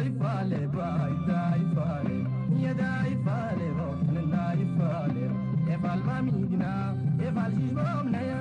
ይፋለ ባይታ ይፋለ የዳ ይፋለ ሮክንና ይፋለ ኤፋል ባሚግና ኤፋል ሺሽቦምነያ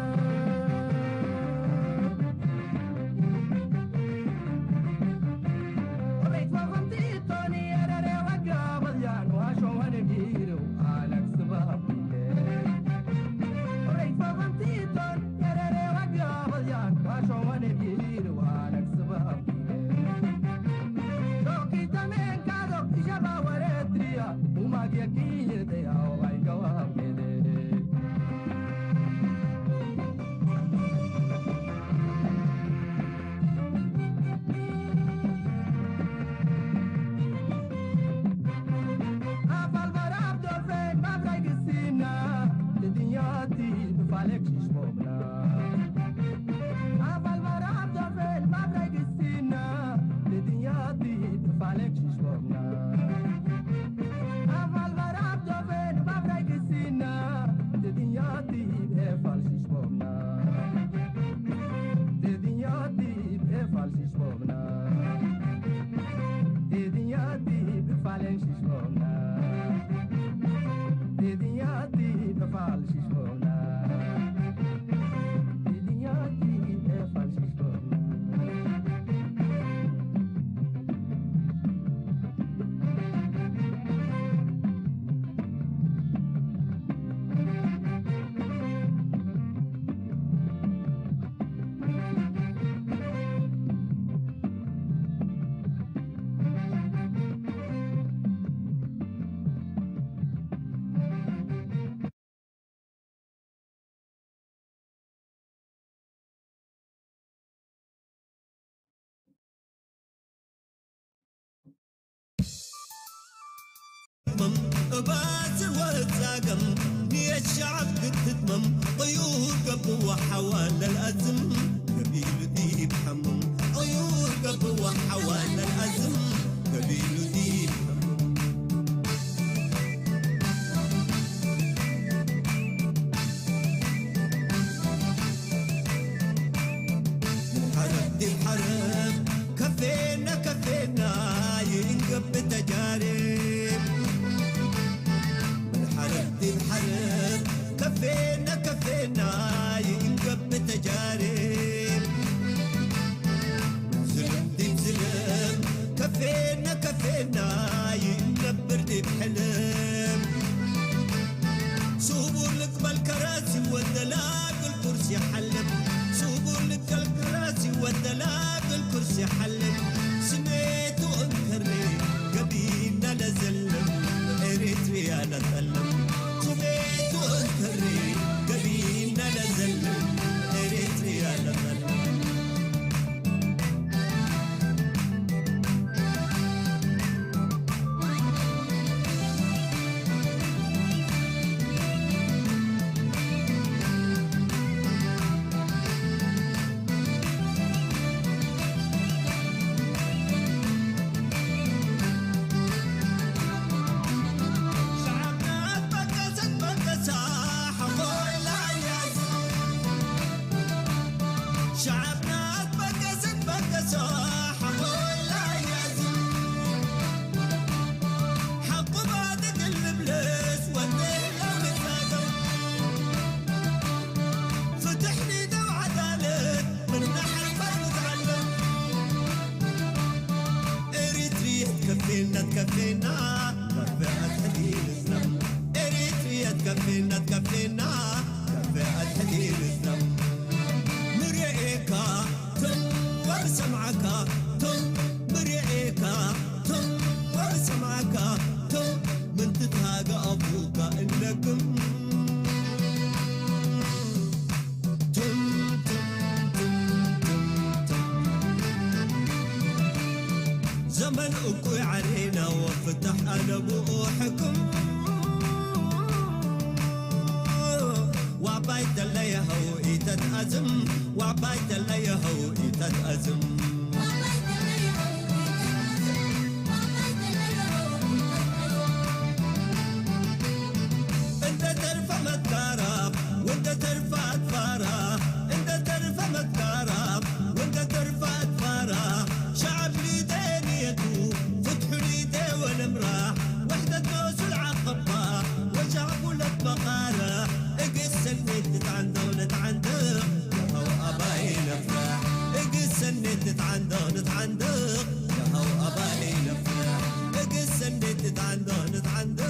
እባ ዝወት ዛገም ንየት ሸዓብ ክትትመም ቅዩር ገብዋ ሓዋ ለልኣዝም ገቢሉ ዲብ ሓምም ቅዩር ገብዋ ሓዋ ለልኣዝም ገቢሉ ዲብ ሓምም ሓረብ ዲብ ሓረብ ከፌና ከፌና ይእንገብ ተጃርብ ምን ሓረብ ዲብ ሓረብ ከፌና ከፌና ይእንገብ ተጃርብ ምን ዝልም ዲብ ዝልም ከፌና ከፌና ይእንገብር ዲብ ሕልም ስቡር ልቅበል ከራሲ ወደላግል ኩርሲ ሓልም ስቡር ልቀል ከራሲ ወደላግል ኩርሲ ሓልም ስሜቱ እንከሬ ገቢና ለዘልም ኤሪትሪያ ለጠልም ስሜቱ እንከሬ ገቢና ለዘልም ኤሪትሪያ ለጠልም ንትዓንዶ ንትዓንዶ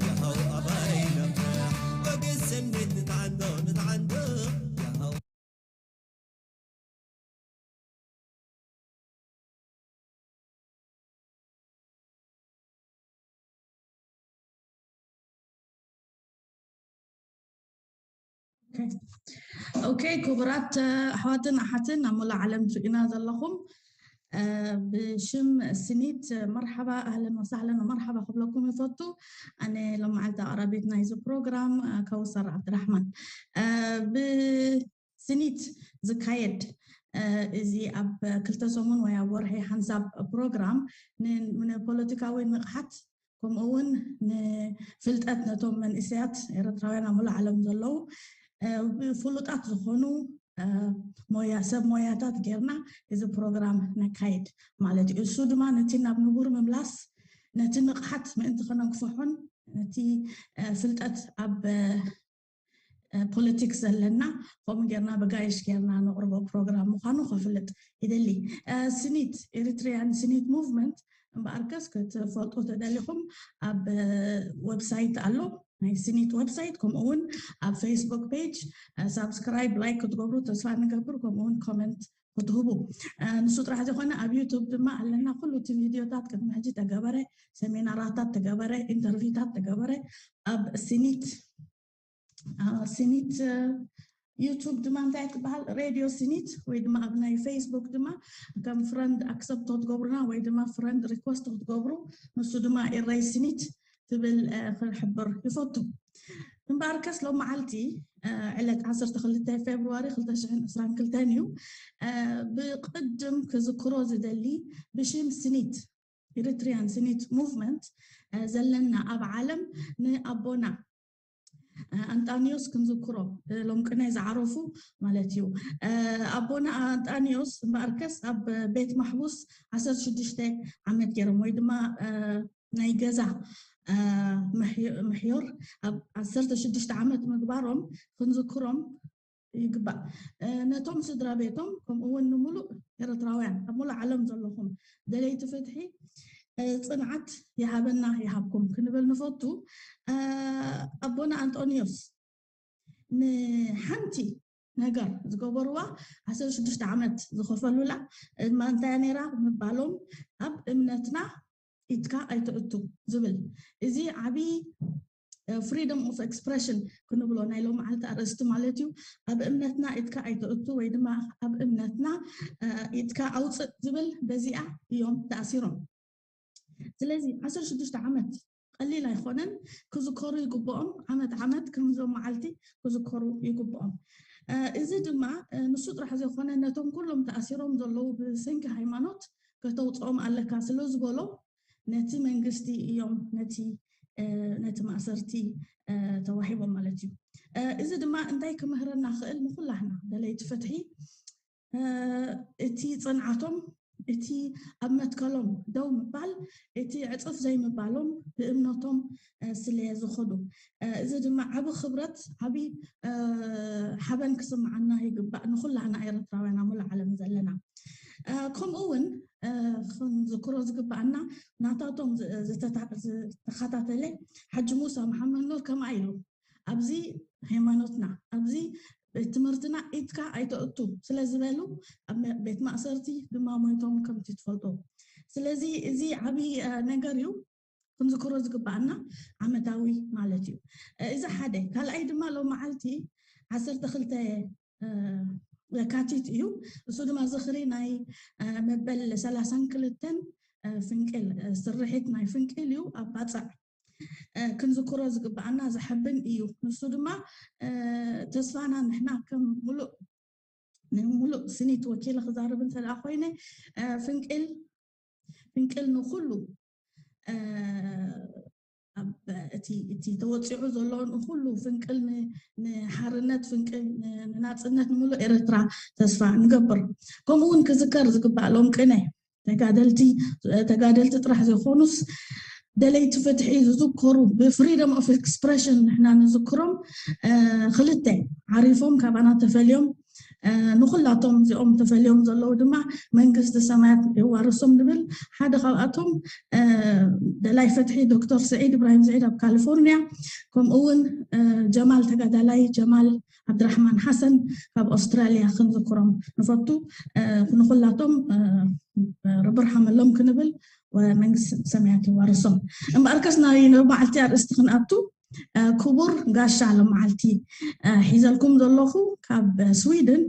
ያሃው ኣባይ ነፍሕ ወግስ ስኒት ንትዓንዶ ንትዓንዶ ያሃው ኦኬ፣ ክቡራት ኣሕዋትን ኣሓትን ኣብ ሙሉእ ዓለም ትሪኡና ዘለኹም፣ ብሽም ስኒት መርሓባ፣ ኣህለን ወሳህለን መርሓባ ክብለኩም ይፈቱ። ኣነ ሎማዓልቲ ኣቕራቢት ናይዚ ፕሮግራም ከውሰር ዓብድራሕማን። ብስኒት ዝካየድ እዚ ኣብ ክልተ ሰሙን ወይ ኣብ ወርሒ ሓንሳብ ፕሮግራም ንፖለቲካዊ ንቕሓት ከምኡ እውን ንፍልጠት ነቶም መንእሰያት ኤረትራውያን ኣብ ሙሉእ ዓለም ዘለዉ ብፍሉጣት ዝኾኑ ሞያ ሰብ ሞያታት ጌርና እዚ ፕሮግራም ነካይድ ማለት እዩ። እሱ ድማ ነቲ ናብ ንቡር ምምላስ ነቲ ንቕሓት ምእንቲ ከነግፍሖን ነቲ ፍልጠት ኣብ ፖለቲክስ ዘለና ከምኡ ጌርና ብጋይሽ ጌርና ነቕርቦ ፕሮግራም ምዃኑ ከፍልጥ ይደሊ። ስኒት Eritrean Sinit Movement እምበኣርከስ ክትፈልጡ ተደሊኹም ኣብ ዌብሳይት ኣሎ፣ ናይ ስኒት ዌብሳይት፣ ከምኡ እውን ኣብ ፌስቡክ ፔጅ ሳብስክራይብ ላይክ ክትገብሩ ተስፋ ንገብር፣ ከምኡ እውን ኮመንት ክትህቡ። ንሱ ጥራሕ ዘይኮነ ኣብ ዩቱብ ድማ ኣለና። ኩሉ እቲ ቪድዮታት ቅድሚ ሕጂ ተገበረ፣ ሰሚናራታት ተገበረ፣ ኢንተርቪታት ተገበረ ኣብ ስኒት ስኒት ዩቱብ ድማ እንታይ ትበሃል? ሬድዮ ስኒት ወይ ድማ ኣብ ናይ ፌስቡክ ድማ ከም ፍረንድ ኣክሰፕት ክትገብሩና ወይ ድማ ፍረንድ ሪኮስት ክትገብሩ፣ ንሱ ድማ ኢረይ ስኒት ትብል ክሕብር ይፈቱ። እምበኣርከስ ሎመዓልቲ ዕለት ዓሰርተ ክልተ ፌብርዋሪ ክልተ ሽሕን ዕስራን ክልተን እዩ። ብቕድም ክዝክሮ ዝደሊ ብሽም ስኒት Eritrean Sinit Movement ዘለና ኣብ ዓለም ንኣቦና ኣንጣኒዮስ ክንዝክሮ ሎም ቅነ ዝዓረፉ ማለት እዩ። ኣቦና ኣንጣኒዮስ እምበኣርከስ ኣብ ቤት ማሕቡስ ዓሰርተ ሽዱሽተ ዓመት ገይሮም ወይ ድማ ናይ ገዛ ምሕዮር ኣብ ዓሰርተ ሽዱሽተ ዓመት ምግባሮም ክንዝክሮም ይግባእ። ነቶም ስድራ ቤቶም ከምኡ እውን ንምሉእ ኤርትራውያን ኣብ ሙሉእ ዓለም ዘለኹም ደለይቲ ፍትሒ ጽንዓት ይሃበና ይሃብኩም ክንብል ንፈቱ። ኣቦና ኣንጦንዮስ ንሓንቲ ነገር ዝገበርዋ ዓሰርተ ሽዱሽተ ዓመት ዝኸፈሉላ ድማ እንታይ ነይራ ምባሎም ኣብ እምነትና ኢድካ ኣይተእቱ ዝብል እዚ ዓብዪ freedom of expression ክንብሎ ናይ ሎመዓልቲ ኣርእስቲ ማለት እዩ። ኣብ እምነትና ኢድካ ኣይተእቱ ወይ ድማ ኣብ እምነትና ኢድካ ኣውፅእ ዝብል በዚኣ እዮም ተኣሲሮም። ስለዚ ዓሰርተ ሽዱሽተ ዓመት ቀሊል ኣይኮነን፣ ክዝከሩ ይግብኦም። ዓመት ዓመት ከምዞም መዓልቲ ክዝከሩ ይግብኦም። እዚ ድማ ንሱ ጥራሕ ዘይኮነ ነቶም ኩሎም ተኣሲሮም ዘለዉ ብሰንኪ ሃይማኖት ከተውፅኦም ኣለካ ስለ ዝበሎ ነቲ መንግስቲ እዮም ነቲ ነቲ ማእሰርቲ ተዋሂቦም ማለት እዩ። እዚ ድማ እንታይ ክምህረና ክእል ንኩላህና ደለይቲ ፍትሒ እቲ ፅንዓቶም እቲ ኣብ መትከሎም ደው ምባል እቲ ዕፅፍ ዘይምባሎም ብእምነቶም ስለ ዝኸዱ እዚ ድማ ዓቢ ክብረት ዓቢ ሓበን ክስምዓና ይግባእ ንኩላህና ኤርትራውያን ኣብ ሙሉእ ዓለም ዘለና። ከምኡ እውን ክንዝክሮ ዝግባኣና ናታቶም ዝተኸታተለ ሓጂ ሙሳ መሓመድ ኑር ከምኣ ኢሉ ኣብዚ ሃይማኖትና ኣብዚ ቤት ትምህርትና ኢድካ ኣይተእቱ ስለ ዝበሉ ኣብ ቤት ማእሰርቲ ድማ ሞይቶም ከምቲ ትፈልጡ። ስለዚ እዚ ዓብዪ ነገር እዩ። ክንዝክሮ ዝግባኣና ዓመታዊ ማለት እዩ። እዚ ሓደ። ካልኣይ ድማ ሎም መዓልቲ ዓሰርተ ክልተ ለካቲት እዩ። እሱ ድማ ዝኽሪ ናይ መበል ሰላሳን ክልተን ፍንቅል ስርሒት ናይ ፍንቅል እዩ ኣብ ባፅዕ ክንዝክሮ ዝግባኣና ዘሐብን እዩ። ንሱ ድማ ተስፋና ንሕና ከም ሙሉእ ንሙሉእ ስኒት ወኪለ ክዛረብ እንተደኣ ኮይነ ፍንቅል ፍንቅል ንኩሉ እቲ ተወፂዑ ዘሎ ንኩሉ ፍንቅል ንሓርነት ፍንቅል ንናፅነት ንሙሉእ ኤርትራ ተስፋ ንገብር። ከምኡ እውን ክዝከር ዝግባእ ሎም ቅነ ተጋደልቲ ተጋደልቲ ጥራሕ ዘይኮኑስ ደለይቲ ፍትሒ ዝዝከሩ ብ freedom of expression ንሕና ንዝክሮም ክልተ ዓሪፎም ካባና ተፈልዮም ንኩላቶም እዚኦም ተፈልዮም ዘለዉ ድማ መንግስቲ ሰማያት የዋርሶም ንብል። ሓደ ካብኣቶም ደላይ ፍትሒ ዶክተር ስዒድ እብራሂም ስዒድ ኣብ ካሊፎርኒያ፣ ከምኡ እውን ጀማል ተጋዳላይ ጀማል ዓብድራሕማን ሓሰን ካብ ኣውስትራሊያ ክንዝክሮም ንፈቱ። ንኩላቶም ርብር ሓመሎም ክንብል፣ መንግስቲ ሰማያት ይዋርሶም። እምበኣርከስ ናይ መዓልቲ ኣርእስቲ ክንኣቱ፣ ክቡር ጋሻ፣ ሎመዓልቲ ሒዘልኩም ዘለኹ ካብ ስዊድን፣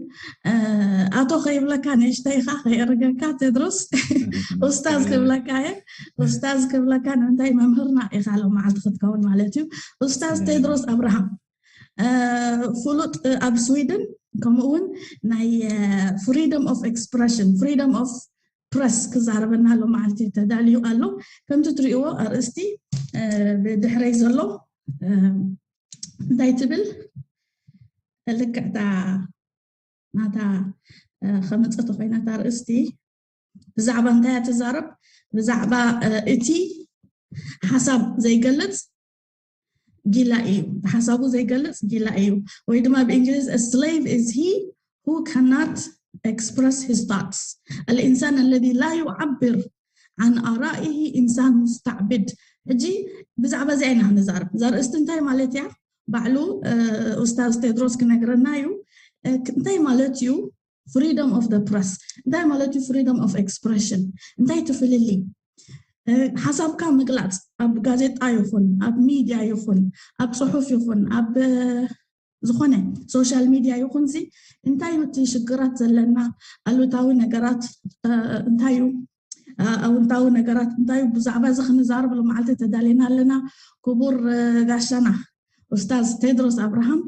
ኣቶ ከይብለካ ንእሽተይ ኢኻ፣ ከየርገካ ቴድሮስ፣ ኡስታዝ ክብለካ እየ። ኡስታዝ ክብለካ ንምንታይ፣ መምህርና ኢኻ ሎመዓልቲ ክትከውን ማለት እዩ። ኡስታዝ ቴድሮስ ኣብርሃም፣ ፍሉጥ ኣብ ስዊድን፣ ከምኡ እውን ናይ freedom of expression፣ freedom of press ክዛረበና ሎመዓልቲ ተዳልዩ ኣሎ። ከምቲ ትሪእዎ ኣርእስቲ ብድሕረይ ዘሎ እንታይ ትብል? ልክዕታ ናታ ከመፀቶ ኮይናታ ኣርእስቲ ብዛዕባ እንታይ እያ ትዛረብ? ብዛዕባ እቲ ሓሳብ ዘይገልጽ ጊላ እዩ። ሓሳቡ ዘይገልጽ ጊላ እዩ። ወይ ድማ ብእንግሊዝ slave is he who cannot express his thoughts. الإنسان الذي لا يعبر عن آرائه إنسان مستعبد. ሕጂ ብዛዕባ እዚኣ ኢና ክንዛረብ። እዛ ርእስቲ እንታይ ማለት እያ? ባዕሉ ኡስታዝ ቴድሮስ ክነግረና እዩ። እንታይ ማለት እዩ freedom of the press? እንታይ ማለት እዩ freedom of expression? እንታይ ትፍልሊ? ሓሳብካ ምግላፅ ኣብ ጋዜጣ ይኹን ኣብ ሚድያ ይኹን ኣብ ፅሑፍ ይኹን ኣብ ዝኾነ ሶሻል ሚድያ ይኹን ዚ እንታይ እዩ እቲ ሽግራት ዘለና? ኣሉታዊ ነገራት እንታይ እዩ? ኣውንታዊ ነገራት እንታይ እዩ? ብዛዕባ እዚ ክንዛረብ ሎመዓልቲ ተዳሊና ኣለና። ክቡር ጋሻና ኡስታዝ ቴድሮስ ኣብርሃም፣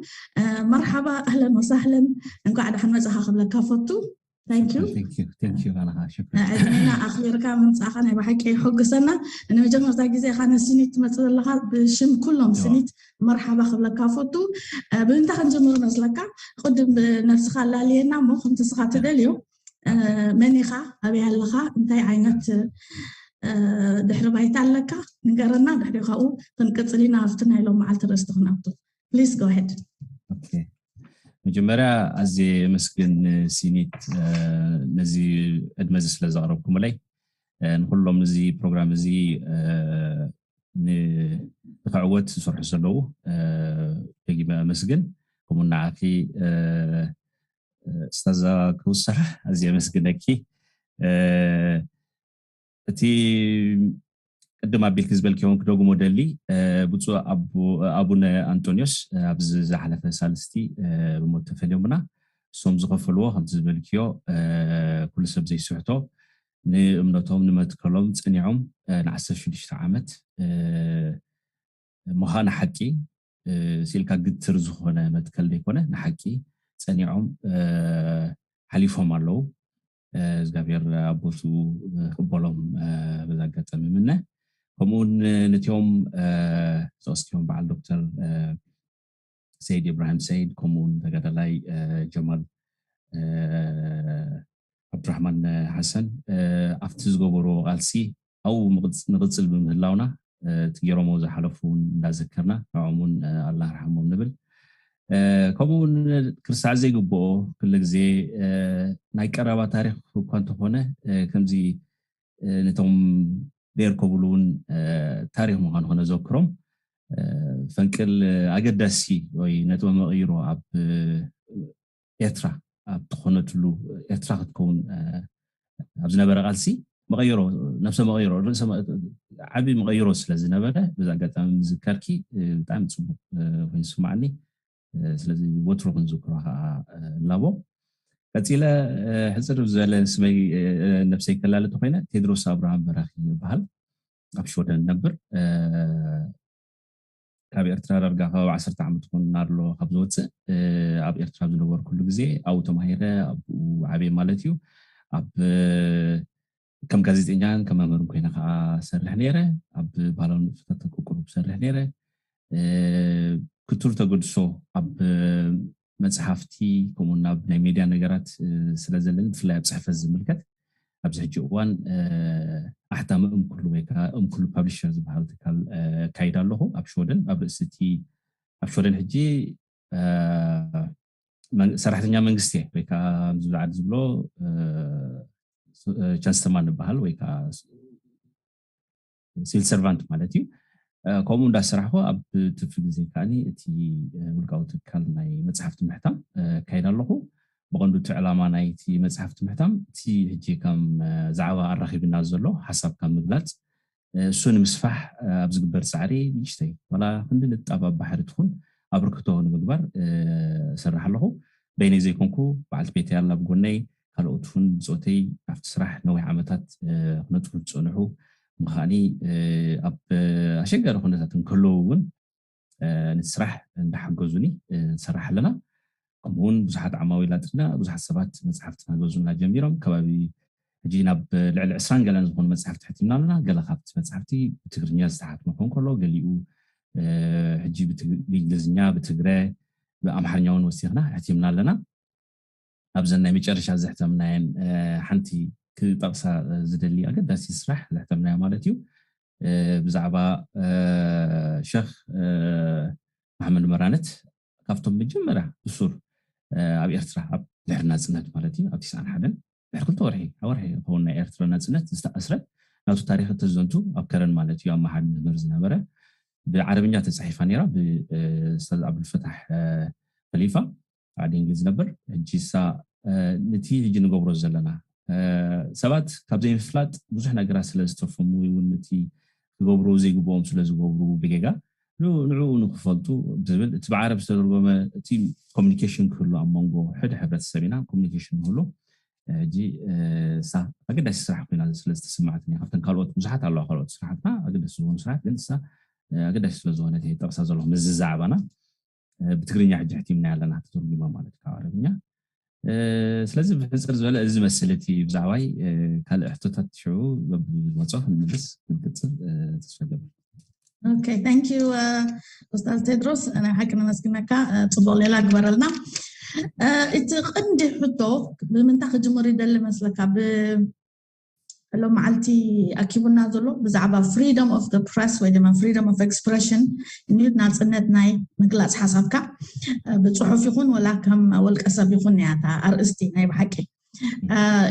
መርሓባ፣ ኣህለን ወሳህለን፣ እንኳዕ ደሓን መጻኻ ክብለካ ፈቱ። Thank you። ዕድሜና ኣኽቢርካ ምምጻእኻ ናይ ብሓቂ የሐጉሰና። ንመጀመርታ ግዜ ኢኻ ንሲኒት ትመጽእ ዘለኻ። ብሽም ኩሎም ሲኒት መርሓባ ክብለካ ፈቱ። ብምንታይ ክንጅምር መስለካ? ቅድም ነብስኻ ኣላልየና እሞ ከምቲ ስኻ ትደልዮ፣ መን ኢኻ፣ ኣበይ ኣለኻ፣ እንታይ ዓይነት ድሕሪ ባይታ ኣለካ ንገረና። ድሕሪ ካብኡ ክንቅጽል ኢና ኣብቲ ናይ ሎም መዓልቲ ርእስቲ ክንኣቱ። Please go ahead። መጀመርያ ኣዝየ የመስግን ሲኒት ነዚ ዕድመ እዚ ስለ ዘቕረብኩምለይ። ንኩሎም እዚ ፕሮግራም እዚ ንክዕወት ዝሰርሑ ዘለዉ ደጊመ ኣመስግን። ከምኡ ንዓኺ ስታዛ ክውሰሕ ኣዝየ የመስግነኪ። እቲ ቅድም ኣቢልኪ ዝበልክዮም ክደግሞ ደሊ፣ ብፁዕ ኣቡነ ኣንጦንዮስ ኣብዚ ዝሓለፈ ሳልስቲ ብሞት ተፈልዮምና። እሶም ዝኸፈልዎ ከምቲ ዝበልክዮ ኩሉ ሰብ ዘይስሕቶ ንእምነቶም ንመትከሎም ጸኒዖም ንዓሰርተ ሽዱሽተ ዓመት ምዃነ ሓቂ ስኢልካ ግትር ዝኾነ መትከል ዘይኮነ ንሓቂ ጸኒዖም ሓሊፎም ኣለዉ። እግዚኣብሔር ኣብ ቦትኡ ክቕበሎም በዚ ኣጋጣሚ ይምነ። ከምኡውን ነቲኦም ዝቐስክዮም በዓል ዶክተር ሰይድ ኢብራሂም ሰይድ ከምኡውን ተጋዳላይ ጀማል ዓብዱራሕማን ሓሰን ኣብቲ ዝገበርዎ ቃልሲ ኣብኡ ንቕፅል ብምህላውና እቲ ገይሮሞ ዝሓለፉ እውን እንዳዘከርና ንዕኦም እውን ኣላህ ርሓሞም ንብል። ከምኡ እውን ክርሳዕ ዘይግብኦ ኩሉ ግዜ ናይ ቀረባ ታሪክ እኳ እንተኾነ ከምዚ ነቶም ደየርከብሉ እውን ታሪክ ምዃኑ ከነዘክሮም ፈንቅል ኣገዳሲ ወይ ነጥበ መቐይሮ ኣብ ኤርትራ ኣብ ትኾነትሉ ኤርትራ ክትከውን ኣብ ዝነበረ ቃልሲ መቐይሮ ነብሰ መቐይሮ ርእሰ ዓቢ መቐይሮ ስለ ዝነበረ በዚ ኣጋጣሚ ምዝካርኪ ብጣዕሚ ፅቡቅ ኮይኑ ዝስማዓኒ። ስለዚ ወትሩ ክንዝክሮ ከዓ እላቦ። ቀፂለ ሕፅር ዝበለ ስመይ ነብሰይ ከላልቲ ኮይነ ቴድሮስ ኣብርሃም በራኺ ይበሃል። ኣብ ሽወደን ነብር ካብ ኤርትራ ዳርጋ ከባቢ ዓሰርተ ዓመት ኮን ናርሎ ካብ ዝወፅእ ኣብ ኤርትራ ኣብ ዝነበርኩሉ ግዜ ኣብኡ ተማሂረ ኣብኡ ዓብየ ማለት እዩ። ኣብ ከም ጋዜጠኛን ከም መምህርን ኮይነ ከዓ ሰርሕ ነይረ። ኣብ ባህላዊ ንጥፈታት ተቅቁሩብ ሰርሕ ነይረ። ክቱር ተገድሶ ኣብ መፅሓፍቲ ከምኡ ናብ ናይ ሜድያ ነገራት ስለ ዘለኒ ብፍላይ ኣብ ፅሕፈት ዝምልከት ኣብዚ ሕጂ እዋን ኣሕታሚ እምኩሉ ወይ ከዓ እምኩሉ ፓብሊሸር ዝበሃል ትካል ካይድ ኣለኹ ኣብ ሽወደን ኣብ ርእሲ እቲ ኣብ ሽወደን ሕጂ ሰራሕተኛ መንግስቲ ወይ ከዓ ኣብዚ ዓዲ ዝብሎ ቻንስተማን ንበሃል ወይ ከዓ ሲቪል ሰርቫንት ማለት እዩ። ከምኡ እንዳሰራሕኩ ኣብ ትርፊ ግዜ ከዓ እቲ ውልቃዊ ትካል ናይ መፅሓፍቲ ምሕታም ካይድ ኣለኹ። ብቐንዱ እቲ ዕላማ ናይቲ መፅሓፍቲ ምሕታም እቲ ሕጂ ከም ዛዕባ ኣራኺብና ዘሎ ሓሳብ ካብ ምግላፅ እሱ ንምስፋሕ ኣብ ዝግበር ፃዕሪ ንእሽተይ ዋላ ክንዲ ንጣብ ኣብ ባሕሪ ትኹን ኣበርክቶ ንምግባር እሰርሕ ኣለኹ። በይነይ ዘይኮንኩ በዓልቲ ቤተይ ኣላ ብጎነይ፣ ካልኦት እውን ብፆተይ ኣብቲ ስራሕ ነዊሕ ዓመታት ክነጥፉ ዝፀንሑ ምኻኒ ኣብ ኣሸጋሪ ኩነታት እንከለዉ እውን ነቲ ስራሕ እንዳሓገዙኒ ንሰርሕ ኣለና። ከምኡውን ብዙሓት ዓማዊል ኣጥሪና ብዙሓት ሰባት መፅሓፍቲ እናገዙና ጀሚሮም ከባቢ ሕጂ ናብ ልዕሊ ዕስራን ገለን ዝኾኑ መፅሓፍቲ ሕቲምና ኣለና። ገለ ካብቲ መፅሓፍቲ ብትግርኛ ዝተሓትመ ክኾን ከሎ ገሊኡ ሕጂ ብእንግሊዝኛ፣ ብትግረ፣ ብኣምሓርኛ እውን ወሲኽና ሕቲምና ኣለና። ኣብዘን ናይ መጨረሻ ዘሕተምናየን ሓንቲ ክጠቕሳ ዝደሊ ኣገዳሲ ስራሕ ዘሕተምናዮ ማለት እዩ ብዛዕባ ሸኽ መሓመድ መራነት ካብቶም መጀመርያ እሱር ኣብ ኤርትራ ኣብ ድሕሪ ናፅነት ማለት እዩ ኣብ ትስዓን ሓደን ድሕሪ ክልተ ወርሒ ወርሒ ክኸውን ናይ ኤርትራ ናፅነት ዝተኣስረ ናቱ ታሪክ ተዘንቱ ኣብ ከረን ማለት እዩ ኣብ መሓድ መምህር ዝነበረ ብዓረብኛ ተፃሒፋ ነራ ብስታዝ ኣብዱልፈታሕ ከሊፋ ዓዲ እንግሊዝ ነበር ሕጂ ሳ ነቲ ሕጂ ንገብሮ ዘለና ሰባት ካብ ዘይምፍላጥ ብዙሕ ነገራት ስለ ዝተፈሙ ወይ እውን ነቲ ክገብሩ ዘይግብኦም ስለ ዝገብሩ ብጌጋ ንዕኡ ንክፈልጡ ዝብል እቲ ብዓረብ ዝተደርጎመ እቲ ኮሚኒኬሽን ክህሉ ኣብ መንጎ ሕደ ሕብረተሰብ ኢና ኮሚኒኬሽን ክህሉ ሕጂ ሳ ኣገዳሲ ስራሕ ኮይና ስለ ዝተሰማዕትኒ ካብተን ካልኦት ብዙሓት ኣለዋ ካልኦት ስራሕትና ኣገዳሲ ዝኾኑ ስራሕት ግን ሳ ኣገዳሲ ስለ ዝኾነት ጠቕሳ ዘለኹ ምዝዛዕባና ብትግርኛ ሕጂ ሕቲምና ኣለና ተተርጉማ ማለት ካብ ዓረብኛ ስለዚ ብሕፅር ዝበለ እዚ መስል እቲ ብዛዕባይ ካልእ ሕቶታት ሽዑ በብመፆ ክንምልስ ክንቅፅል ተስፋ ገብር Okay, thank you. ኡስታዝ ቴድሮስ ናይ ሓቂ ነመስግነካ። ፅቡቅ ሌላ ግበረልና። እቲ ቀንዲ ሕቶ ብምንታይ ክጅምር ይደሊ መስለካ? ሎም መዓልቲ ኣኪቡና ዘሎ ብዛዕባ freedom of the press ወይ ድማ freedom of expression እዩ ናፅነት ናይ ምግላፅ ሓሳብካ ብፅሑፍ ይኹን ወላ ከም ወልቀ ሰብ ይኹን እያ እታ ኣርእስቲ ናይ ብሓቂ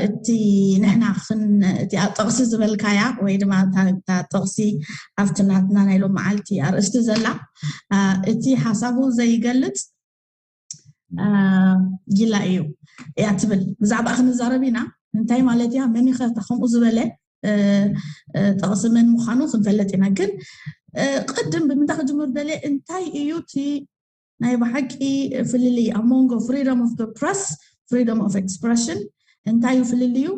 እቲ ንሕና እቲ ጠቕሲ ዝበልካያ ወይ ድማ ጥቕሲ ኣብቲ ናትና ናይ ሎም መዓልቲ ኣርእስቲ ዘላ እቲ ሓሳቡ ዘይገልፅ ጊላ እዩ እያ ትብል ብዛዕባ ክንዛረብ ኢና እንታይ ማለት እያ መኒኸ ከምኡ ዝበለ ጠቕሲ መን ምዃኑ ክንፈልጥ ኢና ግን ቅድም ብምንታይ ክጅምር ደልየ እንታይ እዩ እቲ ናይ ብሓቂ ፍልልይ ኣብ መንጎ freedom of the press freedom of expression እንታይ እዩ ፍልልዩ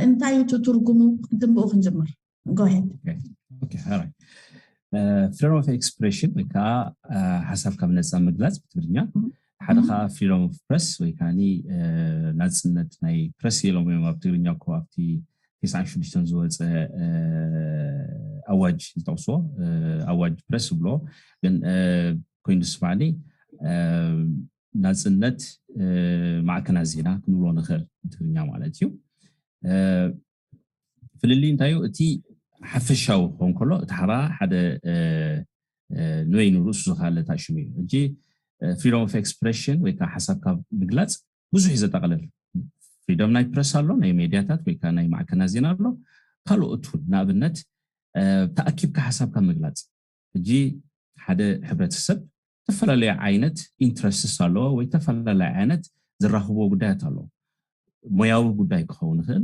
እንታይ እዩ ትርጉሙ ቅድም ብኡ ክንጅምር go ahead freedom of expression ወይ ከዓ ሓሳብ ካብ ነፃ ምግላፅ ብትግርኛ ሓደ ከዓ freedom of press ወይ ከዓ ናፅነት ናይ ፕረስ ኢሎም እዮም ኣብ ትግርኛ እኮ ኣብቲ ተስዓን ሽዱሽተን ዝወፀ ኣዋጅ ዝጠቕስዎ ኣዋጅ ፕረስ ዝብሎ ግን ኮይኑ ዝስማዕኒ ናፅነት ማዕከናት ዜና ክንብሎ ንኽእል ብትግርኛ ማለት እዩ ፍልልይ እንታይ እዩ እቲ ሓፈሻዊ ክኸውን ከሎ እቲ ሓራ ሓደ ንበይኑ ርእሱ ዝካለታ ሽሙ እዩ ሕጂ freedom of expression ወይ ከዓ ሓሳብ ካብ ምግላፅ ብዙሕ እዩ ዘጠቃለል freedom ናይ ፕረስ ኣሎ ናይ ሜድያታት ወይ ከዓ ናይ ማዕከናት ዜና ኣሎ ካልኦት እውን ንኣብነት ተኣኪብካ ሓሳብካ ምግላፅ ሕጂ ሓደ ሕብረተሰብ ዝተፈላለዩ ዓይነት interests ኣለዎ ወይ ዝተፈላለዩ ዓይነት ዝራኽብዎ ጉዳያት ኣለዎ ሞያዊ ጉዳይ ክኸውን ይኽእል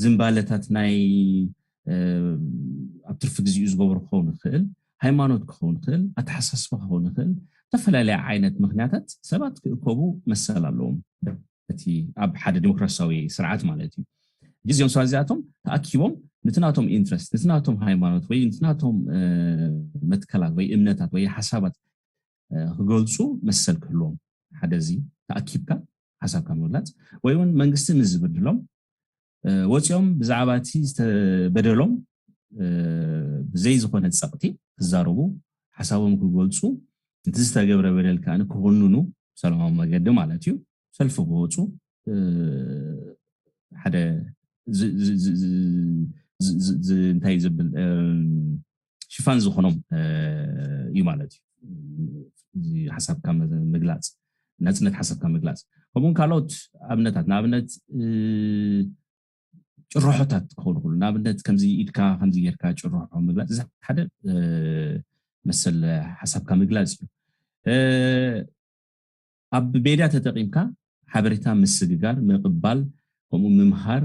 ዝንባለታት ናይ ኣብ ትርፊ ግዜኡ ዝገብሩ ክኸውን ይኽእል ሃይማኖት ክኸውን ይኽእል ኣተሓሳስባ ክኸውን ይኽእል ዝተፈላለዩ ዓይነት ምክንያታት ሰባት ክእከቡ መሰል ኣለዎም እቲ ኣብ ሓደ ዲሞክራሲያዊ ስርዓት ማለት እዩ ግዜኦም ሰባት እዚኣቶም ተኣኪቦም ነቲ ናቶም interest ነቲ ናቶም ሃይማኖት ወይ ነቲ ናቶም መትከላት ወይ እምነታት ወይ ሓሳባት ክገልፁ መሰል ክህልዎም ሓደ እዚ ተኣኪብካ ሓሳብካ ምግላፅ ወይ እውን መንግስቲ ምስ ዝብድሎም ወፂኦም ብዛዕባ እቲ ዝተበደሎም ብዘይ ዝኾነ ፀቕቲ ክዛረቡ ሓሳቦም ክገልፁ እቲ ዝተገብረ በደል ከዓ ክኮንኑ ሰላማዊ መገዲ ማለት እዩ ሰልፊ ክወፁ ሓደ እንታይ ዝብል ሽፋን ዝኾኖም እዩ ማለት እዩ ሓሳብካ ምግላፅ ናፅነት ሓሳብካ ምግላፅ። ከምኡውን ካልኦት ኣብነታት፣ ንኣብነት ጭርሖታት ክኸውን ይኽእሉ። ንኣብነት ከምዚ ኢድካ ከምዚ ጌርካ ጭርሖ ምግላፅ፣ እዚ ሓደ መሰል ሓሳብካ ምግላፅ እዩ። ኣብ ሜድያ ተጠቂምካ ሓበሬታ ምስግጋር፣ ምቕባል፣ ከምኡ ምምሃር፣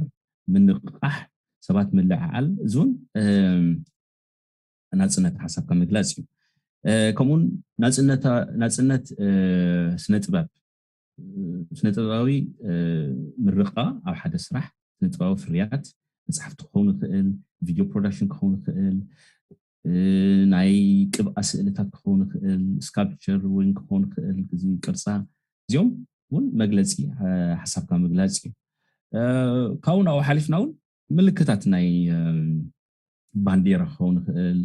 ምንቕቃሕ፣ ሰባት ምልዕዓል፣ እዚ እውን ናፅነት ሓሳብካ ምግላፅ እዩ። ከምኡውን ናፅነት ስነ ጥበብ፣ ስነ ጥበባዊ ምርቃ ኣብ ሓደ ስራሕ፣ ስነ ጥበባዊ ፍርያት፣ መፅሓፍቲ ክኸውን ይኽእል፣ ቪድዮ ፕሮዳክሽን ክኸውን ይኽእል፣ ናይ ቅብኣ ስእልታት ክኸውን ይኽእል፣ ስካልፕቸር እውን ክኸውን ይኽእል፣ እዚ ቅርፃ፣ እዚኦም እውን መግለፂ ሓሳብካ ምግላፅ እዩ። ካብኡ ናብኡ ሓሊፍና እውን ምልክታት ናይ ባንዴራ ክኸውን ይኽእል፣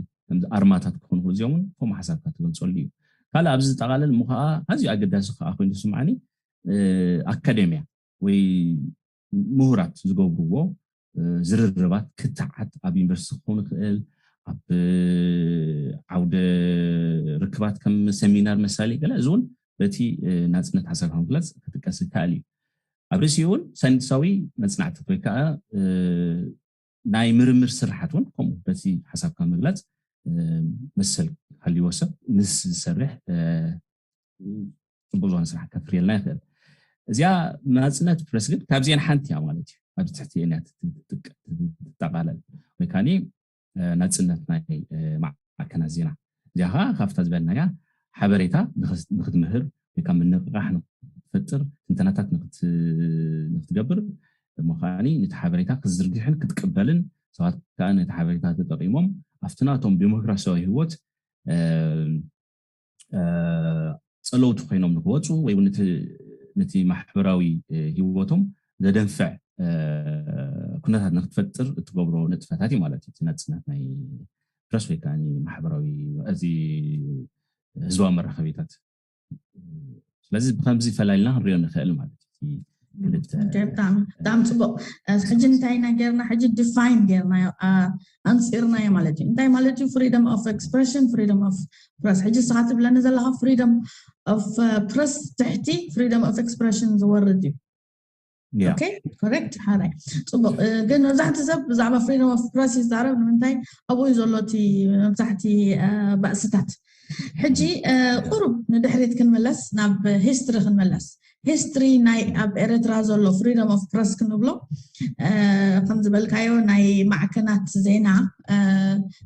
ኣርማታት ክኾኑ ይኽእል፣ እዚኦም እውን ከምኡ ሓሳብካ ትገልፀሉ እዩ። ካልእ ኣብዚ ዝጠቓለል እሞ ከዓ ኣዝዩ ኣገዳሲ ከዓ ኮይኑ ዝስምዓኒ ኣካደምያ ወይ ምሁራት ዝገብርዎ ዝርርባት ክትዓት ኣብ ዩኒቨርሲቲ ክኸውን ይኽእል፣ ኣብ ዓውደ ርክባት ከም ሰሚናር መሳሊ ገለ፣ እዚ እውን በቲ ናፅነት ሓሳብካ ምግላፅ ክጥቀስ ይከኣል እዩ። ኣብ ርእሲኡ እውን ሳይንሳዊ መፅናዕትታት ወይ ከዓ ናይ ምርምር ስርሓት እውን ከምኡ በቲ ሓሳብካ ምግላፅ መሰል ሃልይዎ ሰብ ምስ ዝሰርሕ ፅቡቅ ዝኾነ ስራሕ ከፍርየልና ይኽእል። እዚኣ ናፅነት ፕረስ ግን ካብዚአን ሓንቲ እያ ማለት እዩ። ኣብዚ ትሕቲ እያ ትጠቃለል ወይ ካኒ ናፅነት ናይ ማዕከናት ዜና። እዚኣ ከዓ ካብታ ዝበልናያ ሓበሬታ ንክትምህር ወይ ከዓ ምንቕቃሕ ንክትፈጥር፣ ትንተናታት ንክትገብር እሞ ከዓ ነቲ ሓበሬታ ክትዝርግሕን ክትቅበልን፣ ሰባት ከዓ ነቲ ሓበሬታ ተጠቂሞም ኣብቲ ናቶም ዲሞክራሲያዊ ህይወት ፀለውቲ ኮይኖም ንክወፁ ወይ እውን ነቲ ማሕበራዊ ህይወቶም ዘደንፍዕ ኩነታት ንክትፈጥር እትገብሮ ንጥፈታት እዩ ማለት እዩ። እቲ ናፅነት ናይ ፕረስ ወይ ከዓ ማሕበራዊ፣ እዚ ህዝባዊ መራኸቢታት። ስለዚ ብከምዚ ፈላሊና ክንሪኦ ንኽእል ማለት እዩ። ብጣዕሚ ብጣዕሚ ፅቡቅ። ሕጂ እንታይ ኢና ጌርና? ሕጂ ዲፋይን ጌርናዮ፣ ኣንፂርናዮ ማለት እዩ። እንታይ ማለት እዩ freedom of expression፣ freedom of press? ሕጂ ንስኻ ትብለኒ ዘለኻ freedom of press ትሕቲ freedom of expression ዝወርድ እዩ። ኮሬክት ሓራይ። ፅቡቅ። ግን መብዛሕቲ ሰብ ብዛዕባ freedom of press ይዛረብ። ንምንታይ? ኣብኡ እዩ ዘሎ እቲ መብዛሕቲ ባእስታት። ሕጂ ቁሩብ ንድሕሪት ክንምለስ፣ ናብ ሂስትሪ ክንምለስ። ሂስትሪ ናይ ኣብ ኤርትራ ዘሎ freedom of press ክንብሎ ከም ዝበልካዮ ናይ ማዕከናት ዜና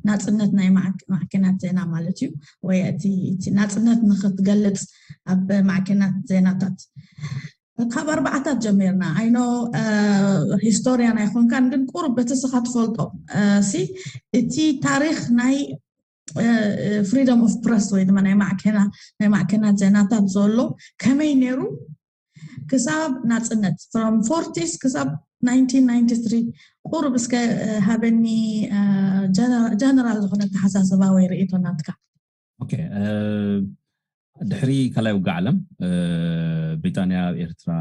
ናፅነት ናይ ማዕከናት ዜና ማለት እዩ። ወይ እቲ ናፅነት ንክትገልፅ ኣብ ማዕከናት ዜናታት ካብ ኣርባዓታት ጀሚርና፣ ኣይኖ ሂስቶሪያን ኣይኮንካን፣ ግን ቁሩብ በቲ ስኻ ትፈልጦ ሲ እቲ ታሪክ ናይ freedom of press ወይ ድማ ናይ ማዕከና ናይ ማዕከናት ዜናታት ዘሎ ከመይ ነይሩ ክሳብ ናፅነት፣ from forties ክሳብ nineteen ninety three? ቁሩብ እስከ ሃበኒ ጀነራል ዝኾነ ኣተሓሳስባ ወይ ርእይቶ ናትካ። ድሕሪ ካልኣይ ውግእ ዓለም ብሪጣንያ ኣብ ኤርትራ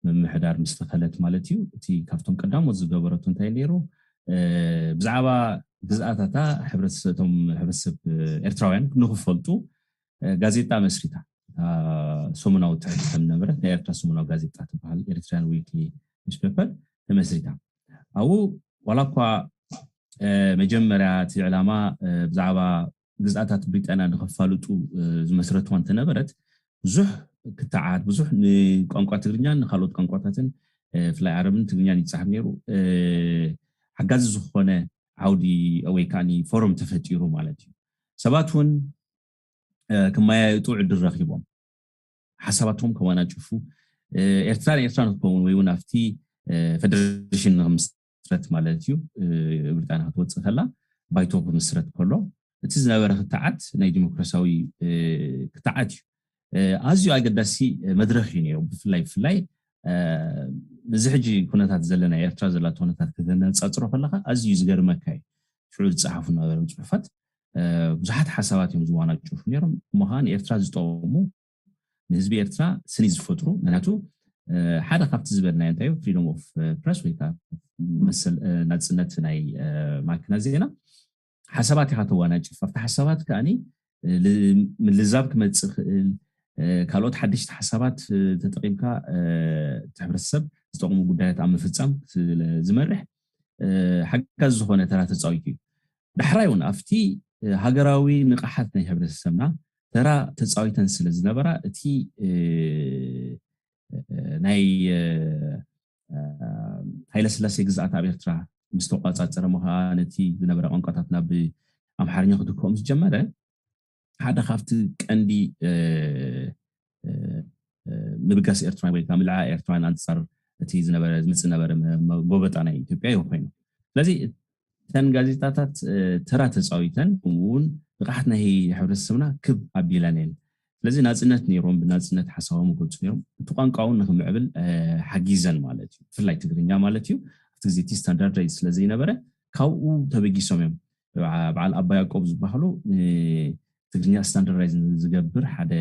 ምምሕዳር ምስ ተኸለት ማለት እዩ፣ እቲ ካብቶም ቀዳሞት ዝገበረቱ እንታይ ነይሩ? ብዛዕባ ግዝኣታታ ሕብረተሰብቶም ሕብረተሰብ ኤርትራውያን ንክፈልጡ ጋዜጣ መስሪታ። ሰሙናዊ ትሕቲ ከም ነበረት ናይ ኤርትራ ሰሙናዊ ጋዜጣ ትበሃል ኤርትራያን ዊክሊ ኒውስፔፐር ተመስሪታ። ኣብኡ ዋላ እኳ መጀመርያ እቲ ዕላማ ብዛዕባ ግዝኣታት ብሪጣንያ ንከፋልጡ ዝመስረትዋ እንተነበረት፣ ብዙሕ ክትዓት፣ ብዙሕ ንቋንቋ ትግርኛን ንካልኦት ቋንቋታትን ብፍላይ ዓረብን ትግርኛን ይፀሓፍ ነይሩ። ሓጋዚ ዝኾነ ዓውዲ ወይ ከዓ ፎረም ተፈጢሩ ማለት እዩ። ሰባት እውን ክመያየጡ ዕድል ረኪቦም፣ ሓሳባቶም ከወናጭፉ፣ ኤርትራ ንኤርትራ ንክትከውን ወይ እውን ኣብቲ ፌደሬሽን ንክምስረት ማለት እዩ፣ ብሪጣንያ ክትወፅእ ከላ ባይቶ ክምስረት ከሎ እቲ ዝነበረ ክትዓት ናይ ዲሞክራሲያዊ ክትዓት እዩ። ኣዝዩ ኣገዳሲ መድረክ እዩ ነይሩ። ብፍላይ ብፍላይ እዚ ሕጂ ኩነታት ዘለና ኤርትራ ዘላቶ ኩነታት ከተነፃፅሮ ከለካ ኣዝዩ ዝገርመካ እዩ። ሽዑ ዝፀሓፉ ዝነበሩ ፅሑፋት ብዙሓት ሓሳባት እዮም ዝዋናጭፉ ነይሮም። እሞ ከዓ ንኤርትራ ዝጠቕሙ ንህዝቢ ኤርትራ ስኒ ዝፈጥሩ፣ ምክንያቱ ሓደ ካብቲ ዝበልናዮ እንታይ ፍሪደም ኦፍ ፕረስ ወይ ከዓ መሰል ናፅነት ናይ ማዕከናት ዜና ሓሳባት ኢካ ተዋናጭፍ። ኣብቲ ሓሳባት ከዓ ምልዛብ ክመፅእ ክእል፣ ካልኦት ሓደሽቲ ሓሳባት ተጠቂምካ እቲ ሕብረተሰብ ዝጠቕሙ ጉዳያት ኣብ ምፍፃም ስለ ዝመርሕ ሓጋዚ ዝኾነ ተራ ተፃዊቱ እዩ። ዳሕራይ እውን ኣብቲ ሃገራዊ ንቕሓት ናይ ሕብረተሰብና ተራ ተፃዊተን ስለ ዝነበራ እቲ ናይ ሃይለስላሴ ግዝኣት ኣብ ኤርትራ ምስ ተቋፃፀረ እሞ ከዓ ነቲ ዝነበረ ቋንቋታት ናብ ኣምሓርኛ ክትክኦም ዝጀመረ ሓደ ካብቲ ቀንዲ ምብጋስ ኤርትራውያን ወይ ከዓ ምልዓ ኤርትራውያን ኣንፃር እቲ ዝነበረ ዝምፅእ ነበረ ጎበጣ ናይ ኢትዮጵያ እዩ ኮይኑ። ስለዚ እተን ጋዜጣታት ተራ ተፃዊተን ከምኡውን ንቕሓት ናይ ሕብረተሰብና ክብ ኣቢለን እየን። ስለዚ ናፅነት ነይሮም ብናፅነት ሓሳቦም ይገልፁ ነይሮም። እቲ ቋንቋ እውን ንክምዕብል ሓጊዘን ማለት እዩ። ብፍላይ ትግርኛ ማለት እዩ። ኣብቲ ግዜ እቲ ስታንዳርዳይዝ ስለዘይነበረ ካብኡ ተበጊሶም እዮም። በዓል ኣባ ያዕቆብ ዝበሃሉ ትግርኛ ስታንዳርዳይዝ ዝገብር ሓደ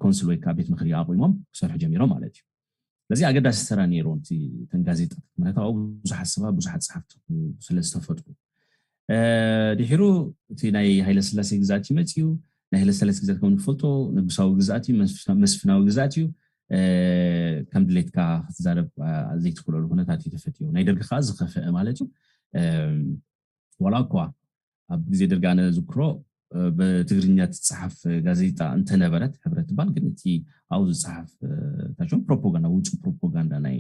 ኮንስል ወይ ከዓ ቤት ምክሪ ኣቑሞም ክሰርሑ ጀሚሮም ማለት እዩ። ስለዚ ኣገዳሲ ተራ ነይሩ እቲ ተን ጋዜጣ ምክንያቱ ኣብኡ ብዙሓት ሰባት ብዙሓት ፀሓፍቲ ስለዝተፈጥሩ ድሒሩ እቲ ናይ ሃይለስላሴ ግዛት እዩ መፅዩ። ናይ ሃይለስላሴ ግዛት ከም ንፈልጦ ንጉሳዊ ግዛት እዩ፣ መስፍናዊ ግዛት እዩ። ከም ድሌትካ ክትዛረብ ዘይትክእለሉ ኩነታት እዩ ተፈጢሩ። ናይ ደርጊ ከዓ ዝኸፍአ ማለት እዩ። ዋላ እኳ ኣብ ግዜ ደርጊ ኣነ ዝክሮ ብትግርኛ ትፀሓፍ ጋዜጣ እንተነበረት ሕብረት ትባል ግን እቲ ኣብኡ ዝፀሓፍ ታሽም ፕሮፓጋንዳ ውፁ ፕሮፓጋንዳ ናይ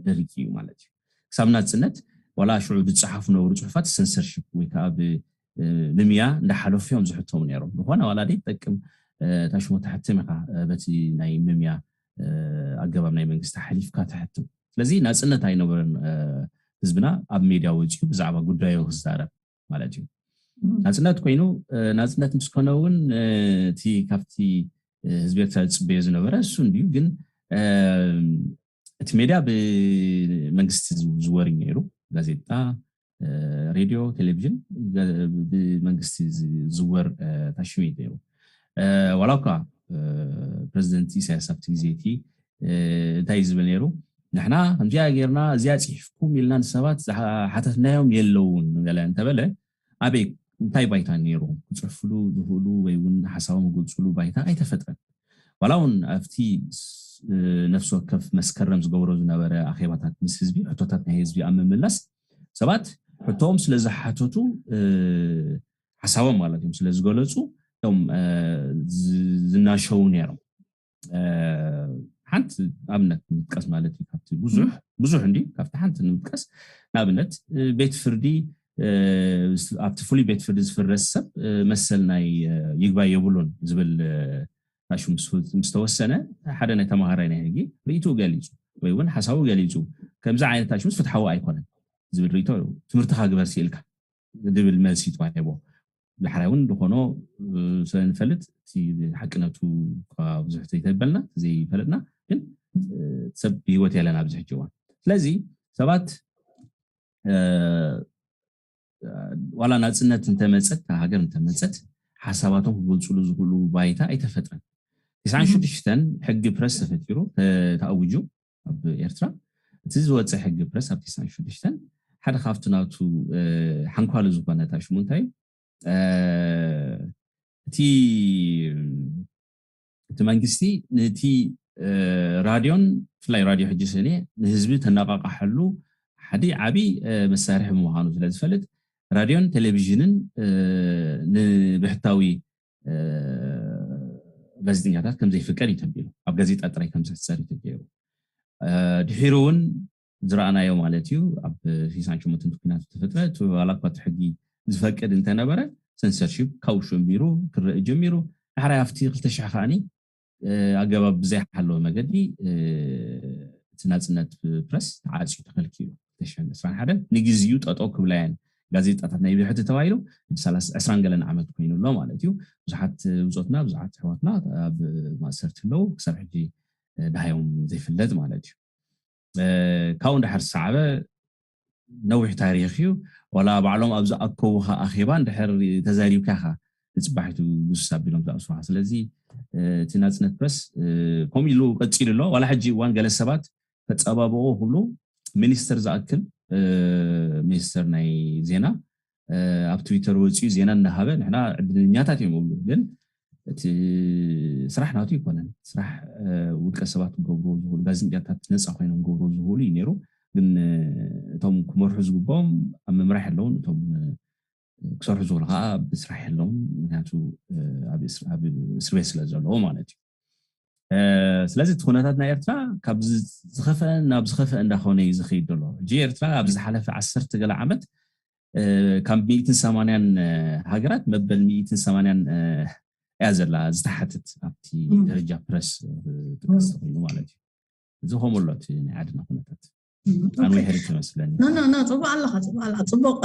ደርጊ እዩ ማለት እዩ። ክሳብ ናፅነት ዋላ ሽዑ ዝፀሓፉ ነበሩ ፅሑፋት ሰንሰርሽፕ ወይ ከዓ ብምምያ እንዳሓለፉ እዮም ዝሕተሙ ነይሮም። ዝኾነ ዋላ ደይ ትጠቅም ታሽሞ ተሕትም ኢኻ በቲ ናይ ምምያ ኣገባብ ናይ መንግስቲ ሓሊፍካ ተሕትም። ስለዚ ናፅነት ኣይነበረን ህዝብና ኣብ ሜድያ ወፂኡ ብዛዕባ ጉዳዩ ክዛረብ ማለት እዩ። ናፅነት ኮይኑ ናፅነት ምስ ኮነ እውን እቲ ካብቲ ህዝቢ ኤርትራ ዝፅበዮ ዝነበረ እሱ እንድዩ። ግን እቲ ሜድያ ብመንግስቲ ዝወር እዩ ነይሩ። ጋዜጣ፣ ሬድዮ፣ ቴሌቪዥን ብመንግስቲ ዝወር ታሽሙ እዩ ነይሩ። ዋላ እኳ ፕረዚደንት ኢሳያስ ኣብቲ ግዜ እቲ እንታይ እዩ ዝብል ነይሩ? ንሕና ከምዚኣ ጌርና እዚኣ ፅሒፍኩም ኢልና ንሰባት ሓተትናዮም የለውን ገለ እንተበለ ኣበይ እንታይ ባይታ ነይሩ ክፅሕፍሉ ዝኽእሉ ወይ እውን ሓሳቦም ዝገልፅሉ ባይታ ኣይተፈጥረን። ዋላ እውን ኣብቲ ነፍሲ ወከፍ መስከረም ዝገብሮ ዝነበረ ኣኼባታት ምስ ህዝቢ ሕቶታት ናይ ህዝቢ ኣብ ምምላስ ሰባት ሕቶኦም ስለ ዝሓተቱ ሓሳቦም ማለት እዮም ስለ ዝገለፁ እቶም ዝናሸዉ ነይሮም። ሓንቲ ኣብነት ምጥቀስ ማለት እዩ ካብቲ ብዙሕ ብዙሕ እንዲ ካብቲ ሓንቲ ንምጥቀስ ንኣብነት ቤት ፍርዲ ኣብቲ ፍሉይ ቤት ፍርዲ ዝፍረስ ሰብ መሰል ናይ ይግባይ የብሉን ዝብል ታሹ ምስ ተወሰነ ሓደ ናይ ተማሃራይ ናይ ህጊ ርእይትኡ ገሊፁ ወይ እውን ሓሳቡ ገሊፁ ከምዚ ዓይነት ታሹ ምስ ፍትሓዊ ኣይኮነን ዝብል ርእይቶ ትምህርትኻ ግበር ስኢልካ ዝብል መልሲ ተዋሂቦ። ዳሕራይ እውን ዝኾኖ ስለንፈልጥ እቲ ሓቅነቱ ብዙሕ ዘይተበልና ዘይፈለጥና ግን ሰብ ብህይወት የለን ኣብዚ ሕጂ እዋን። ስለዚ ሰባት ዋላ ናፅነት እንተመፀት ሃገር እንተመፀት ሓሳባቶም ክገልፅሉ ዝኽእሉ ባይታ ኣይተፈጥረን። ትስዓን ሽዱሽተን ሕጊ ፕረስ ተፈጢሩ ተኣውጁ ኣብ ኤርትራ። እቲ ዝወፀ ሕጊ ፕረስ ኣብ ትስዓን ሽዱሽተን ሓደ ካብቲ ናቱ ሓንኳሉ ዝኾነ ታሽሙ እንታይ እቲ እቲ መንግስቲ ነቲ ራድዮን ብፍላይ ራድዮ ሕጂ ስእኒ ንህዝቢ ተነቃቃሓሉ ሓደ ዓብዪ መሳርሒ ምዃኑ ስለ ዝፈልጥ ራድዮን ቴሌቪዥንን ንብሕታዊ ጋዜጠኛታት ከም ዘይፍቀድ እዩ ተቢሉ ኣብ ጋዜጣ ጥራይ ከም ዝሕሰር እዩ ተገይሩ። ድሒሩ እውን ዝረኣናዮ ማለት እዩ ኣብ ሒሳን ሸሞንተን ኩናት ዝተፈጥረ እቲ ዋላ እኳ እቲ ሕጊ ዝፈቅድ እንተነበረ ሰንሰርሺፕ ካብኡ ጀሚሩ ክረእ ጀሚሩ። ዳሕራይ ኣብቲ ክልተ ሽሕ ከዓኒ ኣገባብ ብዘይሓለወ መገዲ እቲ ናፅነት ፕረስ ተዓፅዩ ተኸልኪሉ። ክልተ ሽሕን ዕስራን ሓደን ንግዚኡ ጠጠው ክብላ እየን ጋዜጣታት ናይ ብሕቲ ተባሂሉ ዕስራን ገለን ዓመት ኮይኑ ኣሎ ማለት እዩ። ብዙሓት ብፆትና ብዙሓት ኣሕዋትና ኣብ ማእሰርቲ ኣለዉ ክሳብ ሕጂ ደሃዮም ዘይፍለጥ ማለት እዩ። ካብኡ እንድሕር ዝሰዓበ ነዊሕ ታሪክ እዩ። ዋላ ባዕሎም ኣብ ዝኣከቡኻ ኣኼባ እንድሕር ተዛሪብካ ኢኻ ንፅባሒቱ ጉስስ ኣቢሎም ዝኣስሩኻ። ስለዚ እቲ ናፅነት ፕረስ ከምኡ ኢሉ ቀፂሉ ኣሎ። ዋላ ሕጂ እዋን ገለ ሰባት ከፀባብቑ ክብሉ ሚኒስተር ዝኣክል ሚኒስተር ናይ ዜና ኣብ ትዊተር ወፂኡ ዜና እናሃበ ንሕና ዕድልኛታት እዮም ይብሉ። ግን እቲ ስራሕ ናቱ ኣይኮነን። ስራሕ ውልቀ ሰባት ክገብሩ ዝኽእሉ፣ ጋዜጠኛታት ነፃ ኮይኖም ክገብሩ ዝኽእሉ እዩ ነይሩ። ግን እቶም ክመርሑ ዝግብኦም ኣብ ምምራሕ ኣለውን፣ እቶም ክሰርሑ ዝኽእሉ ከዓ ብስራሕ ኣለውን። ምክንያቱ ኣብ እስር ቤት ስለ ዘለዎ ማለት እዩ። ስለዚ እቲ ኩነታት ናይ ኤርትራ ካብ ዝኸፍአ ናብ ዝኸፍአ እንዳኾነ እዩ ዝኸይድ ዘሎ። ሕጂ ኤርትራ ኣብ ዝሓለፈ ዓሰርተ ገለ ዓመት ካብ ሚእትን ሰማንያን ሃገራት መበል ሚእትን ሰማንያን እያ ዘላ ዝተሓትት ኣብቲ ደረጃ ፕረስ ክጥቀስ ተኮይኑ ማለት እዩ። እዚ ከምኡ ኣሎ እቲ ናይ ዓድና ኩነታት። ኣንዊሕሪ ትመስለኒ። ኖ ኖ ኖ፣ ፅቡቅ ኣለኻ፣ ፅቡቅ ኣለኻ። ፅቡቅ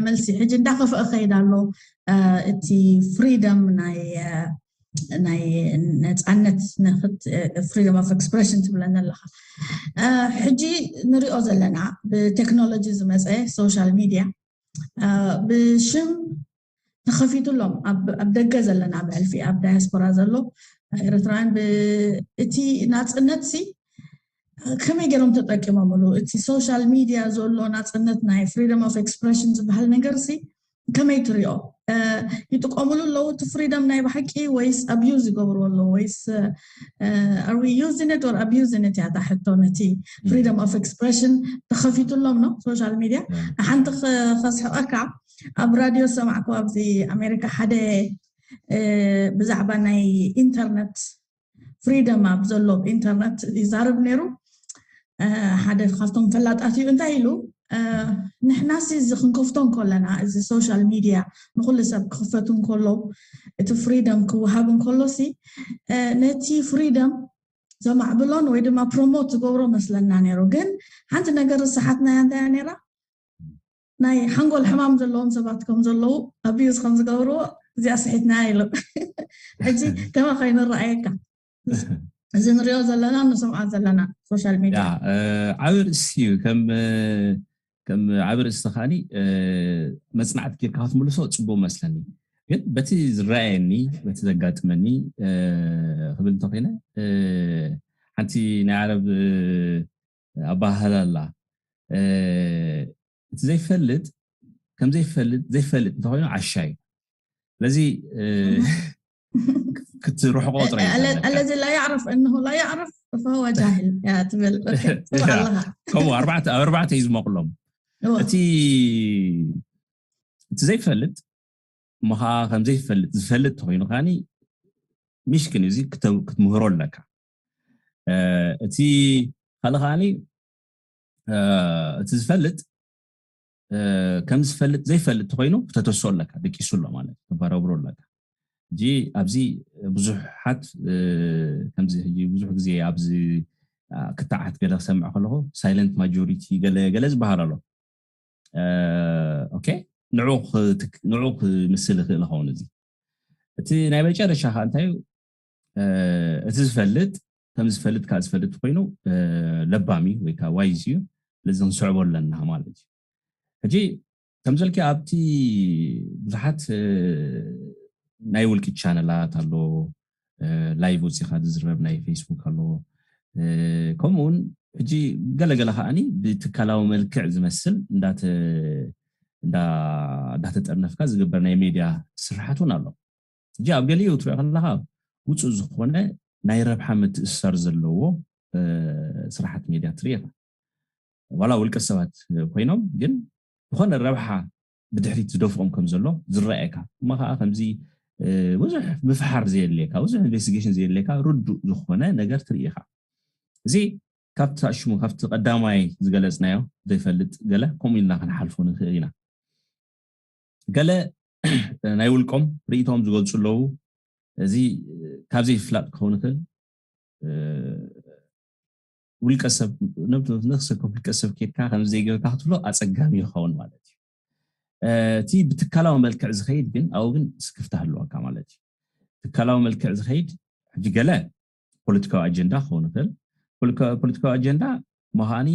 መልሲ። ሕጂ እንዳኸፍአ ከይድ ኣሎ እቲ ፍሪደም ናይ ናይ ነፃነት፣ freedom of expression ትብለና ኣለኻ። ሕጂ ንሪኦ ዘለና ብቴክኖሎጂ ዝመፀ ሶሻል ሚድያ ብሽም ተኸፊቱሎም ኣብ ደገ ዘለና ብሕልፊ ኣብ ዳያስፖራ ዘሎ ኤርትራውያን እቲ ናፅነት ሲ ከመይ ገይሮም ተጠቂሞምሉ? እቲ ሶሻል ሚድያ ዘሎ ናፅነት ናይ freedom of expression ዝበሃል ነገር ሲ ከመይ ትሪኦ? ይጥቀሙሉ ኣለዉ እቲ ፍሪደም ናይ ብሓቂ ወይስ ኣብዩዝ ይገብሩ ኣለዉ? ወይስ are we using it or abusing it እያ እታ ሕቶ። ነቲ freedom of expression ተኸፊቱሎም ነው ሶሻል ሚድያ። ሓንቲ ከስሕቐካ፣ ኣብ ራድዮ ሰማዕኩ ኣብዚ ኣሜሪካ ሓደ ብዛዕባ ናይ ኢንተርነት ፍሪደም ኣብ ዘሎ ኢንተርነት ይዛረብ ነይሩ። ሓደ ካብቶም ፈላጣት እዩ። እንታይ ኢሉ፣ ንሕናሲ እዚ ክንከፍቶ እንከለና፣ እዚ ሶሻል ሚድያ ንኩሉ ሰብ ክኽፈት እንከሎ፣ እቲ ፍሪደም ክወሃብ እንከሎ ሲ ነቲ ፍሪደም ዘማዕብሎን ወይ ድማ ፕሮሞት ዝገብሮ መስለና ነይሩ። ግን ሓንቲ ነገር ዝሰሓትናያ እንታይ እያ ነይራ? ናይ ሓንጎል ሕማም ዘለዎም ሰባት ከም ዘለዉ ኣብዩዝ ከም ዝገብርዎ እዚኣ ስሒትና ኢሉ። ሕጂ ከመ ኮይኑ ረኣየካ? እዚ ንሪኦ ዘለና ንሰምዖ ዘለና ሶሻል ሚድያ ዓቢ ርእሲ እዩ። ከም ዓቢ ርእሲ ከዓኒ መፅናዕቲ ጌርካ ክትምልሶ ፅቡቅ መስለኒ። ግን በቲ ዝረኣየኒ፣ በቲ ዘጋጥመኒ ክብል እንተኮይነ፣ ሓንቲ ናይ ዓረብ ኣባህላ ኣላ፣ እቲ ዘይፈልጥ ከም ዘይፈልጥ፣ ዘይፈልጥ እንተኮይኑ ዓሻ እዩ። ስለዚ ክትርሕቆ ጥራይ ኣለዚ ላ ያዕርፍ እንሁ ላ ያዕርፍ ፈወ ጃህል ትብል። ከምኡ ኣብ ኣርባዕተ እዩ ዝመቕሎም። እቲ እቲ ዘይፈልጥ እሞ ከዓ ከም ዘይፈልጥ ዝፈልጥ ተኮይኑ ከዓኒ ሚሽክን እዚ ክትምህሮ ኣለካ። እቲ ካልእ ከዓኒ እቲ ዝፈልጥ ከም ዝፈልጥ ዘይፈልጥ ተኮይኑ ክተተሶ ኣለካ፣ ደቂሱ ኣሎ ማለት እዩ፣ ተባረብሮ ኣለካ። ሕጂ ኣብዚ ብዙሓት ከምዚ ሕጂ ብዙሕ ግዜ ኣብዚ ክታዓት ገለ ክሰምዕ ከለኹ ሳይለንት ማጆሪቲ ገለ ገለ ዝበሃል ኣሎ። ኦኬ፣ ንዑ ክምስል ይኽእል ይኸውን። እዚ እቲ ናይ መጨረሻ ከዓ እንታይ እዩ? እቲ ዝፈልጥ ከም ዝፈልጥ ካብ ዝፈልጥ ኮይኑ ለባም እዩ ወይ ከዓ ዋይዝ እዩ። ስለዚ ክንስዕቦ ኣለና ማለት እዩ። ሕጂ ከምዘልኪ ኣብቲ ብዙሓት ናይ ውልቂ ቻነላት ኣሎ፣ ላይቭ ወፂኻ ዝዝረብ ናይ ፌስቡክ ኣሎ። ከምኡውን ሕጂ ገለገለ ከዓኒ ብትካላዊ መልክዕ ዝመስል እንዳተጠርነፍካ ዝግበር ናይ ሜድያ ስርሓት እውን ኣሎ። ሕጂ ኣብ ገሊኡ ትሪኦ ከለካ ውፁእ ዝኾነ ናይ ረብሓ ምትእስሳር ዘለዎ ስራሓት ሜድያ ትርኢ ኢኻ። ዋላ ውልቀ ሰባት ኮይኖም ግን ዝኾነ ረብሓ ብድሕሪት ዝደፍኦም ከም ዘሎ ዝረኣየካ፣ እሞ ከዓ ከምዚ ብዙሕ ምፍሓር ዘየድልየካ፣ ብዙሕ ኢንቨስቲጌሽን ዘየድልየካ ርዱእ ዝኾነ ነገር ትርኢ ኢኻ። እዚ ካብቲ ሽሙ ካብቲ ቀዳማይ ዝገለፅናዮ ዘይፈልጥ ገለ ከምኡ ኢልና ክንሓልፎ ንኽእል ኢና። ገለ ናይ ውልቆም ርእይቶም ዝገልፁ ኣለዉ። እዚ ካብ ዘይፍላጥ ክኸውን ይኽእል። ውልቀ ሰብ ነፍሰ ውልቀ ሰብ ኬድካ ከም ዘይገብካ ክትብሎ ኣፀጋሚ ይኸውን ማለት እዩ። እቲ ብትካላዊ መልክዕ ዝኸይድ ግን ኣብኡ ግን ስክፍታ ህልወካ ማለት እዩ። ትካላዊ መልክዕ ዝኸይድ ሕጂ ገለ ፖለቲካዊ ኣጀንዳ ክኸውን ይኽእል። ፖለቲካዊ ኣጀንዳ መኻኒ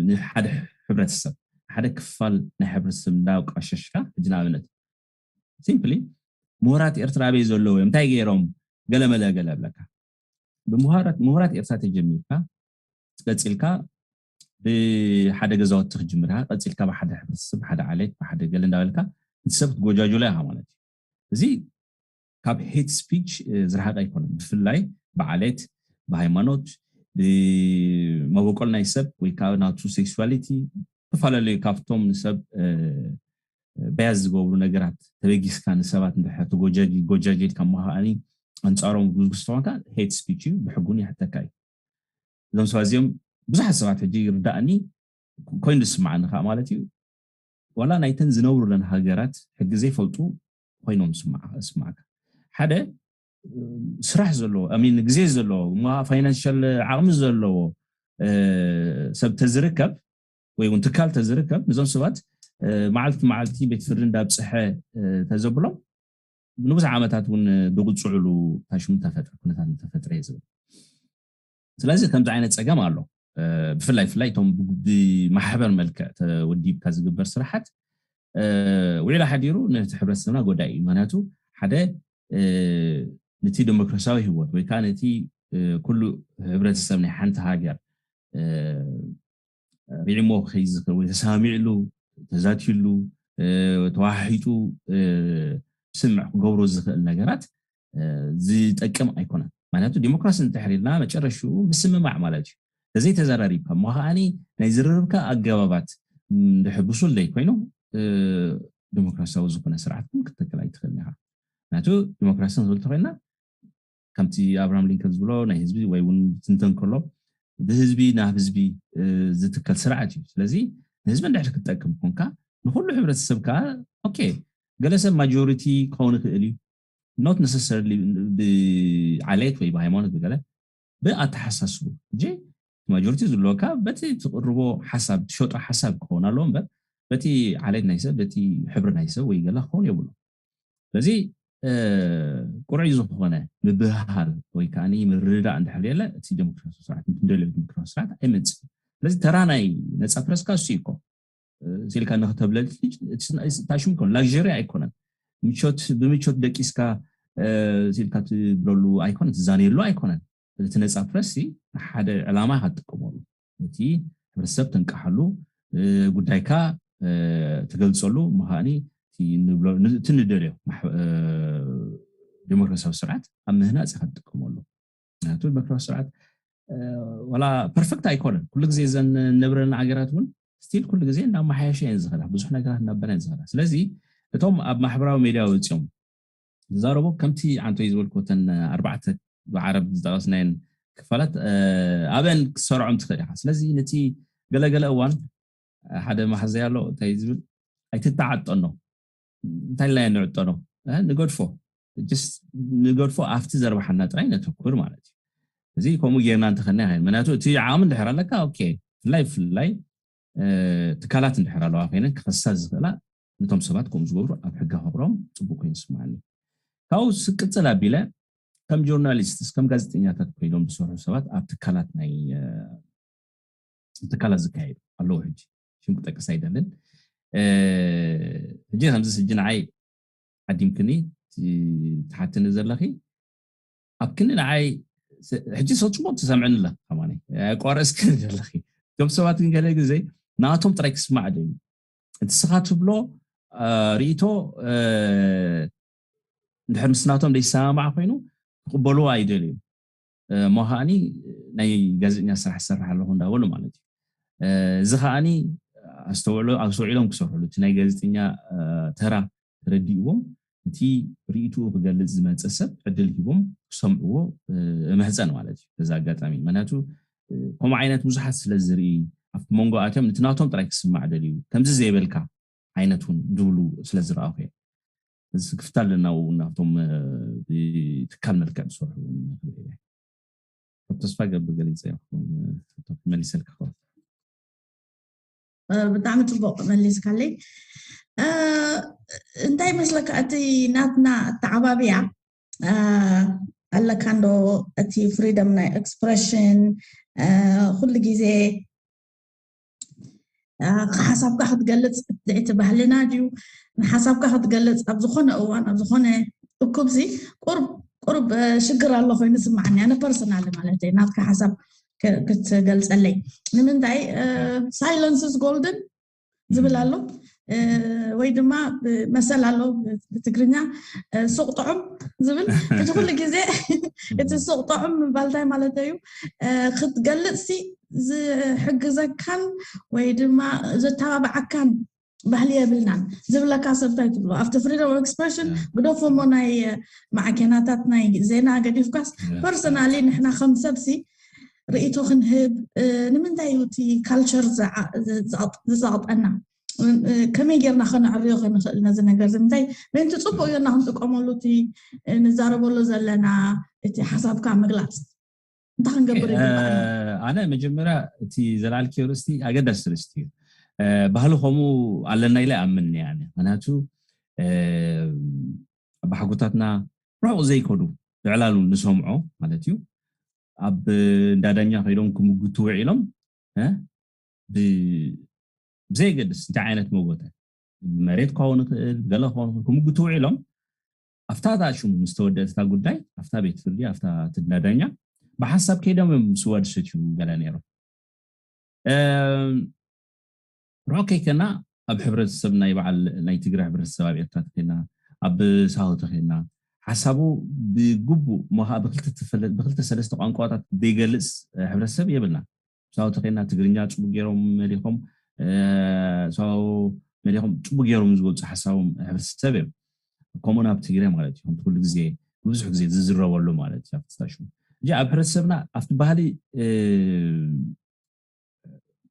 ንሓደ ሕብረተሰብ ሓደ ክፋል ናይ ሕብረተሰብ እንዳቋሸሽካ ሕጂ ንኣብነት ሲምፕሊ ምሁራት ኤርትራ ኣበይ ዘለዉ እዮም እንታይ ገይሮም ገለመለ ገለ ብለካ ብምሁራት ኤርትራ ተጀሚርካ ቀፂልካ ብሓደ ገዛውቲ ክጅምር ኢኻ ቀፂልካ ብሓደ ሕብረተሰብ ብሓደ ዓሌት ብሓደ ገለ እንዳበልካ እቲ ሰብ ክትጎጃጅሎ ኢኻ ማለት እዩ። እዚ ካብ hate speech ዝረሓቀ ኣይኮነን። ብፍላይ ብዓሌት፣ ብሃይማኖት፣ ብመበቆል ናይ ሰብ ወይ ከዓ ናቱ sexuality፣ ዝተፈላለዩ ካብቶም ንሰብ bias ዝገብሩ ነገራት ተበጊስካ ንሰባት እንድሕር ትጎጃጅ ጎጃጅ ኢልካ እሞ ከዓኒ ኣንፃሮም ግዝግዝቶ ኮንካ hate speech እዩ፣ ብሕጉን ይሕተካ እዩ። እዞም ሰባት እዚኦም ብዙሓት ሰባት ሕጂ ይርዳእኒ ኮይኑ ዝስማዓኒ ከዓ ማለት እዩ። ዋላ ናይተን ዝነብሩለን ሃገራት ሕጊ ዘይፈልጡ ኮይኖም ስማዓካ። ሓደ ስራሕ ዘለዎ ሚን ግዜ ዘለዎ ማ ፋይናንሻል ዓቕሚ ዘለዎ ሰብ ተዝርከብ ወይ እውን ትካል ተዝርከብ፣ ነዞም ሰባት መዓልቲ መዓልቲ ቤት ፍርዲ እንዳብፅሐ ተዘብሎም ንብዙሕ ዓመታት እውን ብቕፅዕሉ ታሽሙ ተፈጥረ ኩነታት ተፈጥረ እየ ዝብል። ስለዚ ከምዚ ዓይነት ፀገም ኣሎ። ብፍላይ ፍላይ እቶም ብማሕበር መልክዕ ተወዲብካ ዝግበር ስራሓት ውዒላ ሓዲሩ ነቲ ሕብረተሰብና ጎዳኢ እዩ። ምክንያቱ ሓደ ነቲ ዴሞክራሲያዊ ህይወት ወይ ከዓ ነቲ ኩሉ ሕብረተሰብ ናይ ሓንቲ ሃገር ሪዕሞ ከይዝክር ወይ ተሳሚዕሉ ተዛትዩሉ ተዋሒጡ ስምዕ ክገብሮ ዝኽእል ነገራት ዝጠቅም ኣይኮነን። ምክንያቱ ዲሞክራሲ እንተሕሪልና መጨረሽኡ ምስምማዕ ማለት እዩ። ተዘይተዘራሪብካ እሞ ከዓኒ ናይ ዝርርብካ ኣገባባት እንድሕር ብሱል ዘይኮይኑ ዲሞክራሲያዊ ዝኾነ ስርዓት እውን ክትተክል ኣይትኽእልን ኢኻ። ምክንያቱ ዲሞክራሲ ክንብል እንተኮይና ከምቲ ኣብርሃም ሊንከን ዝብሎ ናይ ህዝቢ ወይ እውን ትንተን ከሎ ብህዝቢ ናብ ህዝቢ ዝትከል ስርዓት እዩ። ስለዚ ንህዝቢ እንድሕር ክትጠቅም ኮንካ ንኩሉ ሕብረተሰብ ከዓ ኦኬ፣ ገለ ሰብ ማጆሪቲ ክኸውን ይኽእል እዩ፣ not necessarily ብዓሌት ወይ ብሃይማኖት ብገለ ብኣተሓሳስቡ እ ማጆሪቲ ዝብለካ በቲ ትቅርቦ ሓሳብ ትሸጦ ሓሳብ ክኸውን ኣለዎ እምበር በቲ ዓሌት ናይ ሰብ በቲ ሕብሪ ናይ ሰብ ወይ ገላ ክኸውን የብሉ። ስለዚ ቁርዒ ዝኾነ ምብህሃል ወይ ከዓ ምርዳእ እንድሕር የለ እቲ ዲሞክራሲ ስርዓት ንደልዮ ዲሞክራሲ ስርዓት ኣይመፅእ። ስለዚ ተራ ናይ ነፃ ፕረስካ እሱ ይኮ ሲልካ ንክተብለል ታሽሙ ይኮን ላግሪ ኣይኮነን። ምቾት ብምቾት ደቂስካ ሲልካ ትብለሉ ኣይኮነን፣ ትዛነየሉ ኣይኮነን። እቲ ነፃ ፕረስ ሓደ ዕላማ ካትጥቀመሉ እቲ ሕብረተሰብ ተንቀሓሉ ጉዳይካ ትገልፀሉ ምሃኒ እቲ ንደልዮ ዲሞክራሲያዊ ስርዓት ኣብ ምህናፅ ኢካ ትጥቀመሉ። ምክንያቱ ዲሞክራሲ ስርዓት ዋላ ፐርፌክት ኣይኮነን። ኩሉ ግዜ ዘን ነብረን ሃገራት እውን ስቲል ኩሉ ግዜ እንዳመሓየሸ እየን ዝኸዳ፣ ብዙሕ ነገራት እንዳበና እየን ዝኸዳ። ስለዚ እቶም ኣብ ማሕበራዊ ሜድያ ወፂኦም ዝዛረቡ ከምቲ ዓንቶይ ዝበልኮተን ኣርባዕተ ብዓረብ ዝጠቐስናየን ክፋላት ኣበን ክሰርዖም ትኽእል ኢኻ። ስለዚ ነቲ ገለገለ እዋን ሓደ ማሕዘይ ኣሎ እንታይ ዝብል ኣይትተዓጠኖ እንታይ ኢልና ንዕጠኖ ንገድፎ ንገድፎ ኣብቲ ዘርባሓና ጥራይ ነተኩር ማለት እዩ። እዚ ከምኡ ጌርና እንተኸና ይኸን ምክንያቱ እቲ ዓቕሚ እንድሕር ኣለካ ኦኬ ፍላይ ፍላይ ትካላት እንድሕር ኣለዋ ኮይነን ክኸሳ ዝኽእላ ነቶም ሰባት ከምኡ ዝገብሩ ኣብ ሕጋ ከቕሮም ፅቡቅ ኮይኑ ይስማዓኒ። ካብኡ ስቅፅል ኣቢለ ከም ጆርናሊስት ከም ጋዜጠኛታት ኮይኖም ዝሰርሑ ሰባት ኣብ ትካላት ናይ ትካላት ዝካየዱ ኣለዉ። ሕጂ ሽም ክጠቅስ ኣይደልን። ሕጂ ከምዚ ሕጂ ንዓይ ዓዲምክኒ ትሓትኒ ዘለኺ ኣብ ክኒ ንዓይ ሕጂ ሰፅሞ ትሰምዕኒ ኣለኺ ከማኒ ኣቋረፅክኒ ዘለኺ። እቶም ሰባት ግን ገለ ግዜ ናቶም ጥራይ ክስማዕ ደዩ እቲ ስኻ ትብሎ ርእቶ እንድሕር ምስ ናቶም ዘይሰማማዕ ኮይኑ ክቕበልዎ ኣይደልዩ እሞ ከዓኒ ናይ ጋዜጠኛ ስራሕ ዝሰርሕ ኣለኹ እንዳበሉ ማለት እዩ። እዚ ከዓኒ ኣስተውዕሎ ኣስተውዒሎም ክሰርሕሉ እቲ ናይ ጋዜጠኛ ተራ ተረዲእዎም እቲ ርእትኡ ክገልፅ ዝመፀ ሰብ ዕድል ሂቦም ክሰምዕዎ እምሕፀን ማለት እዩ። በዚ ኣጋጣሚ ምክንያቱ ከምኡ ዓይነት ብዙሓት ስለ ዝርኢ ኣብ መንጎ ኣትዮም እቲ ናቶም ጥራይ ክስማዕ ደልዩ ከምዚ ዘይበልካ ዓይነት እውን ድብሉ ስለ ዝረኣኹ እየ። እዚ ክፍታ ኣለና እውን ናብቶም ብትካል መልክዕ ዝሰርሑ እውን ክብል እየ። ካብ ተስፋ ገብር ገሊፀ ይኹን መሊሰልካ ከ ብጣዕሚ ፅቡቅ መሊስካለይ። እንታይ ይመስለካ እቲ ናትና ኣተዓባብያ ኣለካ እንዶ እቲ ፍሪደም ናይ ኤክስፕሬሽን ኩሉ ግዜ ሓሳብካ ክትገልፅ እቲ ባህልና ድዩ ንሓሳብካ ክትገልፅ ኣብ ዝኾነ እዋን ኣብ ዝኾነ እኩብሲ ቁርብ ቁርብ ሽግር ኣሎ ኮይኑ ስማዓኒ ኣነ ፐርሰናል ማለት ናትካ ሓሳብ ክትገልፀለይ ንምንታይ ሳይለንስ ጎልድን ዝብል ኣሎ ወይ ድማ መሰል ኣሎ ብትግርኛ ሱቕ ጥዑም ዝብል። እቲ ኩሉ ግዜ እቲ ሱቕ ጥዑም ምባል እንታይ ማለት እዩ? ክትገልጽ ሲ ዝሕግዘካን ወይ ድማ ዘተባብዓካን ባህሊ የብልናን ዝብለካ ሰብ እንታይ ትብሎ? ኣብቲ freedom of expression ግደፎ እሞ ናይ ማዕከናታት ናይ ዜና ገዲፍካስ፣ personally ንሕና ከም ሰብሲ ርእይቶ ክንህብ ንምንታይ እዩ እቲ culture ዝፀቕጠና? ከመይ ጌርና ከነዕርዮ ከንኽእል ነዚ ነገር እዚ? ምንታይ ምእንቲ ፅቡቅ ጌርና ክንጥቀመሉ እቲ ንዛረበሉ ዘለና እቲ ሓሳብካ ምግላፅ እንታይ ክንገብር ይግባእ? ኣነ መጀመርያ እቲ ዘላልክዮ ርስቲ ኣገዳሲ ርስቲ እዩ። ባህሊ ከምኡ ኣለና ኢለ ኣምን እየ። ምክንያቱ ኣባሓጎታትና ርሑቕ ዘይከዱ ብዕላሉ ንሰምዖ ማለት እዩ። ኣብ እንዳዳኛ ከይዶም ክምጉቱ ውዒሎም ብዘየገድስ እንታይ ዓይነት መጎተ፣ ብመሬት ክኸውን ይኽእል፣ ገለ ክኸውን ይኽእል፣ ክምጉቱ ውዒሎም ኣብታ እታ ሽሙ ምስ ተወደአት እታ ጉዳይ ኣብታ ቤት ፍርዲ ኣብታ ትዳዳኛ ብሓሳብ ከይዶም እዮም ስዋ ድሰትዩ ገለ ነይሮም። ርሑቕ ከይከና ኣብ ሕብረተሰብ ናይ በዓል ናይ ትግራይ ሕብረተሰብ ኣብ ኤርትራ ተኸና ኣብ ሳሆ ተኸና ሓሳቡ ብግቡእ እሞ ከዓ ብክልተ ሰለስተ ቋንቋታት ዘይገልፅ ሕብረተሰብ የብልና። ሳሆ ተኸና ትግርኛ ፅቡቅ ገይሮም መሊኾም ሳሆ መሊኾም ፅቡቅ ገይሮም ዝገልፁ ሓሳቦም ሕብረተሰብ እዮም። ከምኡ ናብ ትግርኛ ማለት እዩ። ኩሉ ግዜ ብዙሕ ግዜ ዝዝረበሉ ማለት እዩ። ኣብቲ ስታሽን እዚ ኣብ ሕብረተሰብና ኣብቲ ባህሊ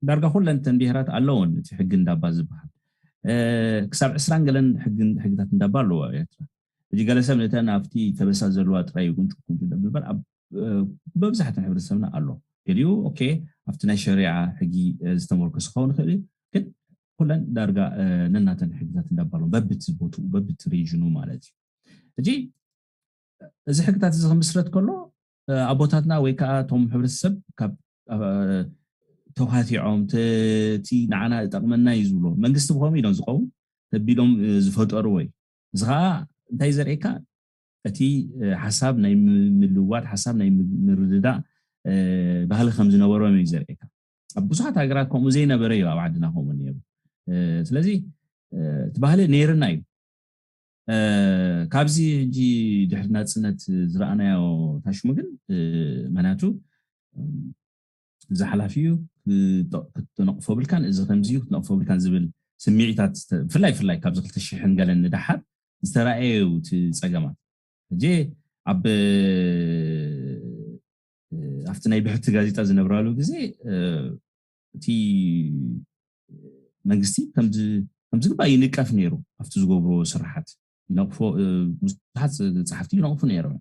ዳርጋ ኩለን ተን ብሄራት ኣለውን እቲ ሕጊ እንዳባ ዝበሃል ክሳብ ዕስራን ገለን ሕግታት እንዳባ ኣለዎ ኤርትራ። እዚ ገለ ሰብ ነተን ኣብቲ ተበሳ ዘለዋ ጥራይ ቁንጩ ቁንጩ ብልበር በብዛሕትን ሕብረተሰብና ኣሎ። ገሊኡ ኦኬ ኣብቲ ናይ ሸሪዓ ሕጊ ዝተመርኮሰ ክኸውን ይኽእል እዩ። ግን ኩለን ዳርጋ ነናተን ሕግታት እንዳባ ኣለዎ በብቲ ቦትኡ በብቲ ሪጅኑ ማለት እዩ። እዚ ሕግታት እዚ ክምስረት ከሎ ኣቦታትና ወይ ከዓ እቶም ሕብረተሰብ ካብ ተዋቲዖም እቲ ንዓና ጠቕመና እዩ ዝብሎ መንግስቲ ብኸምኡ ኢሎም ዝኸውን ተቢሎም ዝፈጠሩ ወይ እዚ ከዓ እንታይ ዘርእየካ እቲ ሓሳብ ናይ ምልዋጥ ሓሳብ ናይ ምርድዳእ ባህሊ ከም ዝነበሮም እዩ ዘርእየካ። ኣብ ብዙሓት ሃገራት ከምኡ ዘይነበረ እዩ ኣብ ዓድና ከምኡ ነይሩ። ስለዚ እቲ ባህሊ ነይርና እዩ። ካብዚ ሕጂ ድሕሪ ናፅነት ዝረኣናዮ ታሽሙ ግን ምክንያቱ እዚ ሓላፊ እዩ ክትነቕፎ ብልካን እዚ ከምዚ እዩ ክትነቕፎ ብልካን ዝብል ስምዒታት ብፍላይ ፍላይ ካብዚ ክልተ ሽሕን ገለን ንደሓር ዝተረኣየ እዩ እቲ ፀገማት። ሕጂ ኣብ ኣብቲ ናይ ብሕቲ ጋዜጣ ዝነብራሉ ግዜ እቲ መንግስቲ ከምዚ ግባእ ይንቀፍ ነይሩ ኣብቲ ዝገብርዎ ስራሓት ይነቕፎ ብዙሓት ፀሓፍቲ ይነቕፉ ነይሮም።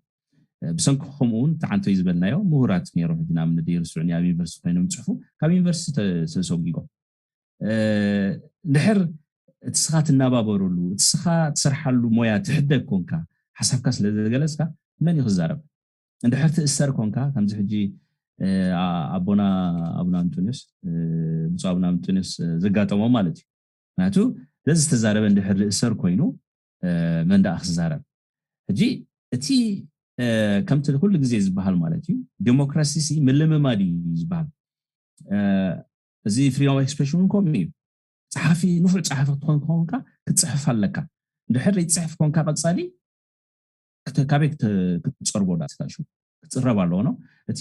ብሰንኪ ከምኡ እውን ተዓንቶይ ዝበልናዮ ምሁራት ነይሮም ሕጂ ንኣብነት ዘይርስዑኒ ኣብ ዩኒቨርሲቲ ኮይኖም ይፅሕፉ ካብ ዩኒቨርሲቲ ተሰጒጎም ድሕር እቲ ስኻ ትናባበረሉ እቲ ስኻ ትሰርሓሉ ሞያ ትሕደግ ኮንካ ሓሳብካ ስለ ዘገለፅካ መን እዩ ክዛረብ? እንድሕር ትእሰር ኮንካ ከምዚ ሕጂ ኣቦና ኣቡና ኣንቶኒዮስ ብፁዕ ኣቡና ኣንቶኒዮስ ዘጋጠሞም ማለት እዩ። ምክንያቱ ዘዚ ዝተዛረበ እንድሕር ዝእሰር ኮይኑ መን ደኣ ክዛረብ? ሕጂ እቲ ከምቲ ኩሉ ግዜ ዝበሃል ማለት እዩ ዲሞክራሲ ምልምማድ እዩ ዝበሃል። እዚ freedom of expression እውን ከምኡ እዩ። ፀሓፊ ንፉዕ ፀሓፊ ክትኾን ከኾንካ ክትፅሕፍ ኣለካ። እንድሕር ዘይትፅሕፍ ኮንካ ቀፃሊ ካበይ ክትፀርቦ ዳ ስታሹ ክፅረብ ኣለዎ ነው። እቲ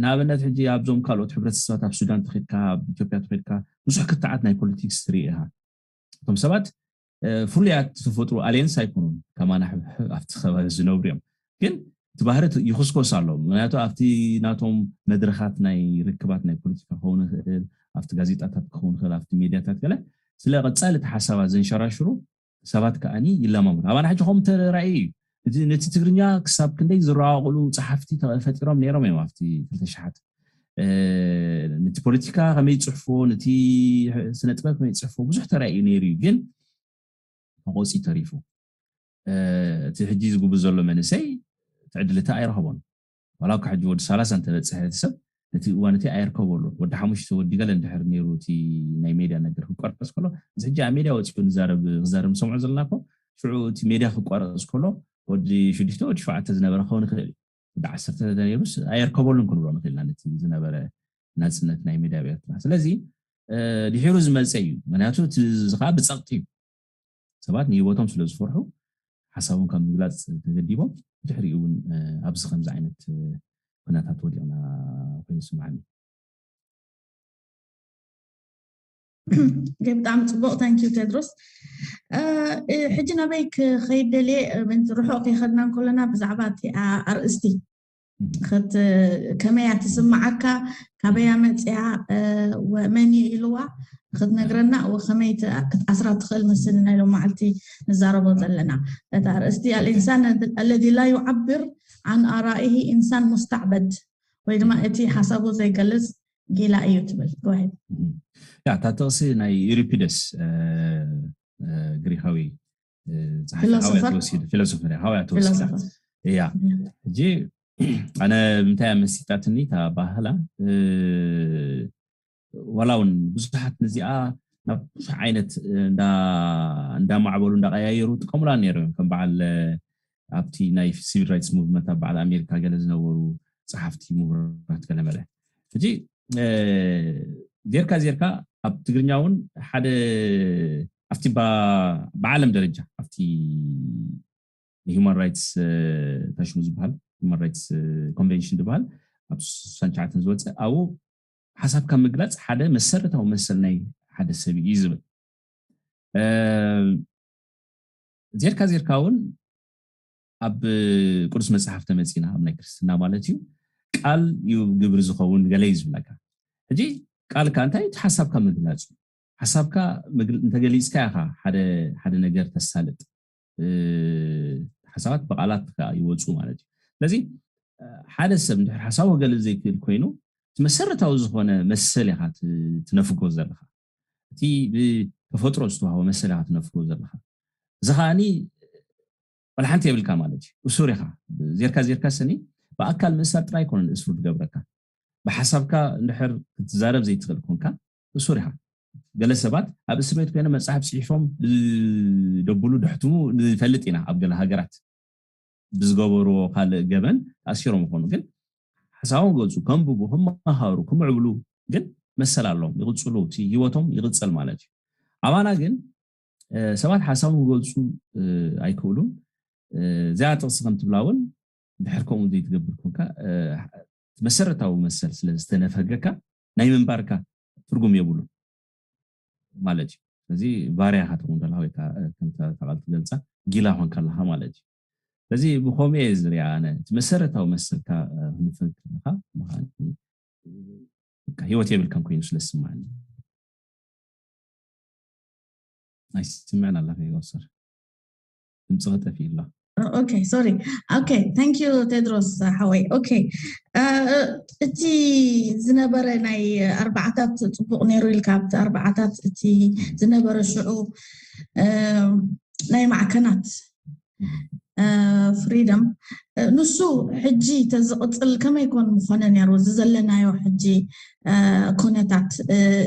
ንኣብነት ሕጂ ኣብዞም ካልኦት ሕብረተሰባት ኣብ ሱዳን ተኸድካ ኣብ ኢትዮጵያ ተኸድካ ብዙሕ ክትዓት ናይ ፖለቲክስ ትርኢ ኢኻ። እቶም ሰባት ፍሉያት ተፈጥሮ ኣልየንስ ኣይኮኑን ከማና ኣብቲ ከባቢ ዝነብሩ እዮም። ግን እቲ ባህሪ ይኹስኮስ ኣሎ። ምክንያቱ ኣብቲ ናቶም መድረኻት ናይ ርክባት ናይ ፖለቲካ ክኸውን ይኽእል ኣብቲ ጋዜጣታት ክኸውን ይኽእል ኣብቲ ሜድያታት ገለ ስለ ቀፃሊ እቲ ሓሳባት ዘንሸራሽሩ ሰባት ከዓኒ ይለማመዱ። ኣባና ሕጂ ከምኡ ተራእዩ እዩ። ነቲ ትግርኛ ክሳብ ክንደይ ዝረዋቕሉ ፀሓፍቲ ፈጢሮም ነይሮም እዮም ኣብቲ ክልተ ሽሓት ነቲ ፖለቲካ ከመይ ይፅሕፎ ነቲ ስነ ጥበብ ከመይ ይፅሕፎ ብዙሕ ተራእዩ ነይሩ እዩ። ግን መቆፂ ተሪፉ እቲ ሕጂ ዝጉብዝ ዘሎ መንእሰይ ትዕድልቲ ኣይረኸቦን። ዋላ እኳ ሕጂ ወዲ ሰላሳ እንተበፅሐ እቲ ሰብ ነቲ እዋን እቲ ኣይርከበሉን። ወዲ ሓሙሽተ ወዲ ገለ እንድሕር ነይሩ እቲ ናይ ሜድያ ነገር ክቋረፅ ከሎ እዚ ሕጂ ኣብ ሜድያ ወፂኡ ንዛረብ ክዛረብ ንሰምዖ ዘለና እኮ ሽዑ እቲ ሜድያ ክቋረፅ ከሎ ወዲ ሽዱሽተ ወዲ ሸውዓተ ዝነበረ ክኸውን ይኽእል እዩ። ወዲ ዓሰርተ ነይሩስ ኣየርከበሉን ክንብሎ ንኽእል ኢና ነቲ ዝነበረ ናፅነት ናይ ሜድያ ኣብ ኤርትራ። ስለዚ ድሒሩ ዝመፀ እዩ። ምክንያቱ እቲ እዚ ከዓ ብፀቕጢ እዩ። ሰባት ንሂወቶም ስለ ዝፈርሑ ሓሳቦም ካብ ምግላፅ ተገዲቦም፣ ድሕሪኡ እውን ኣብዚ ከምዚ ዓይነት ኩነታት ወዲቕና ኮይኑ ይስማዓኒ። ብጣዕሚ ፅቡቕ። ታንኪዩ ቴድሮስ። ሕጂ ናበይ ክኸይድ ደልየ? ምእንቲ ርሑቕ ከይኸድና እንከለና ብዛዕባ እቲ ኣርእስቲ ከመያ ትስምዓካ፣ ካበያ መፅያ፣ መን ኢልዋ ክትነግረና፣ ወከመይ ክትኣስራ ትኽእል መስል ናይ ሎም መዓልቲ ንዛረቦ ዘለና። እቲ ኣርእስቲ الإنسان الذي لا يعبر عن آرائه إنسان مستعبد، ወይ ድማ እቲ ሓሳቡ ዘይገልፅ ጊላ እዩ ትብል። ጎሄድ። ያ እታ ጥቕሲ ናይ ዩሪፒደስ ግሪካዊ ፊሎሶፈር። ፊሎሶፈር ሃውያ ተወሲዳ። ያ ሕጂ ኣነ ምንታይ መሲጣትኒ እታ ባህላ፣ ዋላ እውን ብዙሓት ነዚኣ ናብ ብዙሕ ዓይነት እንዳማዕበሉ እንዳቀያየሩ ጥቀሙላ ነይሩ እዮም። ከም በዓል ኣብቲ ናይ ሲቪል ራይትስ ሙቭመንት ኣብ በዓል ኣሜሪካ ገለ ዝነበሩ ጸሓፍቲ፣ ምሁራት ገለ መለ። ሕጂ ዜርካ ዜርካ ኣብ ትግርኛ እውን ሓደ ኣብቲ ብዓለም ደረጃ ኣብቲ ሂማን ራይትስ ታሽሙ ዝበሃል ሂማን ራይትስ ኮንቨንሽን ዝበሃል ኣብ ስሳን ትሽዓተን ዝወፀ ኣብኡ ሓሳብካ ምግላፅ ሓደ መሰረታዊ መሰል ናይ ሓደ ሰብ እዩ ዝብል። ዜርካ ዜርካ እውን ኣብ ቅዱስ መፅሓፍ ተመፂና ኣብ ናይ ክርስትና ማለት እዩ ቃል እዩ ግብሪ ዝኸውን ገለ እዩ ዝብለካ። ሕጂ ቃልካ እንታይ እቲ ሓሳብካ ምግላፅ እዩ። ሓሳብካ እንተገሊፅካ ኢኻ ሓደ ነገር ተሳልጥ። ሓሳባት ብቃላት ከዓ ይወፁ ማለት እዩ። ስለዚ ሓደ ሰብ እንድሕር ሓሳቡ ክገልፅ ዘይክእል ኮይኑ እቲ መሰረታዊ ዝኾነ መሰል ኢኻ ትነፍጎ ዘለኻ። እቲ ብተፈጥሮ ዝተዋህቦ መሰል ኢኻ ትነፍጎ ዘለኻ። እዚ ከዓኒ ወላ ሓንቲ የብልካ ማለት እዩ። እሱር ኢኻ። ዜርካ ዜርካ ስኒ ብኣካል ምእሳር ጥራይ ኣይኮነን እሱር ዝገብረካ። ብሓሳብካ እንድሕር ክትዛረብ ዘይትኽእል ኮንካ እሱር ኢኻ። ገለ ሰባት ኣብ እስር ቤት ኮይኖም መፅሓፍ ፅሒፎም ዝደብሉ ደሕትሙ ንፈልጥ ኢና። ኣብ ገለ ሃገራት ብዝገበርዎ ካልእ ገበን ተኣሲሮም ይኾኑ፣ ግን ሓሳቦም ክገልፁ፣ ከንብቡ፣ ክመሃሩ፣ ክምዕብሉ ግን መሰል ኣለዎም። ይቕፅሉ፣ እቲ ሂወቶም ይቕፅል ማለት እዩ። ኣባና ግን ሰባት ሓሳቦም ክገልፁ ኣይክእሉን። እዚኣ ጥቕሲ ከም ትብላ እውን ድሕር ከምኡ ዘይትገብር ኮንካ መሰረታዊ መሰል ስለ ዝተነፈገካ ናይ ምንባርካ ትርጉም የብሉን ማለት እዩ። ስለዚ ባርያ ኢኻ ትኸውን ዘለኻ ወይ ከዓ ከምታ ቃል ትገልፃ ጊላ ኮንካ ኣለኻ ማለት እዩ። ስለዚ ብኸምኡ እየ ዝሪኣ ኣነ እቲ መሰረታዊ መሰልካ ክንፈግ ከለኻ ምዃን ህይወት የብልካን ኮይኑ ስለ ዝስማዓኒ። ኣይስምዕን ኣላ ከይወሰር ድምፂ ጠፊኡ ኣሎ። ኦኬ ሶሪ። ኦኬ ታንክ ዩ ቴድሮስ ሓወይ። ኦኬ እቲ ዝነበረ ናይ ኣርባዓታት ፅቡቕ ነይሩ ኢልካ ኣብቲ ኣርባዓታት እቲ ዝነበረ ሽዑ ናይ ማዕከናት ፍሪደም ንሱ ሕጂ ተዝቕፅል ከመይ ኮን ምኾነ ነይሩ? እዚ ዘለናዮ ሕጂ ኩነታት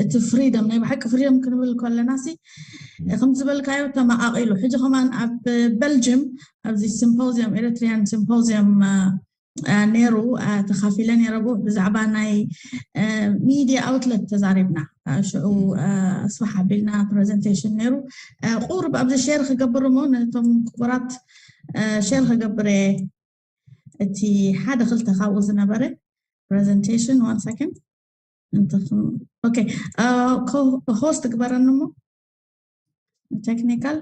እቲ ፍሪደም ናይ ብሓቂ ፍሪደም ክንብል ከለና ሲ ከም ዝበልካዮ ተመቓቒሉ ሕጂ ከማን ኣብ በልጅም ኣብዚ ሲምፖዚየም ኤሪትሪያን ሲምፖዚየም ነይሩ ተኻፊለ ነይረ ብኡ ብዛዕባ ናይ ሚድያ ኣውትለት ተዛሪብና ሽዑ ስራሕ ኣቢልና ፕሬዘንቴሽን ነይሩ ቁርብ ኣብዚ ሼር ክገብር እሞ ነቶም ክቡራት ሼር ክገብር እየ እቲ ሓደ ክልተ ካብኡ ዝነበረ ፕሬዘንቴሽን one second ኦኬ ሆስት ግበረኒ እሞ ቴክኒካል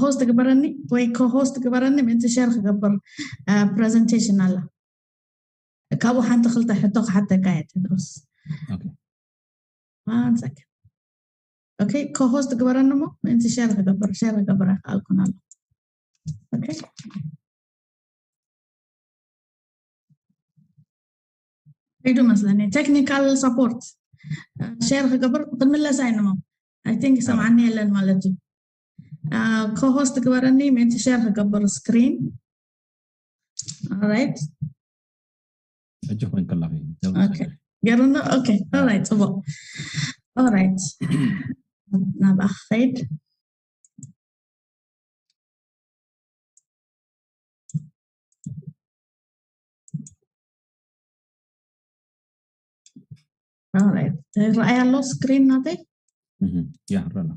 ሆስት ግበረኒ ወይ ኮሆስት ግበረኒ ምእንቲ ሸር ክገብር ፕሬዘንቴሽን ኣላ ካብኡ ሓንቲ ክልተ ሕቶ ክሓተካ እየ ቴድሮስ one second ኦኬ ኮሆስት ግበረኒ እሞ ምእንቲ ሸር ክገብር ሸር ክገብር ኣይከኣልኩን ኣሎ ኦኬ ሪዱ መስለኒ ቴክኒካል ሰፖርት ሸር ክገብር ክንምለስ ኣይንሞ I think ሰምዓኒ የለን ማለት እዩ ኮሆስት ግበረኒ ምእንቲ ሸር ክገብር ስክሪን right ሕጂ ኮይን ከላኺ ገሩና okay alright ጽቡቕ alright ናብኣ ክኸይድ Alright. ይረኣይ ኣሎ ስክሪን ናተይ? እህ፣ ያ ረና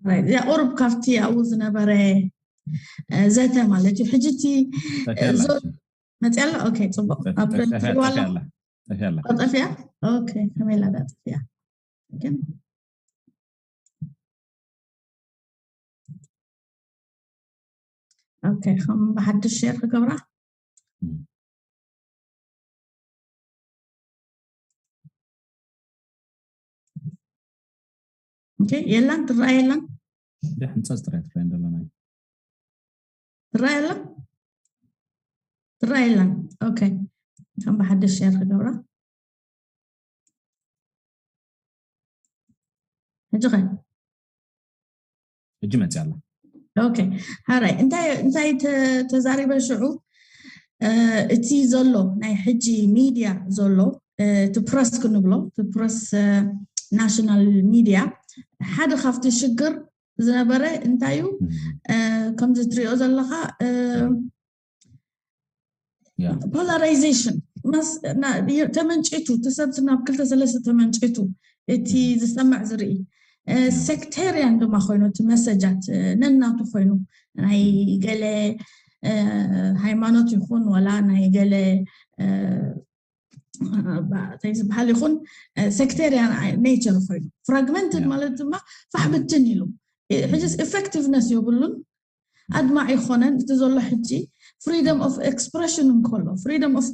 Alright። ያ ቁሩብ ካብቲ ኣብኡ ዝነበረ እ፣ ዘተ ማለት እዩ። ሕጂ እቲ እ፣ ዞ- መፅያ ኣሎ። ኦኬ፣ ፅቡቅ። ኣብ ትሪዋ ኣሎ። ጠፊያ ኣላ። ጠፊያ። ኦኬ፣ ከመይ ኢላ ዳ ጠፊያ? ግን ኦኬ፣ ከም ብሓድሽ ሼር ክገብራ። ኦኬ፣ የላን፣ ትረኣ የላን። ሕንፃፅ ጥራይ ትረአ እንደለና። ትረኣ የላ፣ ትረኣ የላን። ኦኬ፣ ከም ብሓድሽ ሼር ክገብራ። ሕጂ ኸ? ሕጂ መፅያ ኣላ። ኦኬ፣ ሃራይ እንታይ እንታይ ተ- ተዛሪበ ሽዑ? እ፣ እቲ ዘሎ ናይ ሕጂ ሚድያ ዘሎ እ፣ እቲ ፕረስ ክንብሎ፣ እቲ ፕረስ ናሽናል ሚድያ ሓደ ካብቲ ሽግር ዝነበረ እንታይ እዩ? እ፣ ከምዚ ትሪኦ ዘለካ እ፣ ያ ፖላራይዜሽን ተመንጭቱ፣ እቲ ሰብ ናብ ክልተ ሰለስተ ተመንጭቱ፣ እቲ ዝሰምዕ ዝርኢ። ሴክቴሪያን ድማ ኮይኑ፣ እቲ መሰጃት ነናቱ ኮይኑ፣ ናይ ገለ ሃይማኖት ይኹን ዋላ ናይ ገለ እንታይ ዝበሃል ይኹን ሴክቴሪያን ኔቸር ኮይኑ፣ ፍራግመንትድ ማለት ድማ ፋሕብትን ኢሉ ሕጂ ኢፌክቲቭነስ የብሉን። ኣድማዕ ይኮነን እቲ ዘሎ ሕጂ። ፍሪደም ኦፍ ኤክስፕሬሽን እንከሎ፣ ፍሪደም ኦፍ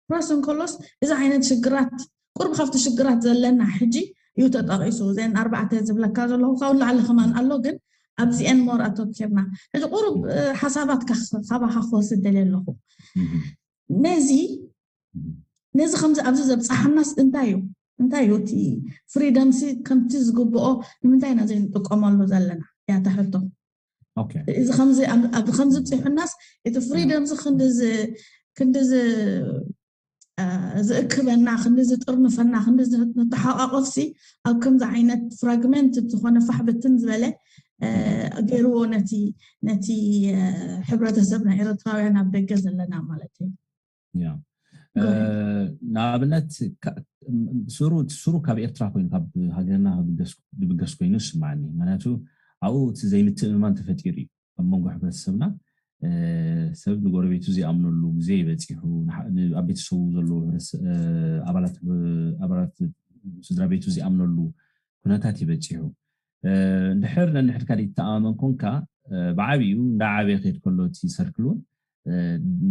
ፕረስ እንከሎስ፣ እዚ ዓይነት ሽግራት ቁርብ ካብቲ ሽግራት ዘለና ሕጂ እዩ ተጠቂሱ። ዘን ኣርባዕተ ዝብለካ ዘለኹ ካብኡ ላዕሊ ከማን ኣሎ፣ ግን ኣብዚኤን ሞር ኣተኪርና ሕጂ ቁሩብ ሓሳባትካ ካባካ ክወስድ ደልየ ኣለኹ። ነዚ ነዚ ከምዚ ኣብዚ ዘብፃሓናስ እንታይ እዩ? እንታይ እዩ እቲ ፍሪደምሲ ከምቲ ዝግብኦ ንምንታይ ኢና ዘይንጥቀመሉ ዘለና? ያታ ሕቶ። እዚ ከምዚ ኣብዚ ከምዚ ብፅሑናስ እቲ ፍሪደምሲ ክንዲ ክንዲ ዝእክበና፣ ክንዲ ዝጥርንፈና፣ ክንዲ ንተሓቋቆፍሲ ኣብ ከምዚ ዓይነት ፍራግመንት ዝኾነ ፋሕ ብትን ዝበለ ገይርዎ ነቲ ነቲ ሕብረተሰብ ናይ ኤረትራውያን ኣብ ደገ ዘለና ማለት እዩ። ንኣብነት ስሩ ካብ ኤርትራ ኮይኑ ካብ ሃገርና ዝብገስ ኮይኑ ይስማዓኒ። ምክንያቱ ኣብኡ እቲ ዘይምትእምማን ተፈጢሩ እዩ ኣብ መንጎ ሕብረተሰብና። ሰብ ንጎረቤቱ ዘይኣምነሉ ግዜ ይበፂሑ፣ ኣብ ቤተሰቡ ዘለዉ ኣባላት ስድራ ቤቱ ዘይኣምነሉ ኩነታት ይበፂሑ። እንድሕር ነንሕድካ ዘይተኣማመን ኮንካ ብዓብዩ እንዳዓበየ ክሄድ ከሎ እቲ ሰርክል እውን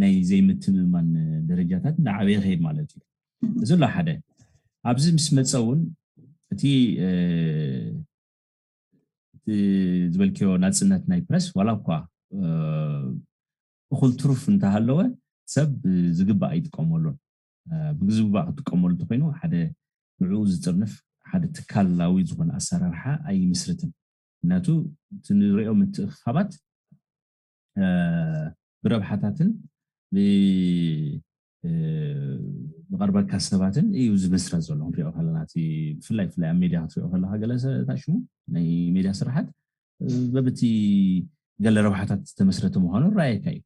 ናይ ዘይምትምእማን ደረጃታት እንዳዓበየ ክሄድ ማለት እዩ። እዚ ኣሎ ሓደ። ኣብዚ ምስ መፀ እውን እቲ ዝበልክዮ ናፅነት ናይ ፕረስ ዋላ እኳ እኹል ትሩፍ እንተሃለወ ሰብ ዝግባእ ኣይጥቀመሉን። ብዝግባእ ክጥቀመሉ እንተኮይኑ ሓደ ንዕኡ ዝጥርንፍ ሓደ ትካላዊ ዝኾነ ኣሰራርሓ ኣይምስርትን። ምክንያቱ እቲ ንሪኦ ምትእኽኻባት ብረብሓታትን ብቐርበካ ሰባትን እዩ ዝምስረት ዘሎ። ክንሪኦ ከለና እቲ ብፍላይ ብፍላይ ኣብ ሜድያ ክትሪኦ ከለካ ገለ ታሽሙ ናይ ሜድያ ስራሓት በብቲ ገለ ረብሓታት ዝተመስረተ ምዃኑ ራእየካ እዩ።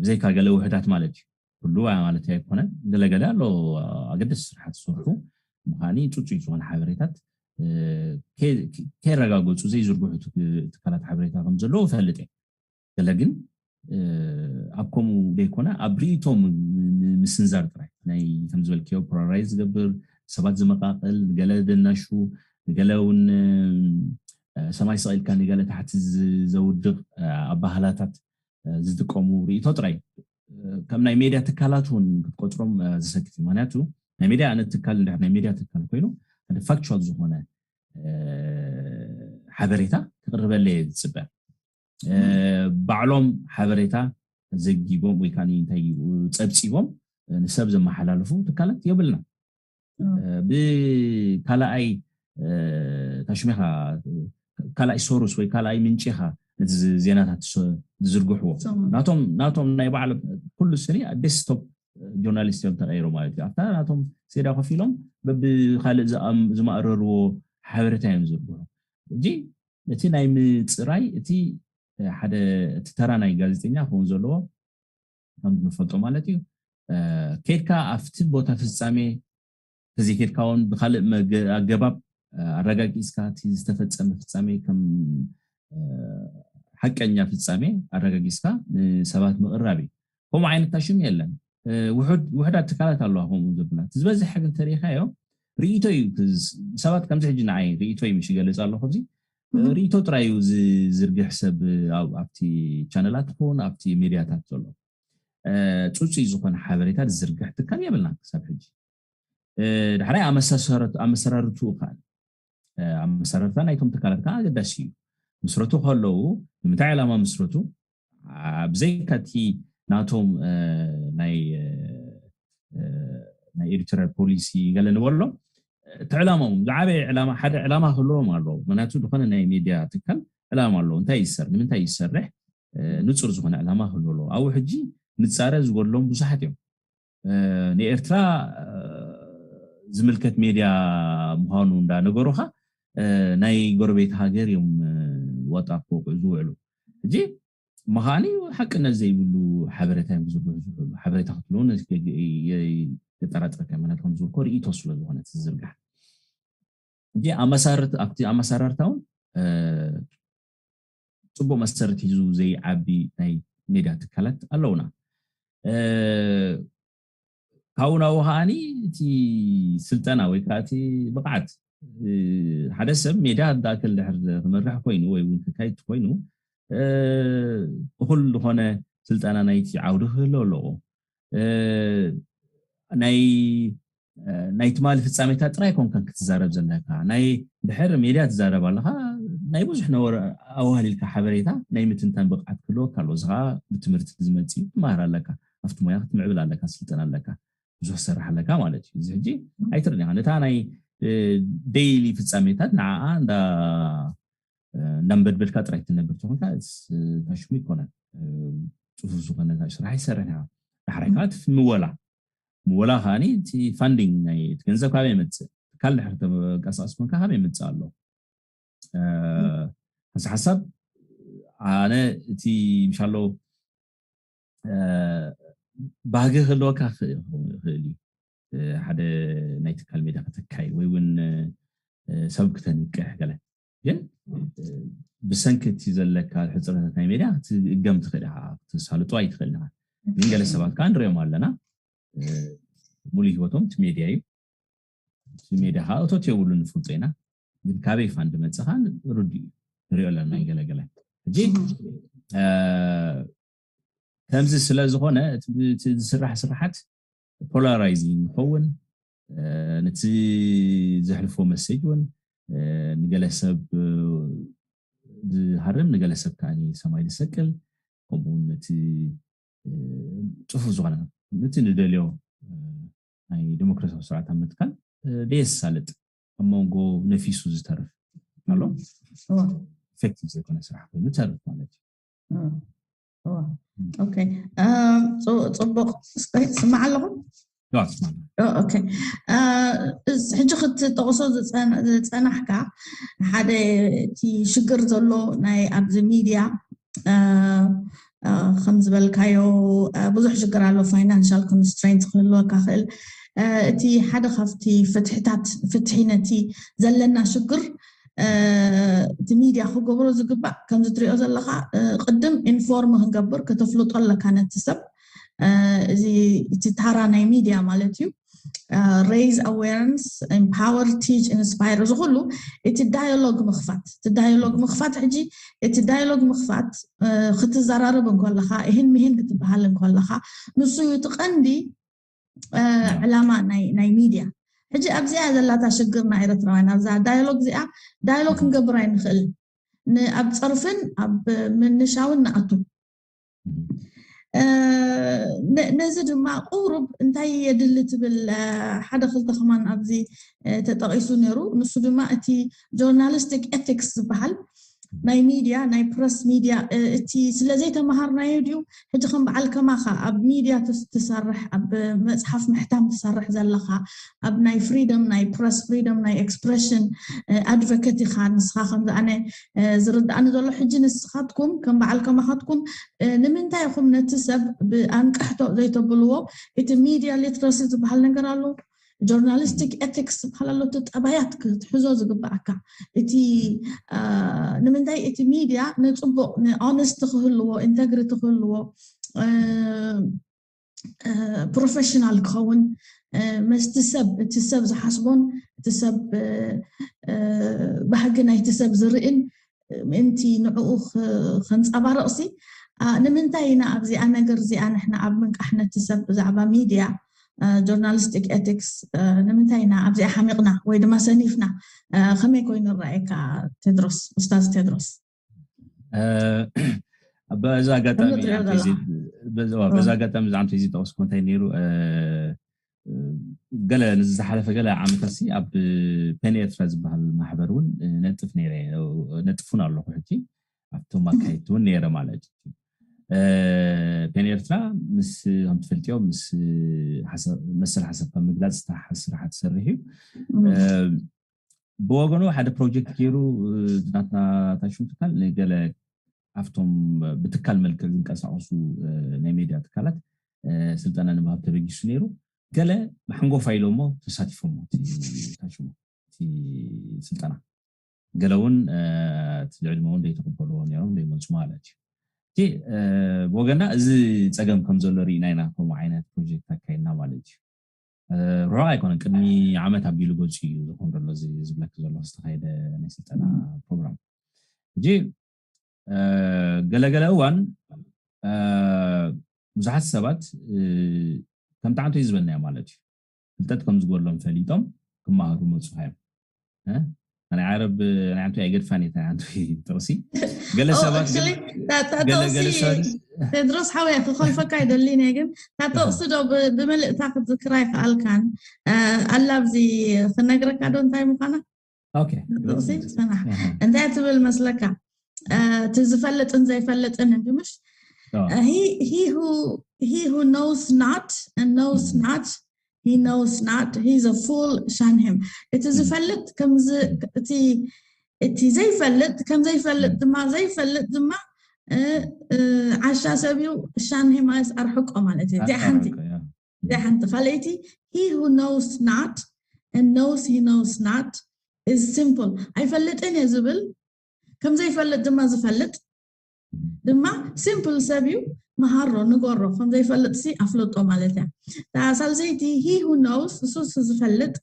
ብዘይካ ገለ ውሕዳት ማለት እዩ። ኩሉ ማለት ኣይኮነን። ገለገለ ኣሎ ኣገደስቲ ስራሓት ዝሰርሑ ምዃኒ ፅፁይ ዝኾነ ሓበሬታት ከይረጋገፁ ዘይዝርግሑ ትካላት ሓበሬታ ከም ዘለዉ እፈልጥ እየ። ገለ ግን ኣብ ከምኡ ዘይኮነ ኣብ ርእይቶ ምስንዛር ጥራይ ናይ ከም ዝበልክዮ ፖላራይዝ ዝገብር፣ ሰባት ዝመቃቅል፣ ንገለ ደናሹ፣ ንገለ እውን ሰማይ ሰቂልካ ንገለ ታሕቲ ዘውድቅ ኣባህላታት ዝጥቀሙ ርእይቶ ጥራይ ከም ናይ ሜድያ ትካላት እውን ክትቆፅሮም ዘሰክፍ እዩ። ምክንያቱ ናይ ሜድያ ኣነ ትካል እንድሕር ናይ ሜድያ ትካል ኮይኑ ሓደ ፋክቹዋል ዝኾነ ሓበሬታ ክቅርበለ እየ ዝፅበ። ባዕሎም ሓበሬታ ዘጊቦም ወይ ከዓ እንታይ ጸብፂቦም ንሰብ ዘመሓላልፉ ትካላት የብልና። ብካልኣይ ታሽሜኻ ካልኣይ ሶሩስ ወይ ካልኣይ ምንጪኻ ነቲ ዜናታት ዝዝርግሕዎ ናቶም ናቶም ናይ ባዕሎም ኩሉ ስኒ ዴስክቶፕ ጆርናሊስት እዮም ተቀይሮ ማለት እዩ። ኣብታ ናቶም ሴዳ ኮፍ ኢሎም በብካልእ ዝማእረርዎ ሓበሬታ እዮም ዝዝርግሑ። እጂ እቲ ናይ ምፅራይ እቲ ሓደ እቲ ተራ ናይ ጋዜጠኛ ክኸውን ዘለዎ ከም ንፈልጦ ማለት እዩ። ከድካ ኣብቲ ቦታ ፍፃሜ ዘይከድካ እውን ብካልእ ኣገባብ ኣረጋጊፅካ እቲ ዝተፈፀመ ፍፃሜ ከም ሓቀኛ ፍፃሜ ኣረጋጊፅካ ንሰባት ምቕራብ እዩ። ከምኡ ዓይነት ሽም የለን። ውሕዳት ትካላት ኣለዋ ከምኡ ዘብላ። ዝበዝሐ ግን ተሪኢኻዮ ርእይቶ እዩ። ሰባት ከምዚ ሕጂ ንዓይ ርእይቶ እዩ ምሽ ይገልፅ ኣለኹ። እዚ ርእይቶ ጥራይ እዩ ዝዝርግሕ ሰብ ኣብቲ ቻነላት ትኸውን ኣብቲ ሚድያታት ዘሎ ፅፁይ ዝኾነ ሓበሬታ ዝዝርግሕ ትካል የብልና ክሳብ ሕጂ። ዳሕራይ ኣመሰራርትኡ ከዓ ኣመሰራርታ ናይቶም ትካላት ከዓ ኣገዳሲ እዩ። ምስረቱ ከለዉ ንምንታይ ዕላማ ምስረቱ፣ ብዘይካ እቲ ናቶም ናይ ናይ ኤዲቶሪያል ፖሊሲ ገለ ንበሎ፣ እቲ ዕላማኦም ዝዓበየ ዕላማ ሓደ ዕላማ ክህልዎም ኣለዎ። ምክንያቱ ዝኾነ ናይ ሚድያ ትካል ዕላማ ኣለዎ። እንታይ ይሰርሕ፣ ንምንታይ ይሰርሕ፣ ንፁር ዝኾነ ዕላማ ክህልዎ ኣለዎ። ኣብኡ ሕጂ ንፃረ ዝጎድሎም ብዙሓት እዮም። ንኤርትራ ዝምልከት ሜድያ ምዃኑ እንዳነገሩኻ ናይ ጎረቤት ሃገር እዮም ዋጣ ክወቅዑ ዝውዕሉ። ሕጂ መኻኒ ሓቅነት ዘይብሉ ሓበሬታ እዮም ዝዝርግሑ ዝውዕሉ። ሓበሬታ ክትብሎ የጠራጥረካ ምክንያቱ ከም ዝብልኮ ርእይቶ ስለ ዝኾነ ዝዝርጋሕ። ሕጂ ኣብቲ ኣመሳርርታ እውን ፅቡቅ መሰረት ሒዙ ዘይዓቢ ናይ ሜድያ ትካላት ኣለውና። ካብኡ ናብኡ ከዓኒ እቲ ስልጠና ወይ ከዓ እቲ ብቕዓት ሓደ ሰብ ሜድያ እንዳእከል ድሕር ክመርሕ ኮይኑ ወይ እውን ክካይድ ኮይኑ እኹል ዝኾነ ስልጠና ናይቲ ዓውዲ ክህልዎ ኣለዎ። ናይ ናይ ትማሊ ፍፃሜታት ጥራይ ኮንከን ክትዛረብ ዘለካ ናይ ድሕር ሜድያ ትዛረብ ኣለካ። ናይ ብዙሕ ነበረ ኣዋህሊልካ ሓበሬታ ናይ ምትንታን ብቕዓት ክህልወካ ኣለዎ። እዚ ከዓ ብትምህርቲ ዝመፅእ እዩ። ትመሃር ኣለካ፣ ኣብቲ ሞያ ክትምዕብል ኣለካ፣ ስልጠና ኣለካ፣ ብዙሕ ትሰርሕ ኣለካ ማለት እዩ። እዚ ሕጂ ኣይትርድኻ ነታ ናይ ዴይሊ ፍፃሜታት ንዓኣ እንዳ እንዳንበድበድካ ጥራይ ትነብር ተኾንካ ሽሙ ይኮነን። ፅፉፍ ዝኾነ ስራሕ ይሰርሕ ዳሕራይ ከዓ ምወላ ምወላ ከዓኒ እቲ ፋንዲንግ ናይ እቲ ገንዘብ ካበይ ይመፅእ ትካል ድሕር ተንቀሳቀስ ኮንካ ካበይ ይመፅእ ኣሎ። ሓንሳ ሓሳብ ኣነ እቲ ምሻሎ ባህጊ ክህልወካ ይኽእል እዩ። ሓደ ናይ ትካል ሜዳ ከተካይ ወይ እውን ሰብ ክተንቅሕ ገለ ግን ብሰንኪ እቲ ዘለካ ሕፅረታት ናይ ሜዳ ክትእገም ትኽእል ኢኻ፣ ክትሳልጦ ኣይትኽእል ኢኻ። ግን ገለ ሰባት ከዓ ንሪኦም ኣለና ሙሉ ህይወቶም እቲ ሜድያ እዩ። እቲ ሜድያ ከዓ እቶት የብሉ ንፍልጦ ኢና። ግን ካበይ ፋንድ መፅእ ከዓ ርዱ እዩ፣ ንሪኦ ኣለና ይገለገለ። ሕጂ ከምዚ ስለ ዝኾነ እቲ ዝስራሕ ስራሓት ፖላራይዚንግ ይኸውን። ነቲ ዘሕልፎ መሴጅ እውን ንገለ ሰብ ዝሃርም ንገለ ሰብ ከዓ ሰማይ ዝሰቅል ከምኡውን ነቲ ፅፉፍ ዝኾነ ነቲ ንደልዮ ናይ ዲሞክራሲያዊ ስርዓት ኣብ ምትካል ደየሳልጥ ኣብ መንጎ ነፊሱ ዝተርፍ ኣሎ ኢፌክቲቭ ዘይኮነ ስራሕ ኮይኑ ተርፍ ማለት እዩ። ኦኬ፣ ፅቡቅ። ስማዕ ኣለኹም? ሕጂ ክትጠቕሶ ዝፀናሕካ ሓደ እቲ ሽግር ዘሎ ናይ ኣብዚ ሚድያ ከም ዝበልካዮ ብዙሕ ሽግር ኣሎ። ፋይናንሻል ኮንስትሬንት ክህልወካ ክእል። እቲ ሓደ ካብቲ ፍትሕታት ፍትሒ ነቲ ዘለና ሽግር እቲ ሚድያ ክገብሮ ዝግባእ ከምዚ ትሪኦ ዘለካ ቅድም ኢንፎርም ክንገብር ከተፍልጦ ኣለካ ነቲ ሰብ። እዚ እቲ ታራ ናይ ሚድያ ማለት እዩ። ሬይዝ ኣዌርነስ፣ ኢምፓወር፣ ቲች፣ ኢንስፓየር፣ እዚ ኩሉ እቲ ዳያሎግ ምኽፋት እቲ ዳያሎግ ምኽፋት ሕጂ እቲ ዳያሎግ ምኽፋት ክትዘራረብ እንከለካ ይህን ምሂን ክትበሃል እንከለካ ንሱ እዩ እቲ ቀንዲ ዕላማ ናይ ሚድያ። ሕጂ ኣብዚኣ ዘላታ ሽግርና ኤረትራውያን ኣብዛ ዳያሎግ እዚኣ ዳያሎግ ክንገብር ኣይንኽእል። ኣብ ፀርፍን ኣብ ምንሻውን ንኣቱ። ነዚ ድማ ቁሩብ እንታይ የድሊ ትብል ሓደ ክልተ ከማን ኣብዚ ተጠቒሱ ነይሩ። ንሱ ድማ እቲ ጆርናሊስቲክ ኤቲክስ ዝበሃል ናይ ሚድያ ናይ ፕረስ ሚድያ እቲ ስለዘይተመሃርናዮ ድዩ? ሕጂ ከም በዓል ከማኻ ኣብ ሚድያ ትሰርሕ ኣብ መፅሓፍ ምሕታም ትሰርሕ ዘለኻ ኣብ ናይ ፍሪደም ናይ ፕረስ ፍሪደም ናይ ኤክስፕሬሽን ኣድቨኬት ኢኻ ንስኻ ከምዚ ኣነ ዝርዳእኒ ዘሎ ሕጂ ንስኻትኩም ከም በዓል ከማኻትኩም ንምንታይ ኢኹም ነቲ ሰብ ብኣንቅሕቶ ዘይተብልዎ? እቲ ሚድያ ሊትረሲ ዝበሃል ነገር ኣሎ። ጆርናሊስቲክ ኤቲክስ ዝበሃል ኣሎ፣ እቲ ጠባያት ክትሕዞ ዝግባኣካ። እቲ አ፣ ንምንታይ እቲ ሚድያ ንፅቡቕ ንኦነስቲ ክህልዎ፣ ኢንተግሪቲ ክህልዎ፣ ፕሮፌሽናል ክኸውን፣ ምስቲ ሰብ፣ እቲ ሰብ ዝሓስቦን እቲ ሰብ፣ ባህጊ ናይቲ ሰብ ዝርእን ምእንቲ ንዕኡ ከንፀባርቕሲ። ንምንታይ ኢና ኣብዚኣ ነገር እዚኣ ንሕና ኣብ ምንቃሕ ነቲ ሰብ ብዛዕባ ሚድያ፣ ጆርናሊስቲክ ኤቲክስ፣ ንምንታይ ኢና ኣብዚኣ ሓሚቕና ወይ ድማ ሰኒፍና? ከመይ ኮይኑ ይረኣየካ ቴድሮስ፣ ኡስታዝ ቴድሮስ? በዚ ኣጋጣሚ በዚ ኣጋጣሚ ዝዓምተ እዚ ጠቕስኩ እንታይ ነይሩ? ገለ ንዝሓለፈ ገለ ዓመታት ሲ ኣብ ፔን ኤርትራ ዝበሃል ማሕበር እውን ነጥፍ ነይረ፣ ነጥፉን ኣለኹ ሕጂ ኣብቶም ኣካየድቲ እውን ነይረ ማለት እዩ። ፔን ኤርትራ ምስ ከም ትፈልጥዮ ምስ መሰል ሓሳብካ ምግላፅ ስራሕ ትሰርሕ እዩ። ብወገኑ ሓደ ፕሮጀክት ገይሩ ናትና ታሽሙ ትካል ንገለ ኣብቶም ብትካል መልክዕ ዝንቀሳቀሱ ናይ ሜድያ ትካላት ስልጠና ንምሃብ ተበጊሱ ነይሩ። ገለ ብሓንጎፋ ኢሎሞ ተሳቲፎሞ ታሽሙ እቲ ስልጠና፣ ገለ እውን እቲ ልዕድመ እውን ዘይተቀበልዎ ነይሮም ዘይመፁ ማለት እዩ። እቲ ብወገና እዚ ፀገም ከም ዘሎ ርኢና ኢና ከምኡ ዓይነት ፕሮጀክት ኣካይድና ማለት እዩ። ርሑቕ ኣይኮነን፣ ቅድሚ ዓመት ኣቢሉ ገፁ እዩ ዝኾን ዘሎ እዚ ዝብለክ ዘሎ ዝተኻየደ ናይ ስልጠና ፕሮግራም። ሕጂ ገለገለ እዋን ብዙሓት ሰባት ከም ጣዕንቶ እዩ ዝበናዮ ማለት እዩ። ፍልጠት ከም ዝጎሎም ፈሊጦም ክመሃሩ መፁ እዮም። ናይ ዓረብ ናይ ዓንቱ ኣይገድፋን እየ ዓንቱ ጥቕሲ። ገለ ሰባት ቴድሮስ ሓወይ ክኸልፈካ ይደሊን እየ፣ ግን እታ ጥቕሲ ዶ ብመልእታ ክትዝክራ ይከኣልካን? ኣላ ኣብዚ ክነግረካ ዶ እንታይ ምዃና? ጥቕሲ ሰናሕ እንታይ ትብል መስለካ? እቲ ዝፈልጥን ዘይፈልጥን እንዲ ምሽ? He who knows not and knows not, he knows not, he's a fool, shun him. እቲ ዝፈልጥ ከምዚ እቲ እቲ ዘይፈልጥ ከም ዘይፈልጥ ድማ ዘይፈልጥ ድማ ዓሻ ሰብ እዩ፣ shun him ማለት ኣርሕቆ ማለት እዩ። እዚኣ ሓንቲ እዚኣ ሓንቲ። ካልኣይቲ he who knows not and knows he knows not is simple. ኣይፈልጥን እየ ዝብል ከም ዘይፈልጥ ድማ ዝፈልጥ ድማ ሲምፕል ሰብ እዩ። መሃሮ ንገሮ ከም ዘይፈልጥ ሲ ኣፍለጦ ማለት እያ። ሳልሰይቲ he who knows እሱ ዝፈልጥ፣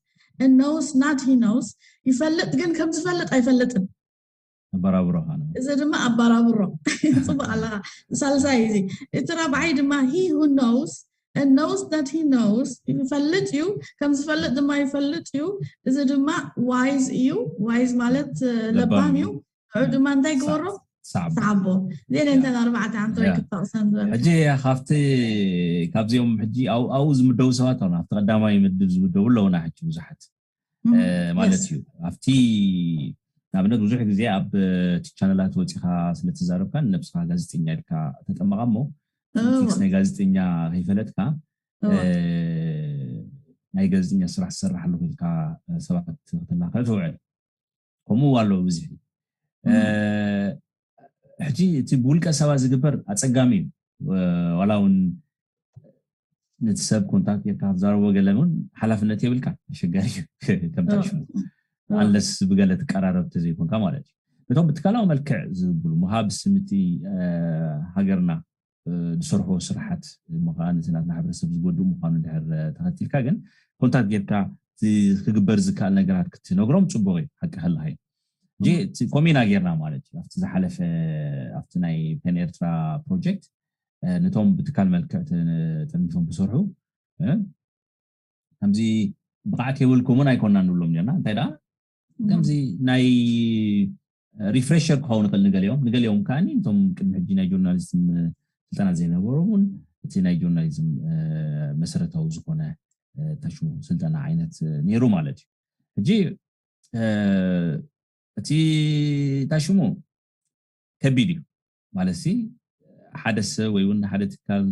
knows not he knows ይፈልጥ ግን ከም ዝፈልጥ ኣይፈልጥን። ኣባራብሮ እዚ ድማ ኣባራብሮ ጽቡቅ ኣለካ። ሳልሳይ እዚ እቲ ራብዓይ ድማ he who knows knows that he knows ይፈልጥ እዩ፣ ከም ዝፈልጥ ድማ ይፈልጥ እዩ። እዚ ድማ ዋይዝ እዩ። ዋይዝ ማለት ለባም እዩ። ንዑ ድማ እንታይ ግበሮ? ሰዓቦ። ዜን እንተን ኣርባዕተ ኣንተ ወይ ክጠቕሰን ዝበለ ሕጂ ካብቲ ካብዚኦም ሕጂ ኣብኡ ዝምደቡ ሰባት ኣና ኣብቲ ቀዳማይ ምድብ ዝምደቡ ኣለውና ሕጂ ብዙሓት ማለት እዩ። ኣብቲ ንኣብነት ብዙሕ ግዜ ኣብ እቲ ቻነላት ወፂኻ ስለተዛረብካ ንነብስኻ ጋዜጠኛ ኢልካ ተጠመቓ እሞ ቴክስ ናይ ጋዜጠኛ ከይፈለጥካ ናይ ጋዜጠኛ ስራሕ ዝሰርሕ ኣለኹ ኢልካ ሰባት ክትላኸ ትውዕል። ከምኡ ኣሎ ብዙሕ ሕጂ እቲ ብውልቀ ሰባት ዝግበር ኣፀጋሚ እዩ። ዋላ እውን ነቲ ሰብ ኮንታክት ጌርካ ክትዛረቦ ገለ እውን ሓላፍነት የብልካ። ኣሸጋሪ እዩ ከምታ ሽሙ ኣለስ ብገለ ትቀራረብ ተዘይኮንካ ማለት እዩ። ነቶም ብትካላዊ መልክዕ ዝብሉ ምሃብ ስምቲ ሃገርና ዝሰርሖ ስራሓት እሞ ከዓ ነቲ ናትና ሕብረተሰብ ዝጎድኡ ምኳኑ ድሕር ተኸቲልካ ግን ኮንታክት ጌርካ ክግበር ዝከኣል ነገራት ክትነግሮም ፅቡቅ እዩ። ሓቂ ከለካ እዩ። ከምኡ ኢና ጌርና ማለት እዩ። ኣብቲ ዝሓለፈ ኣብቲ ናይ ፔን ኤርትራ ፕሮጀክት ነቶም ብትካል መልክዕ ጠርኒፎም ዝሰርሑ ከምዚ ብቕዓት የብልኩምን ኣይኮና ንብሎም ኔርና። እንታይ ደኣ ከምዚ ናይ ሪፍሬሸር ክኸውን ይኽእል ንገሊኦም፣ ንገሊኦም ከዓኒ እቶም ቅድሚ ሕጂ ናይ ጆርናሊዝም ስልጠና ዘይነበሮም እውን እቲ ናይ ጆርናሊዝም መሰረታዊ ዝኾነ ታሽሙ ስልጠና ዓይነት ነይሩ ማለት እዩ። ሕጂ እቲ ታሽሙ ከቢድ እዩ ማለት ሲ ሓደ ሰብ ወይ እውን ሓደ ትካል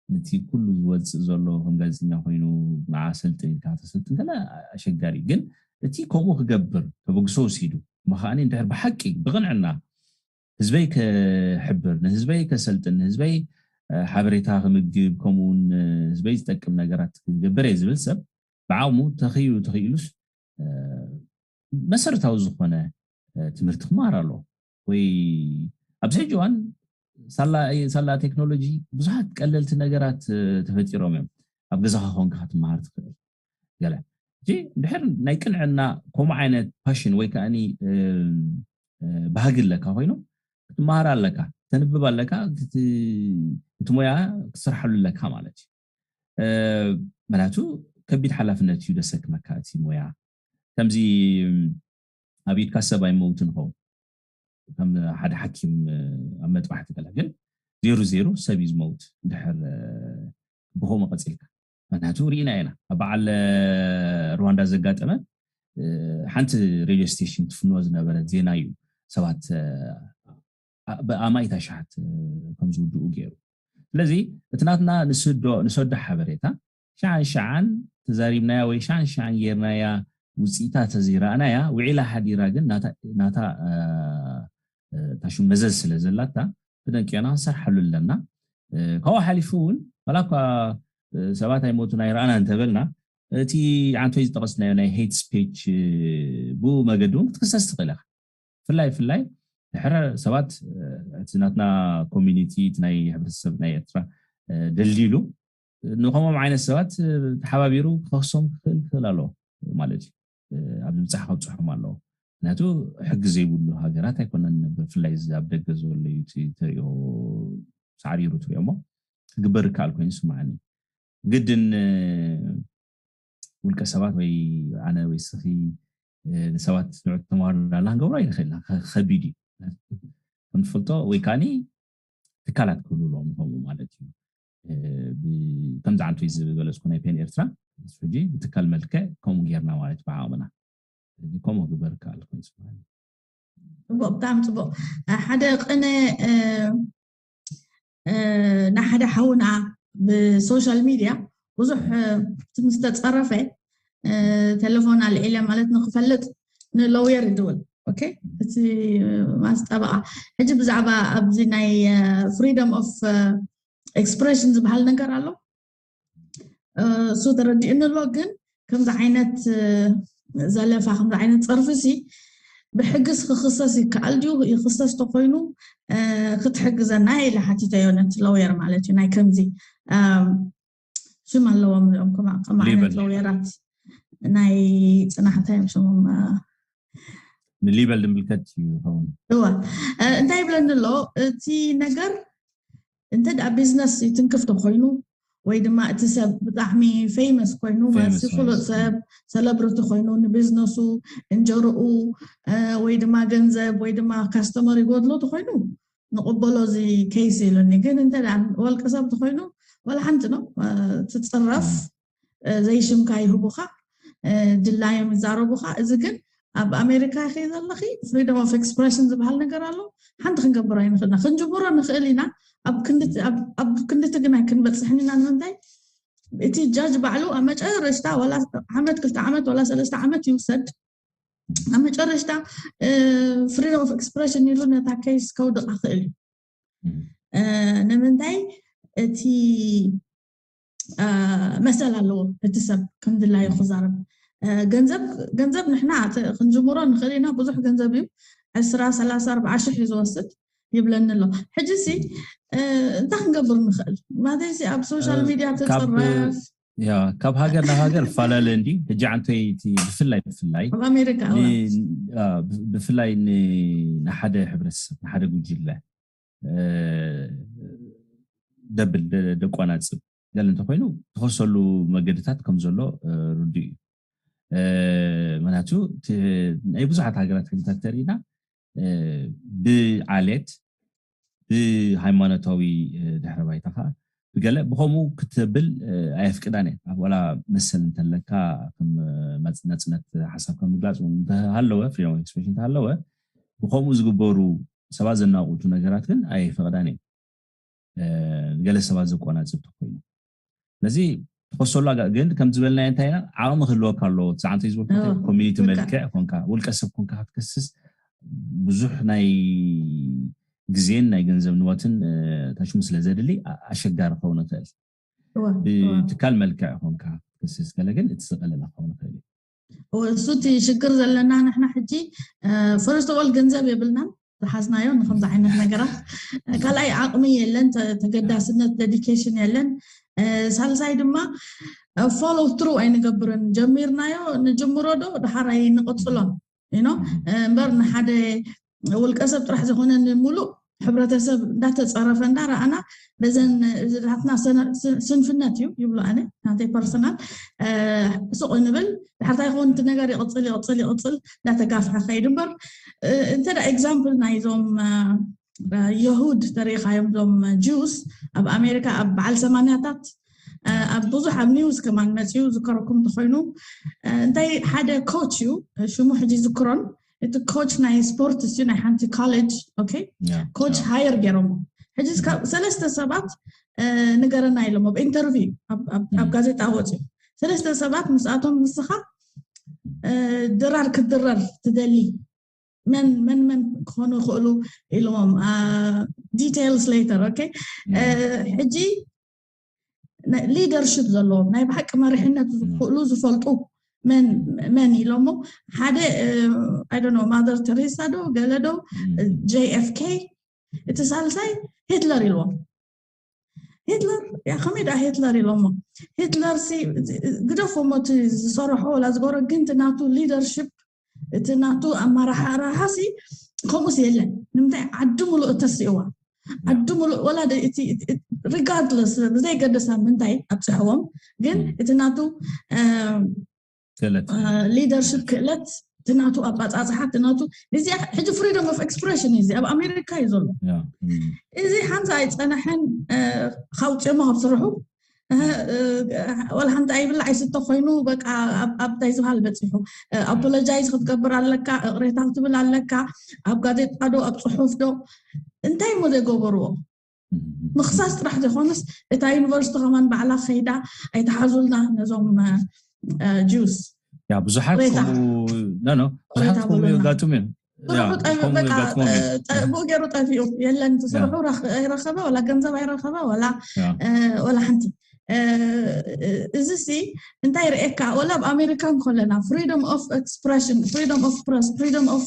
ነቲ ኩሉ ዝወፅእ ዘሎ ከም ጋዜጠኛ ኮይኑ ንዓ ሰልጥን ኢልካ ተሰልጥን ከላ ኣሸጋሪ እዩ። ግን እቲ ከምኡ ክገብር ተበግሶ ወሲዱ እሞ ከዓኒ እንድሕር ብሓቂ ብቕንዕና ህዝበይ ከሕብር፣ ንህዝበይ ከሰልጥን፣ ንህዝበይ ሓበሬታ ክምግብ ከምኡውን ህዝበይ ዝጠቅም ነገራት ክገብር እየ ዝብል ሰብ ብዓቕሙ ተኽኢሉ ተኽኢሉስ መሰረታዊ ዝኾነ ትምህርቲ ክመሃር ኣለዎ። ወይ ኣብዚ ሕጂ እዋን ሳላ ቴክኖሎጂ ብዙሓት ቀለልቲ ነገራት ተፈጢሮም እዮም። ኣብ ገዛኻ ኮንካ ክትመሃር ትኽእል። ገለ እንድሕር ናይ ቅንዕና ከምኡ ዓይነት ፓሽን ወይ ከዓ ባህጊ ኣለካ ኮይኑ ክትመሃር ኣለካ፣ ተንብብ ኣለካ፣ እቲ ሞያ ክትሰርሓሉ ኣለካ ማለት እዩ። ምክንያቱ ከቢድ ሓላፍነት እዩ ደሰክመካ እቲ ሞያ። ከምዚ ኣብ ኢድካ ሰብ ኣይመውትን ይኸውን ከም ሓደ ሓኪም ኣብ መጥባሕቲ ገለ፣ ግን ዜሩ ዜሩ ሰብ እዩ ዝመውት እንድሕር ብኸምኡ ቀፂልካ። ምክንያቱ ርኢና ኢና ኣብ በዓል ሩዋንዳ ዘጋጠመ ሓንቲ ሬድዮ ስቴሽን ትፍንዎ ዝነበረት ዜና እዩ ሰባት ብኣማኢት ኣሽሓት ከም ዝውድኡ ገይሩ። ስለዚ እቲ ናትና ንሰዶ ሓበሬታ ሸዓን ሸዓን ተዛሪብናያ ወይ ሸዓን ሸዓን ጌርናያ ውፅኢታ ተዘይረኣናያ ውዒላ ሓዲራ ግን ናታ ታሹ መዘዝ ስለ ዘላታ ብደንቅዮና ክንሰርሓሉ ኣለና። ካብኡ ሓሊፉ እውን ዋላ እኳ ሰባት ኣይሞቱን ኣይረኣና እንተበልና እቲ ዓንቶይ ዝጠቐስናዮ ናይ ሄት ስፒች ብኡ መገዲ እውን ክትክሰስ ትኽእል ኢኻ። ብፍላይ ብፍላይ ድሕረ ሰባት እቲ ናትና ኮሚኒቲ እቲ ናይ ሕብረተሰብ ናይ ኤርትራ ደልዲሉ ንከምኦም ዓይነት ሰባት ተሓባቢሩ ክኸሶም ክኽእል ክኽእል ኣለዎ ማለት እዩ። ኣብ ምብፃሕ ከብፅሖም ኣለዎ። ምክንያቱ ሕጊ ዘይብሉ ሃገራት ኣይኮነን ነበር። ብፍላይ እዚ ኣብ ደገ ዘሎ እዩ እቲ ተሪኦ ሳዕሪሩ ትሪኦ እሞ ክግበር ይከኣል ኮይኑ ይስምዓኒ። ግድን ውልቀ ሰባት ወይ ኣነ ወይ ስኺ ንሰባት ንዑ ተማሃሩ እንዳላ ክንገብሮ ኣይንኽእልና። ከቢድ እዩ ከም ትፈልጦ ወይ ከዓኒ ትካላት ክህሉ ኣለዎም ከምኡ ማለት እዩ። ከምዚ ዓንቶይ ዝገለፅኩ ናይ ፔን ኤርትራ ሕጂ ብትካል መልክዕ ከምኡ ጌርና ማለት ብዓቕምና ከምኡ ግበር ከኣል ኮይኑ ስማኒ ጽቡቅ ብጣዕሚ ጽቡቅ ሓደ ቅነ ንሓደ ሓውና ብሶሻል ሚድያ ብዙሕ ምስ ተፀረፈ ተለፎን ኣልዒለ ማለት ንክፈልጥ ንሎየር ይድውል እቲ ማስጠበቃ ሕጂ ብዛዕባ ኣብዚ ናይ freedom of expression ዝበሃል ነገር ኣሎ እሱ ተረዲኡኒ ኣሎ ግን ከምዚ ዓይነት ዘለፋ ከምዚ ዓይነት ፀርፊ ሲ ብሕግስ ክክሰስ ይከኣል ድዩ ይክሰስ ተኮይኑ ክትሕግዘና ኢለ ሓቲተዮ ነቲ ሎየር ማለት እዩ ናይ ከምዚ ሽም ኣለዎም እዚኦም ከም ዓይነት ሎየራት ናይ ፅናሕታ እዮም ሽሞም ንሊበል ድምልከት እዩ ይኸውን እዋ እንታይ ይብለኒ ኣሎ እቲ ነገር እንተ ደኣ ቢዝነስ ይትንክፍ ተኮይኑ ወይ ድማ እቲ ሰብ ብጣዕሚ ፌመስ ኮይኑ ማለት ፍሉጥ ሰብ ሰለብሪቲ ኮይኑ ንቢዝነሱ እንጀርኡ ወይ ድማ ገንዘብ ወይ ድማ ካስተመር ይጎድሎ ተኮይኑ ንቅበሎ እዚ ኬስ ኢሉኒ ግን እንተ ወልቀ ሰብ ተኮይኑ ወላ ሓንቲ ነው ትፅረፍ ዘይሽምካ ይህቡካ ድላዮም ይዛረቡካ እዚ ግን ኣብ ኣሜሪካ ከይ ዘለኺ freedom of expression ዝበሃል ነገር ኣሎ ሓንቲ ክንገብሮ ኣይንኽእልና ክንጅምሮ ንኽእል ኢና ኣብ ክንድቲ ግን ኣይክንበፅሕን ኢና ንምንታይ እቲ ጃጅ ባዕሉ ኣብ መጨረሽታ ወላ ዓመት ክልተ ዓመት ወላ ሰለስተ ዓመት ይውሰድ ኣብ መጨረሽታ freedom of expression ኢሉ ነታ ኬስ ከውድቃ ክእል እዩ ንምንታይ እቲ መሰል ኣለዎ እቲ ሰብ ከም ድላዩ ክዛረብ ገንዘብ ገንዘብ ንሕና ክንጅምሮ ንኽእል ኢና ብዙሕ ገንዘብ እዩ ዕስራ ሰላሳ ኣርባዓ ሽሕ እዩ ዝወስድ ይብለኒ ኣሎ ሕጂ ሲ እንታይ ክንገብር ንኽእል ማለተይ ኣብ ሶሻል ሚድያ ትፅረፍ ካብ ሃገር ናብ ሃገር ፈላለ እንዲ ሕጂ ዓንቶይ ብፍላይ ብፍላይ ኣብ ኣሜሪካ ብፍላይ ንሓደ ሕብረተሰብ ንሓደ ጉጅለ ደብል ደቋናፅብ ገለ እንተኮይኑ ትኸሰሉ መገድታት ከም ዘሎ ርዱ እዩ ምክንያቱ ናይ ብዙሓት ሃገራት ሕግታት ተርእና ብዓሌት ብሃይማኖታዊ ድሕረ ባይታ ከዓ ብገለ ብከምኡ ክትብል ኣየፍቅዳን እየ ኣብ ወላ መሰል እንተለካ ከም ናፅነት ሓሳብ ከም ምግላፅ እውን እንተሃለወ freedom of expression እንተሃለወ ብከምኡ ዝግበሩ ሰባት ዘናቁቱ ነገራት ግን ኣይፈቅዳን እየ ገለ ሰባት ዘቆናፅብ ተኮይኑ ስለዚ ትኸሰሉ ግን ከም ዝበልናዮ እንታይ ኢና ዓቕሚ ክህልወካ ኣለዎ ዛዕንተ ዝበልኩ ኮሚኒቲ መልክዕ ኮንካ ውልቀ ሰብ ኮንካ ክትከስስ ብዙሕ ናይ ግዜን ናይ ገንዘብ ንዋትን ታሽሙ ስለ ዘድሊ ኣሸጋሪ ክኸውን ይኽእል ብትካል መልክዕ ኮንካ ክስስ ገለ ግን እቲ ዝቐለለ ክኸውን ይኽእል እዩ። እሱ እቲ ሽግር ዘለና ንሕና ሕጂ first of all ገንዘብ የብልናን ዝሓዝናዮ ንከምዚ ዓይነት ነገራት። ካልኣይ ዓቕሚ የለን፣ ተገዳስነት፣ dedication የለን። ሳልሳይ ድማ follow through ኣይንገብርን። ጀሚርናዮ ንጅምሮ ዶ ደሓር ኣይንቕፅሎን እምበር ንሓደ ውልቀ ሰብ ጥራሕ ዝኾነ ንሙሉእ ሕብረተሰብ እንዳተፀረፈ እንዳረኣና በዘን ናትና ስንፍነት እዩ ይብሉ ኣነ ናተይ personal ስቕ ንብል ድሓርታ ይኸውን እቲ ነገር ይቕፅል ይቕፅል ይቕፅል እንዳተጋፍሐ ከይድ እምበር እንተ example ናይዞም የሁድ ተሪኻዮም ዞም Jews ኣብ ኣሜሪካ ኣብ በዓል ሰማንያታት ኣብ ብዙሕ ኣብ news ከማን መፅዩ ዝከረኩም እንተኮይኑ እንታይ ሓደ coach እዩ ሽሙ ሕጂ ዝክሮን እቲ coach ናይ ስፖርት እዩ ናይ ሓንቲ college okay coach hire ገይሮም ሕጂ ሰለስተ ሰባት ንገረና ኢሎም ኣብ interview ኣብ ጋዜጣ ወፅዩ ሰለስተ ሰባት ምስኣቶም ንስኻ ድራር ክትድረር ትደሊ መን መን መን ክኾኑ ይኽእሉ ኢልዎም details later okay ሕጂ leadership ዘለዎም ናይ ብሓቂ መሪሕነት ዝኽእሉ ዝፈልጡ መን መን ኢሎሞ ሓደ I don't know Mother Teresa ዶ ገለ ዶ JFK እቲ ሳልሳይ ሂትለር ኢልዎም ሂትለር ከመይ ደኣ ሂትለር ኢሎሞ ሂትለር ግደፎሞ እቲ ዝሰርሖ ወላ ዝገበሮ ግን እቲ ናቱ leadership እቲ ናቱ ኣመራርሓ ሲ ከምኡስ የለን ንምንታይ ዓዲ ሙሉእ እተስእዋ ዓዲ ሙሉእ ወላ regardless ብዘይገደሳ ምንታይ ኣብፅሕዎም ግን እቲ ናቱ leadership ክእለት እቲ ናቱ ኣባፃፅሓ እቲ ናቱ እዚ ሕጂ freedom of expression እዚ ኣብ ኣሜሪካ እዩ ዘሎ እዚ ሓንሳ ኣይፀነሐን ካውፅዮሞ ካብ ስርሑ ወላ ሓንቲ ኣይብላዕ ኣይስተ ኮይኑ በቃ ኣብታይ ዝበሃል በፂሑ apologize ክትገብር ኣለካ እቕሬታ ክትብል ኣለካ ኣብ ጋዜጣ ዶ ኣብ ፅሑፍ ዶ እንታይ ሞ ዘይገበርዎ ምኽሳስ ጥራሕ ዘይኮነስ እታ ዩኒቨርሲቲ ከማን ባዕላ ከይዳ ኣይተሓዙልና ነዞም Jews ያ ብዙሓት ከምኡ ብዙሓት ከምኡ የጋጥሙ እዮም ብኡ ገይሩ ጠፊኡ የለን ስርሑ ኣይረኸበ ወላ ገንዘብ ኣይረኸበ ወላ ሓንቲ እዚ ሲ እንታይ ርእየካ ወላ ኣብ ኣሜሪካ እንከለና freedom of expression freedom of press freedom of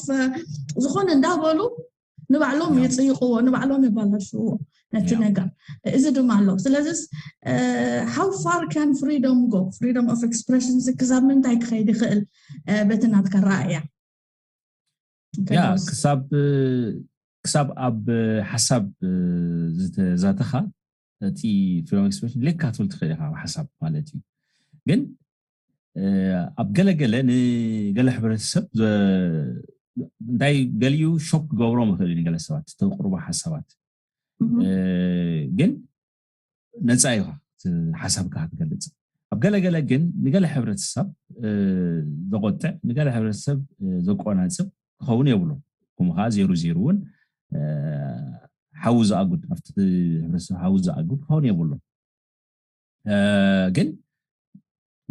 ዝኾነ እንዳበሉ ንባዕሎም ይፅይቕዎ ንባዕሎም የባላሽዎ ነቲ ነገር እዚ ድማ ኣሎ ስለዚስ how far can freedom go freedom of expression ክሳብ ምንታይ ክኸይድ ይኽእል በቲ ናትካ ረኣያ ያ ክሳብ ክሳብ ኣብ ሓሳብ ዝተዛተኻ እቲ freedom of expression ሌካ ትብል ትኽእል ኢኻ ኣብ ሓሳብ ማለት እዩ ግን ኣብ ገለገለ ንገለ ሕብረተሰብ እንታይ ገሊኡ ሾክ ክገብሮም ይኽእል እዩ ንገለ ሰባት ተቕርቦ ሓሳባት ግን ነፃ ኢኻ ሓሳብካ ክትገልፅ ኣብ ገለገለ ግን ንገለ ሕብረተሰብ ዘቆጥዕ ንገለ ሕብረተሰብ ዘቆናፅብ ክኸውን የብሉ ከምኡ ከዓ ዜሩ ዜሩ እውን ሓዊ ዝኣጉድ ኣብቲ ሕብረተሰብ ሓዊ ዝኣጉድ ክኸውን የብሉ ግን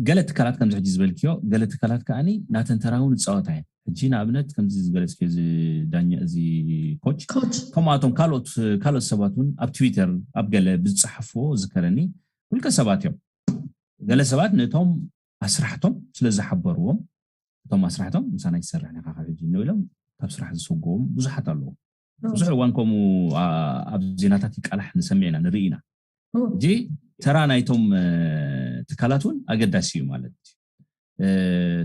ገለ ትካላት ከምዚ ሕጂ ዝበልክዮ ገለ ትካላት ከዓኒ ናተን ተራውን ዝፃወታ እየን ሕጂ ንኣብነት ከምዚ ዝገለፅክዮ እዚ ዳኛ እዚ ኮች ከምኣቶም ካልኦት ካልኦት ሰባት እውን ኣብ ትዊተር ኣብ ገለ ብዝፀሓፍዎ ዝከረኒ ውልቀ ሰባት እዮም ገለ ሰባት ነቶም ኣስራሕቶም ስለ ዝሓበርዎም እቶም ኣስራሕቶም ምሳና ይሰርሕ ነካ ካብ ሕጂ እንብሎም ካብ ስራሕ ዝሰጎዎም ብዙሓት ኣለዉ ብዙሕ እዋን ከምኡ ኣብ ዜናታት ይቃላሕ ንሰምዕ ኢና ንርኢ ኢና ሕጂ ተራ ናይቶም ትካላት እውን ኣገዳሲ እዩ ማለት እዩ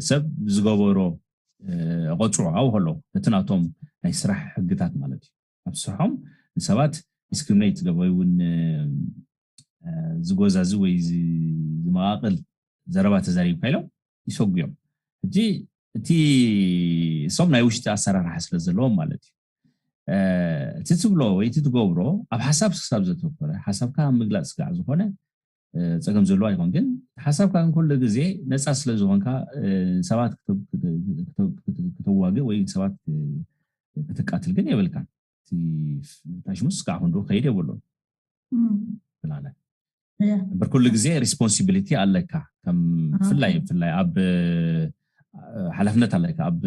ሰብ ዝገበሮ ቆፅሮ ኣብኡ ከሎ እቲ ናቶም ናይ ስራሕ ሕግታት ማለት እዩ ኣብ ስርሖም ንሰባት discriminate ዝገበሩ እውን ዝጎዛዚ ወይ ዝመቃቅል ዘረባ ተዛሪብካ ኢሎም ይሰጉዮም ሕጂ እቲ እሶም ናይ ውሽጢ ኣሰራርሓ ስለ ዘለዎም ማለት እዩ እቲ ትብሎ ወይ እቲ ትገብሮ ኣብ ሓሳብ ክሳብ ዘተኮረ ሓሳብካ ኣብ ምግላፅ ስጋዕ ዝኾነ ፀገም ዘለዎ ኣይኮን ግን ሓሳብካ ግን ኩሉ ግዜ ነፃ ስለ ዝኾንካ ሰባት ክተዋግእ ወይ ሰባት ክትቃትል ግን የብልካ ሽሙስ ስጋዕ ክንዱ ከይድ የብሉን ብላለ እምበር ኩሉ ግዜ responsibility ኣለካ ከም ብፍላይ ብፍላይ ኣብ ሓላፍነት ኣለካ ኣብ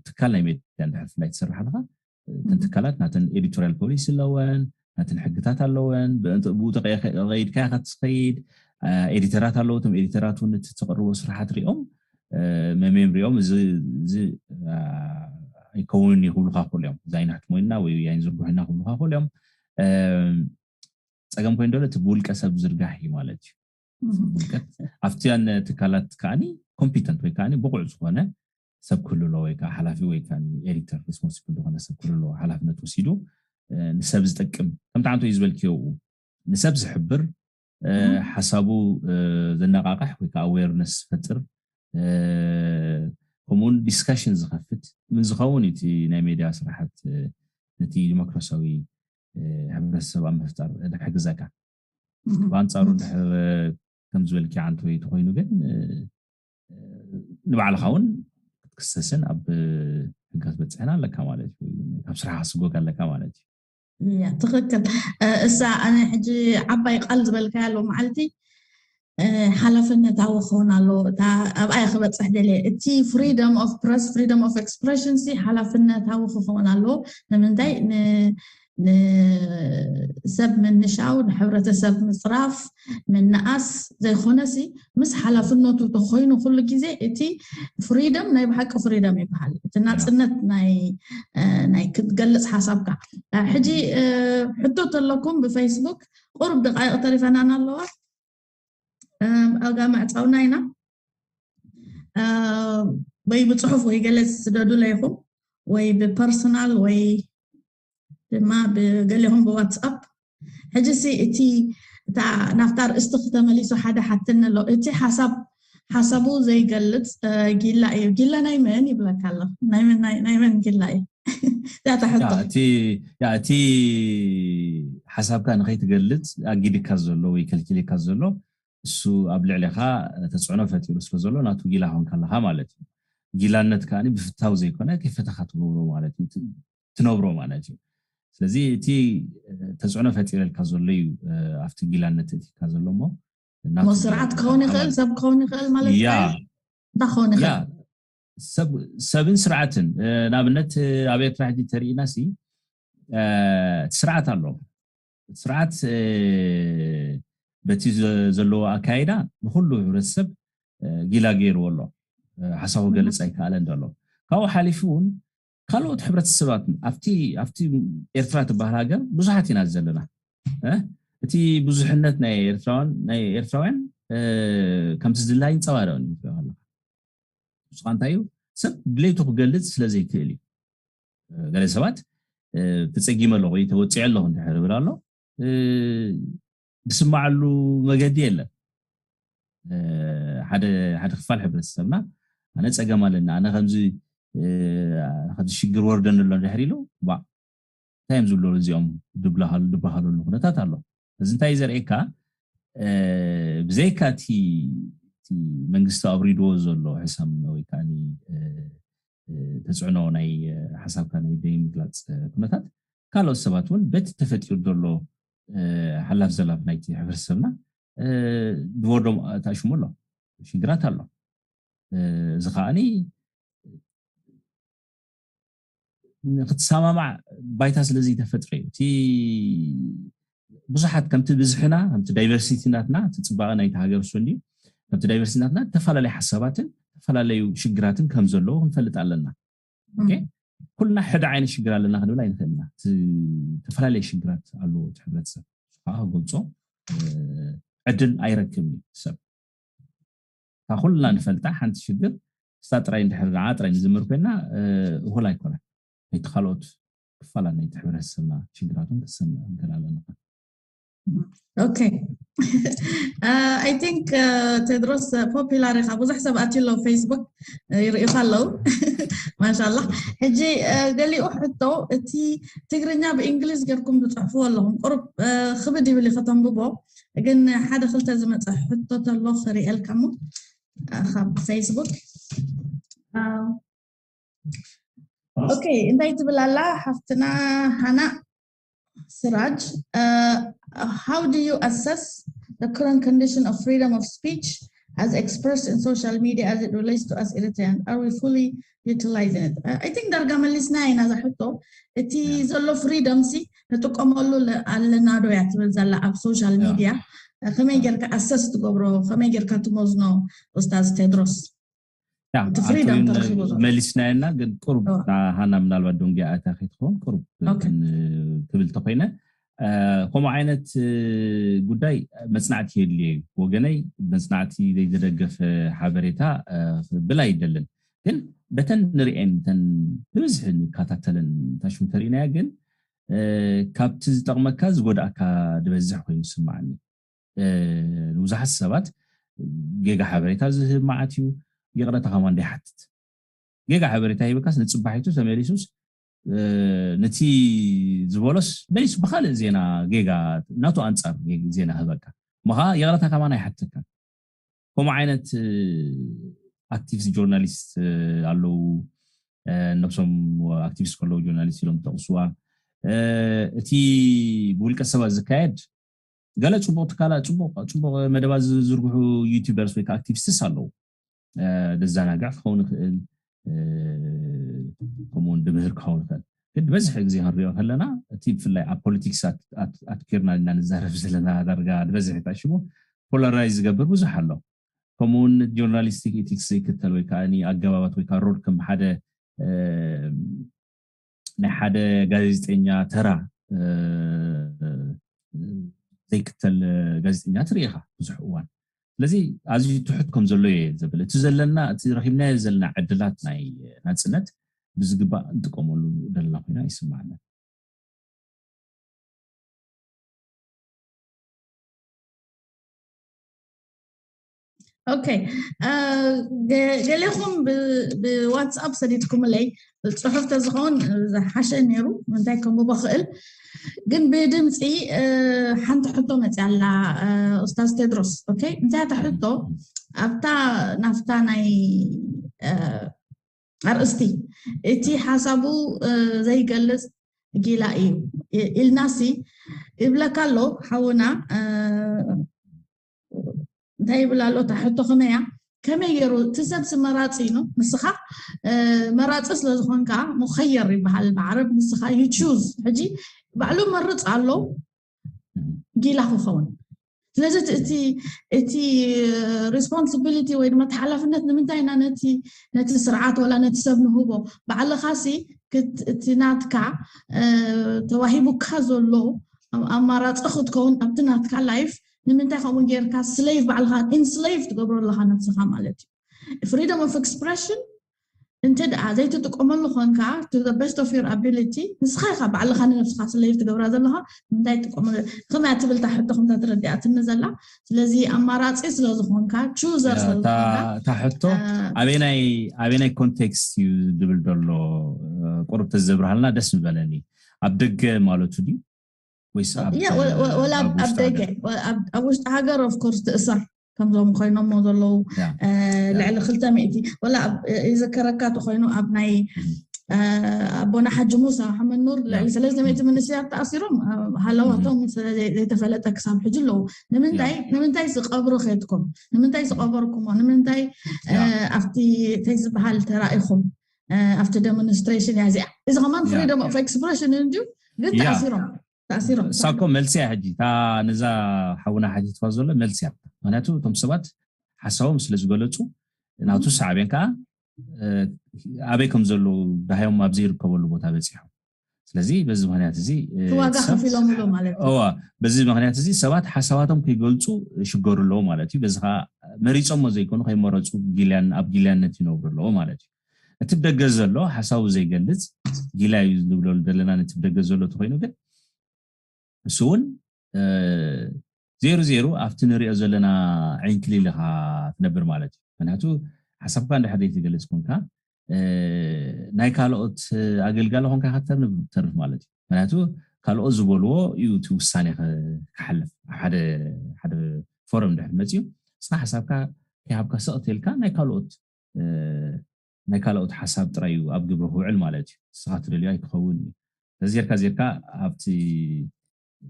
ትካል ናይ ሜድያ እንድሕር ብፍላይ ትሰርሕ ኣለካ እተን ትካላት ናተን editorial policy ኣለወን ናተን ሕግታት ኣለወን ብኡ ተቀይድካ ኢካ ትኸይድ ኤዲተራት ኣለዉ። እቶም ኤዲተራት እውን እቲ ተቕርቦ ስራሓት ሪኦም መሜም ሪኦም እዚ ኣይከውንን እዩ ክብሉካ ክእሉ እዮም። እዚ ኣይንሕትሞ ኢና ወይ ኣይንዝርግሖ ኢና ክብሉካ ክእሉ እዮም። ፀገም ኮይኑ ደሎ እቲ ብውልቀ ሰብ ዝርጋሕ እዩ ማለት እዩ። ኣብቲያን ትካላት ከዓኒ ኮምፒተንት ወይ ከዓኒ ብቑዕ ዝኾነ ሰብ ክህልሎ ወይ ከዓ ሓላፊ ወይ ከዓ ኤዲተር ሪስፖንሲብል ዝኾነ ሰብ ክህልሎ ሓላፍነት ወሲዱ ንሰብ ዝጠቅም ከምቲ ዓንቶ እዩ ዝበልክዮ ንሰብ ዝሕብር ሓሳቡ ዘነቃቅሕ ወይ ከዓ ኣዌርነስ ዝፈጥር ከምኡውን ዲስካሽን ዝኸፍት ምን ዝኸውን እቲ ናይ ሜድያ ስራሓት ነቲ ዲሞክራሲያዊ ሕብረተሰብ ኣብ ምፍጣር ሕግዘካ። ብኣንፃሩ ድሕር ከም ዝበልኪ ዓንቶ ተኮይኑ ግን ንባዕልካ እውን ክትክሰስን ኣብ ሕጋ ክትበፅሕን ኣለካ ማለት እዩ። ካብ ስራሕካ ክትስጎግ ኣለካ ማለት እዩ። ትክክል። እሳ ኣነ ሕጂ ዓባይ ቃል ዝበልካያ ኣሎ መዓልቲ ሓላፍነታዊ ክኸውን ኣሎ። ኣብኣይ ክበፅሕ ደልየ እቲ freedom of press, freedom of expression ሓላፍነታዊ ክኸውን ኣሎ። ንምንታይ ንሰብ ምንሻው፣ ንሕብረተሰብ ምፅራፍ፣ ምንኣስ ዘይኮነሲ ምስ ሓላፍነቱ ተኮይኑ ኩሉ ግዜ እቲ freedom ናይ ብሓቂ freedom ይበሃል። እቲ ናፅነት ናይ ክትገልፅ ሓሳብካ። ሕጂ ሕቶ ተለኩም ብፌስቡክ ቁሩብ ደቃይቕ ተሪፈናን ኣለዋ። ኣብጋ መዕፃውና ኢና ወይ ብፅሑፍ ወይ ገለ ስደዱ ለይኹም ወይ ብፐርሶናል ወይ ድማ ብገሌኹም ብዋትስኣፕ። ሕጂ ሲ እቲ እታ ናብታ ርእስቲ ክተመሊሱ ሓደ ሓትኒ ኣሎ። እቲ ሓሳብ ሓሳቡ ዘይገልፅ ጊላ እዩ። ጊላ ናይ መን ይብለካ ኣሎ? ናይ መን ጊላ እዩ? እቲ ሓሳብካ ንኸይትገልፅ ኣጊድካ ዘሎ ወይ ከልኪልካ ዘሎ እሱ ኣብ ልዕሊኻ ተፅዕኖ ፈጢሩ ስለ ዘሎ ናቱ ጊላ ኾንካ ኣለኻ ማለት እዩ። ጊላነት ከዓ ብፍታው ዘይኮነ ከይፈተኻ ትነብሮ ማለት እዩ። ትነብሮ ማለት እዩ። ስለዚ እቲ ተፅዕኖ ፈጢረልካ ዘሎ እዩ ኣብቲ ጊላነት እትካ ዘሎ እሞ ስርዓት ክኸውን ይኽእል፣ ሰብ ክኸውን ይኽእል ማለት እንታይ ክኸውን ይኽእል? ሰብን ስርዓትን ንኣብነት ኣብ ኤርትራ ሕጂ ተርእና ሲ ስርዓት ኣሎ። ስርዓት በቲ ዘለዎ ኣካይዳ ንኩሉ ሕብረተሰብ ጊላ ገይርዎ ኣሎ። ሓሳቡ ገልፅ ኣይከኣለን ዘሎ። ካብኡ ሓሊፉ እውን ካልኦት ሕብረተሰባት ኣብቲ ኣብቲ ኤርትራ ትበሃል ሃገር ብዙሓት ኢና ዘለና። እቲ ብዙሕነት ናይ ኤርትራውያን ናይ ኤርትራውያን ከምቲ ዝድላይ ይንፀባረቕ ንሪኦ ኣለካ። ንስኻ እንታይ እዩ ሰብ ድሌቱ ክገልፅ ስለ ዘይክእል እዩ። ገለ ሰባት ተፀጊመ ኣለኹ ወይ ተወፂዐ ኣለኹ እንድሕር ይብል ኣሎ ዝስማዓሉ መገዲ የለን። ሓደ ሓደ ክፋል ሕብረተሰብና ኣነ ፀገም ኣለና ኣነ ከምዚ ከምዚ ሽግር ወርደኒ ኣሎ እንድሕር ኢሉ እንታይ እዮም ዝብሉ እዚኦም ድብሃለሉ ኩነታት ኣሎ። እዚ እንታይ ዘርእየካ ብዘይካ እቲ መንግስቲ ኣብሪድዎ ዘሎ ሕሰም ወይ ከዓ ተፅዕኖ ናይ ሓሳብካ ናይ ደይ ምግላፅ ኩነታት ካልኦት ሰባት እውን በቲ ተፈጢሩ ዘሎ ሓላፍ ዘላፍ ናይቲ ሕብረተሰብና ዝወርዶም ተኣሽሙ ኣሎ ሽግራት ኣሎ። እዚ ከዓኒ ንክትሰማማዕ ባይታ ስለ ዘይተፈጥረ እዩ። እቲ ብዙሓት ከምቲ ብዝሕና ከምቲ ዳይቨርሲቲ ናትና እቲ ፅባቐ ናይቲ ሃገር እሱ እንድዩ። ከምቲ ዳይቨርሲቲ ናትና ዝተፈላለዩ ሓሳባትን ዝተፈላለዩ ሽግራትን ከም ዘለዉ ክንፈልጥ ኣለና። ኩልና ሕደ ዓይነት ሽግር ኣለና ክንብል ኣይንኽእልና። ዝተፈላለየ ሽግራት ኣለዎ እቲ ሕብረተሰብ ከዓ ክገልፆ ዕድል ኣይረክብን እዩ ሰብ። ካብ ኩልና ንፈልጣ ሓንቲ ሽግር እሳ ጥራይ እንድሕር ንዓ ጥራይ ንዝምር ኮይና እኹል ኣይኮነን። ናይቲ ካልኦት ክፋላት ናይቲ ሕብረተሰብና ሽግራትን ክሰምዕ ንክእል ኣለና። ኦኬ። I think ቴድሮስ ፖፒላር ኢኻ። ብዙሕ ሰብ ኣትዩ ኣለዉ ፌስቡክ ይርእዩኻ ኣለዉ። ማሻላ። ሕጂ ገሊኡ ሕቶ እቲ ትግርኛ ብእንግሊዝ ጌርኩም ትፅሕፍዎ ኣለኹም ቁሩብ ክብድ ይብል እዩ ከተንብቦ። ግን ሓደ ክልተ ዝመፀ ሕቶ ተሎ ክርእየልካ እሞ ካብ ፌስቡክ ኦኬ እንታይ ትብል ኣላ ሓፍትና ሃና ስራጅ? How do you assess the current condition of freedom of speech as expressed in social media as it relates to us Eritreans? Are we fully utilizing it? I think ዳርጋ መሊስና ኢና ዛ ሕቶ። እቲ ዘሎ ፍሪደም ሲ ንጥቀመሉ ኣለና ዶ እያ ትብል ዘላ ኣብ ሶሻል ሚድያ? ከመይ ጌርካ ኣሰስ ትገብሮ፣ ከመይ ጌርካ ትመዝኖ? ኡስታዝ ቴድሮስ፣ ያ እቲ ኣቶ ፍሪደም ዩን ተረኺቡ ዘሎ። መሊስናዮ እና፣ ግን ቁሩብ እዋ። ንሃና ምናልባት ደንጊዓታ ከይትኸውን ቁሩብ ኦኬ። ክብል ተኮይነ፣ እ፣ ከምኡ ዓይነት እ፣ ጉዳይ መጽናዕቲ የድልዮ እዩ። ወገነይ፣ መጽናዕቲ ዘይተደገፈ ሓበሬታ እ፣ ክብል ኣይደልን። ግን በተን ንርእየን፣ ተን ብብዝሒ ንከታተለን ታሽሙ ተርእናያ፣ ግን እ፣ ካብቲ ዝጠቕመካ ዝጎድኣካ ዝበዝሕ ኮይኑ ይስምዓኒ። እ፣ ንብዙሓት ሰባት ጌጋ ሓበሬታ ዝህብ መዓት እዩ። ይቕረታ ከማን ይሓትት። ጌጋ ሓበሬታ ሂብካስ ንጽባሒቱ ተመሊሱስ እ፣ ነቲ ዝበሎስ መሊሱ ብኻልእ ዜና ጌጋ ናቱ ኣንጻር ጌ- ዜና ህበካ። እሞ ኸዓ ይቕረታ ከማን ኣይሓተካ። ከምኡ ዓይነት እ፣ ኣክቲቪስት ጆርናሊስት እ፣ ኣለዉ። እ፣ ነብሶም ኣክቲቪስት ከለዉ ጆርናሊስት ኢሎም ዝጠቕስዋ። እ፣ እቲ ብውልቀ ሰባት ዝካየድ ገለ ጽቡቕ ትካላት፣ ጽቡቕ ጽቡቕ መደባት ዝዝርግሑ ዩቲዩበርስ ወይ ከዓ ኣክቲቪስትስ ኣለዉ። እ፣ ዘዘናግዕ ክኸውን ይኽእል፣ እ፣ ከምኡውን ዝምህር ክኸውን ይኽእል። ግን ዝበዝሕ ግዜ ክንሪኦ ከለና፣ እቲ ብፍላይ ኣብ ፖለቲክስ ኣት- ኣት- ኣትኪርና ኢና ንዛረብ ዘለና፣ ዳርጋ ዝበዝሕ ተኣሽሙ ፖላራይዝ ዝገብር ብዙሕ ኣሎ። ከምኡውን ጆርናሊስቲክ ኢቲክስ ዘይክተል ወይ ከዓ ኣገባባት ወይ ከዓ ሮድ ከም ሓደ እ፣ ናይ ሓደ ጋዜጠኛ ተራ እ፣ ዘይክተል ጋዜጠኛ ትርኢ ኢኻ ብዙሕ እዋን። ስለዚ ኣዝዩ ትሑት ከም ዘሎ እየ ዘብል። እቲ ዘለና፣ እቲ ረኺብናዮ ዘለና ዕድላት ናይ ናጽነት ብዝግባእ እንጥቀመሉ ዘለና ኮይና ይስምዓና። ኦኬ። እ፣ ገ- ገሌኹም ብ- ብዋትስኣፕ ሰዲድኩምለይ፣ ጽሑፍ ተዝኸውን ዝሓሸ ነይሩ፣ ምንታይ ከንብቦ ክእል። ግን ብድምፂ እ፣ ሓንቲ ሕቶ መፅያ ኣላ። እ፣ ኡስታዝ ቴድሮስ፣ ኦኬ፣ እንታይ እታ ሕቶ? ኣብታ ናፍታ ናይ እ፣ ኣርእስቲ፣ እቲ ሓሳቡ እ፣ ዘይገልጽ ጊላ እዩ ኢ- ኢልናሲ ይብለካ ኣሎ ሓውና። እ፣ እንታይ ይብል ኣሎ እታ ሕቶ? ከመያ ከመይ ገይሩ እቲ ሰብሲ መራፂ ነው? ንስኻ እ፣ መራፂ ስለ ዝኾንካ፣ ሙኸየር ይበሃል ብዓረብ። ንስኻ you choose። ሕጂ ባዕሉ መርፅ ኣሎ ጊላ ክኸውን። ስለዚ እቲ- እቲ እቲ ሪስፖንሲቢሊቲ ወይ ድማ እቲ ሓላፍነት ንምንታይ ኢና ነቲ ነቲ ስርዓት ወላ ነቲ ሰብ ንህቦ? ባዕልኻሲ ክት- እቲ ናትካ እ፣ ተዋሂቡካ ዘሎ ኣም- ኣማራፂ ክትከውን ኣብቲ ናትካ ላይፍ ንምንታይ ከምኡ ጌርካ ስሌቭ፣ ባዕልኻ ኢንስሌቭ ትገብሮ ኣለኻ ነብስኻ ማለት እዩ። ፍሪደም ኦፍ ኤክስፕሬሽን እንተ ደኣ ዘይትጥቀመሉ ኮንካ to the best of your ability፣ ንስኻ ኢኻ ባዕልኻ ንነብስኻ ስሌቭ ትገብራ ዘለኻ። ንምንታይ ትጥቀመሉ? ከመያ ትብል እታ ሕቶ ከምታ ተረዲኣትኒ ዘላ። ስለዚ ኣማራፂ ስለ ዝኾንካ፣ ቹዘር ስለ እታ ዝኾንካ እታ ሕቶ እ፣ ኣበናይ ኣበናይ ኮንቴክስት እዩ ዝብል ዘሎ እ፣ ቁሩብ ተዘብርሃልና ደስ ምበለኒ። ኣብ ደገ ማለቱ ድዩ ወይስ ኣብ ያ ወ- ወ- ወላ ኣብ- ኣብ ኣብ ውሽጢ ደገ ሃገር? ወ- ኣብ- ኣብ ውሽጢ ሃገር ኦፍ ኮርስ ትእሰር፣ ከምዞም ኮይኖሞ ዘለዉ ያ እ፣ ያ ልዕሊ ክልተ ሚእቲ ወላ ኣብ- ይዝከረካ ተኮይኑ ኣብ ናይ እም፣ እ፣ ኣቦና ሓጂ ሙሳ መሓመድ ኑር ያ ልዕሊ ሰለስተ ሚእቲ እም፣ መንእሰያት ተኣሲሮም እ፣ እም፣ ሃለዋቶም ስለ ዘይ- ዘይተፈለጠ ክሳብ ሕጂ ኣለዉ። ያ ንምንታይ ንምንታይ ዝቀብሩ ከድኩም? ንምንታይ ዝቀበርኩሞ? ንምንታይ እ፣ ያ ኣብቲ እንታይ ዝበሃል ተራኢኹም? እ፣ ኣብቲ ደሞንስትሬሽን እያ እዚኣ። እዚ ከማን ያ ፍሪደም ኦፍ ኤክስፕሬሽን እንድዩ፣ ግን ያ ተኣሲሮም ተኣሲሮም እሳ እኮ መልሲ እያ። ሕጂ እታ ነዛ ሓውና ሓቲትዋ ዘሎ መልሲ እያ። ምክንያቱ እቶም ሰባት ሓሳቦም ስለ ዝገለጹ ናቱ ሳዕቤን ከዓ እ፣ ኣበይ ከም ዘለዉ ዳሃዮም ኣብ ዘይርከበሉ ቦታ በፂሖም። ስለዚ በዚ ምክንያት እዚ እ፣ እቲ ዋጋ ሰብ ከፊሎምሉ ማለት እዩ። እዋ በዚ ምክንያት እዚ ሰባት ሓሳባቶም ከይገልፁ ይሽገሩ ኣለዉ ማለት እዩ። በዚ ከዓ መሪፆሞ ዘይኮኑ ከይመረፁ ጊልያን ኣብ ጊልያነት ይነብሩ ኣለዉ ማለት እዩ። እቲ ብደገ ዘሎ ሓሳቡ ዘይገልፅ ጊላ እዩ ንብለሉ ዘለና። ነቲ ብደገ ዘሎ ተኮይኑ ግን እሱ እውን እ፣ ዜሩ ዜሩ ኣብቲ ንሪኦ ዘለና ዕንክሊል ኢኻ ትነብር ማለት እዩ። ምክንያቱ ሓሳብካ እንድሕር ዘይትገልፅ ኮንካ እ፣ ናይ ካልኦት ኣገልጋሊ ኮንካ ኢኻ ትተርፍ ማለት እዩ። ምክንያቱ ካልኦት ዝበልዎ እዩ እቲ ውሳኔ ክ- ክሓልፍ ኣብ ሓደ ሓደ ፎረም እንድሕር መፅዩ ንስኻ ሓሳብካ ከይሃብካ ስቕ ተልካ ናይ ካልኦት እ፣ ናይ ካልኦት ሓሳብ ጥራይ እዩ ኣብ ግብሪ ክውዕል ማለት እዩ። ንስኻ ትደልዮ ኣይክኸውን እዩ። በዚ ጌርካ ጌርካ ኣብቲ እ፣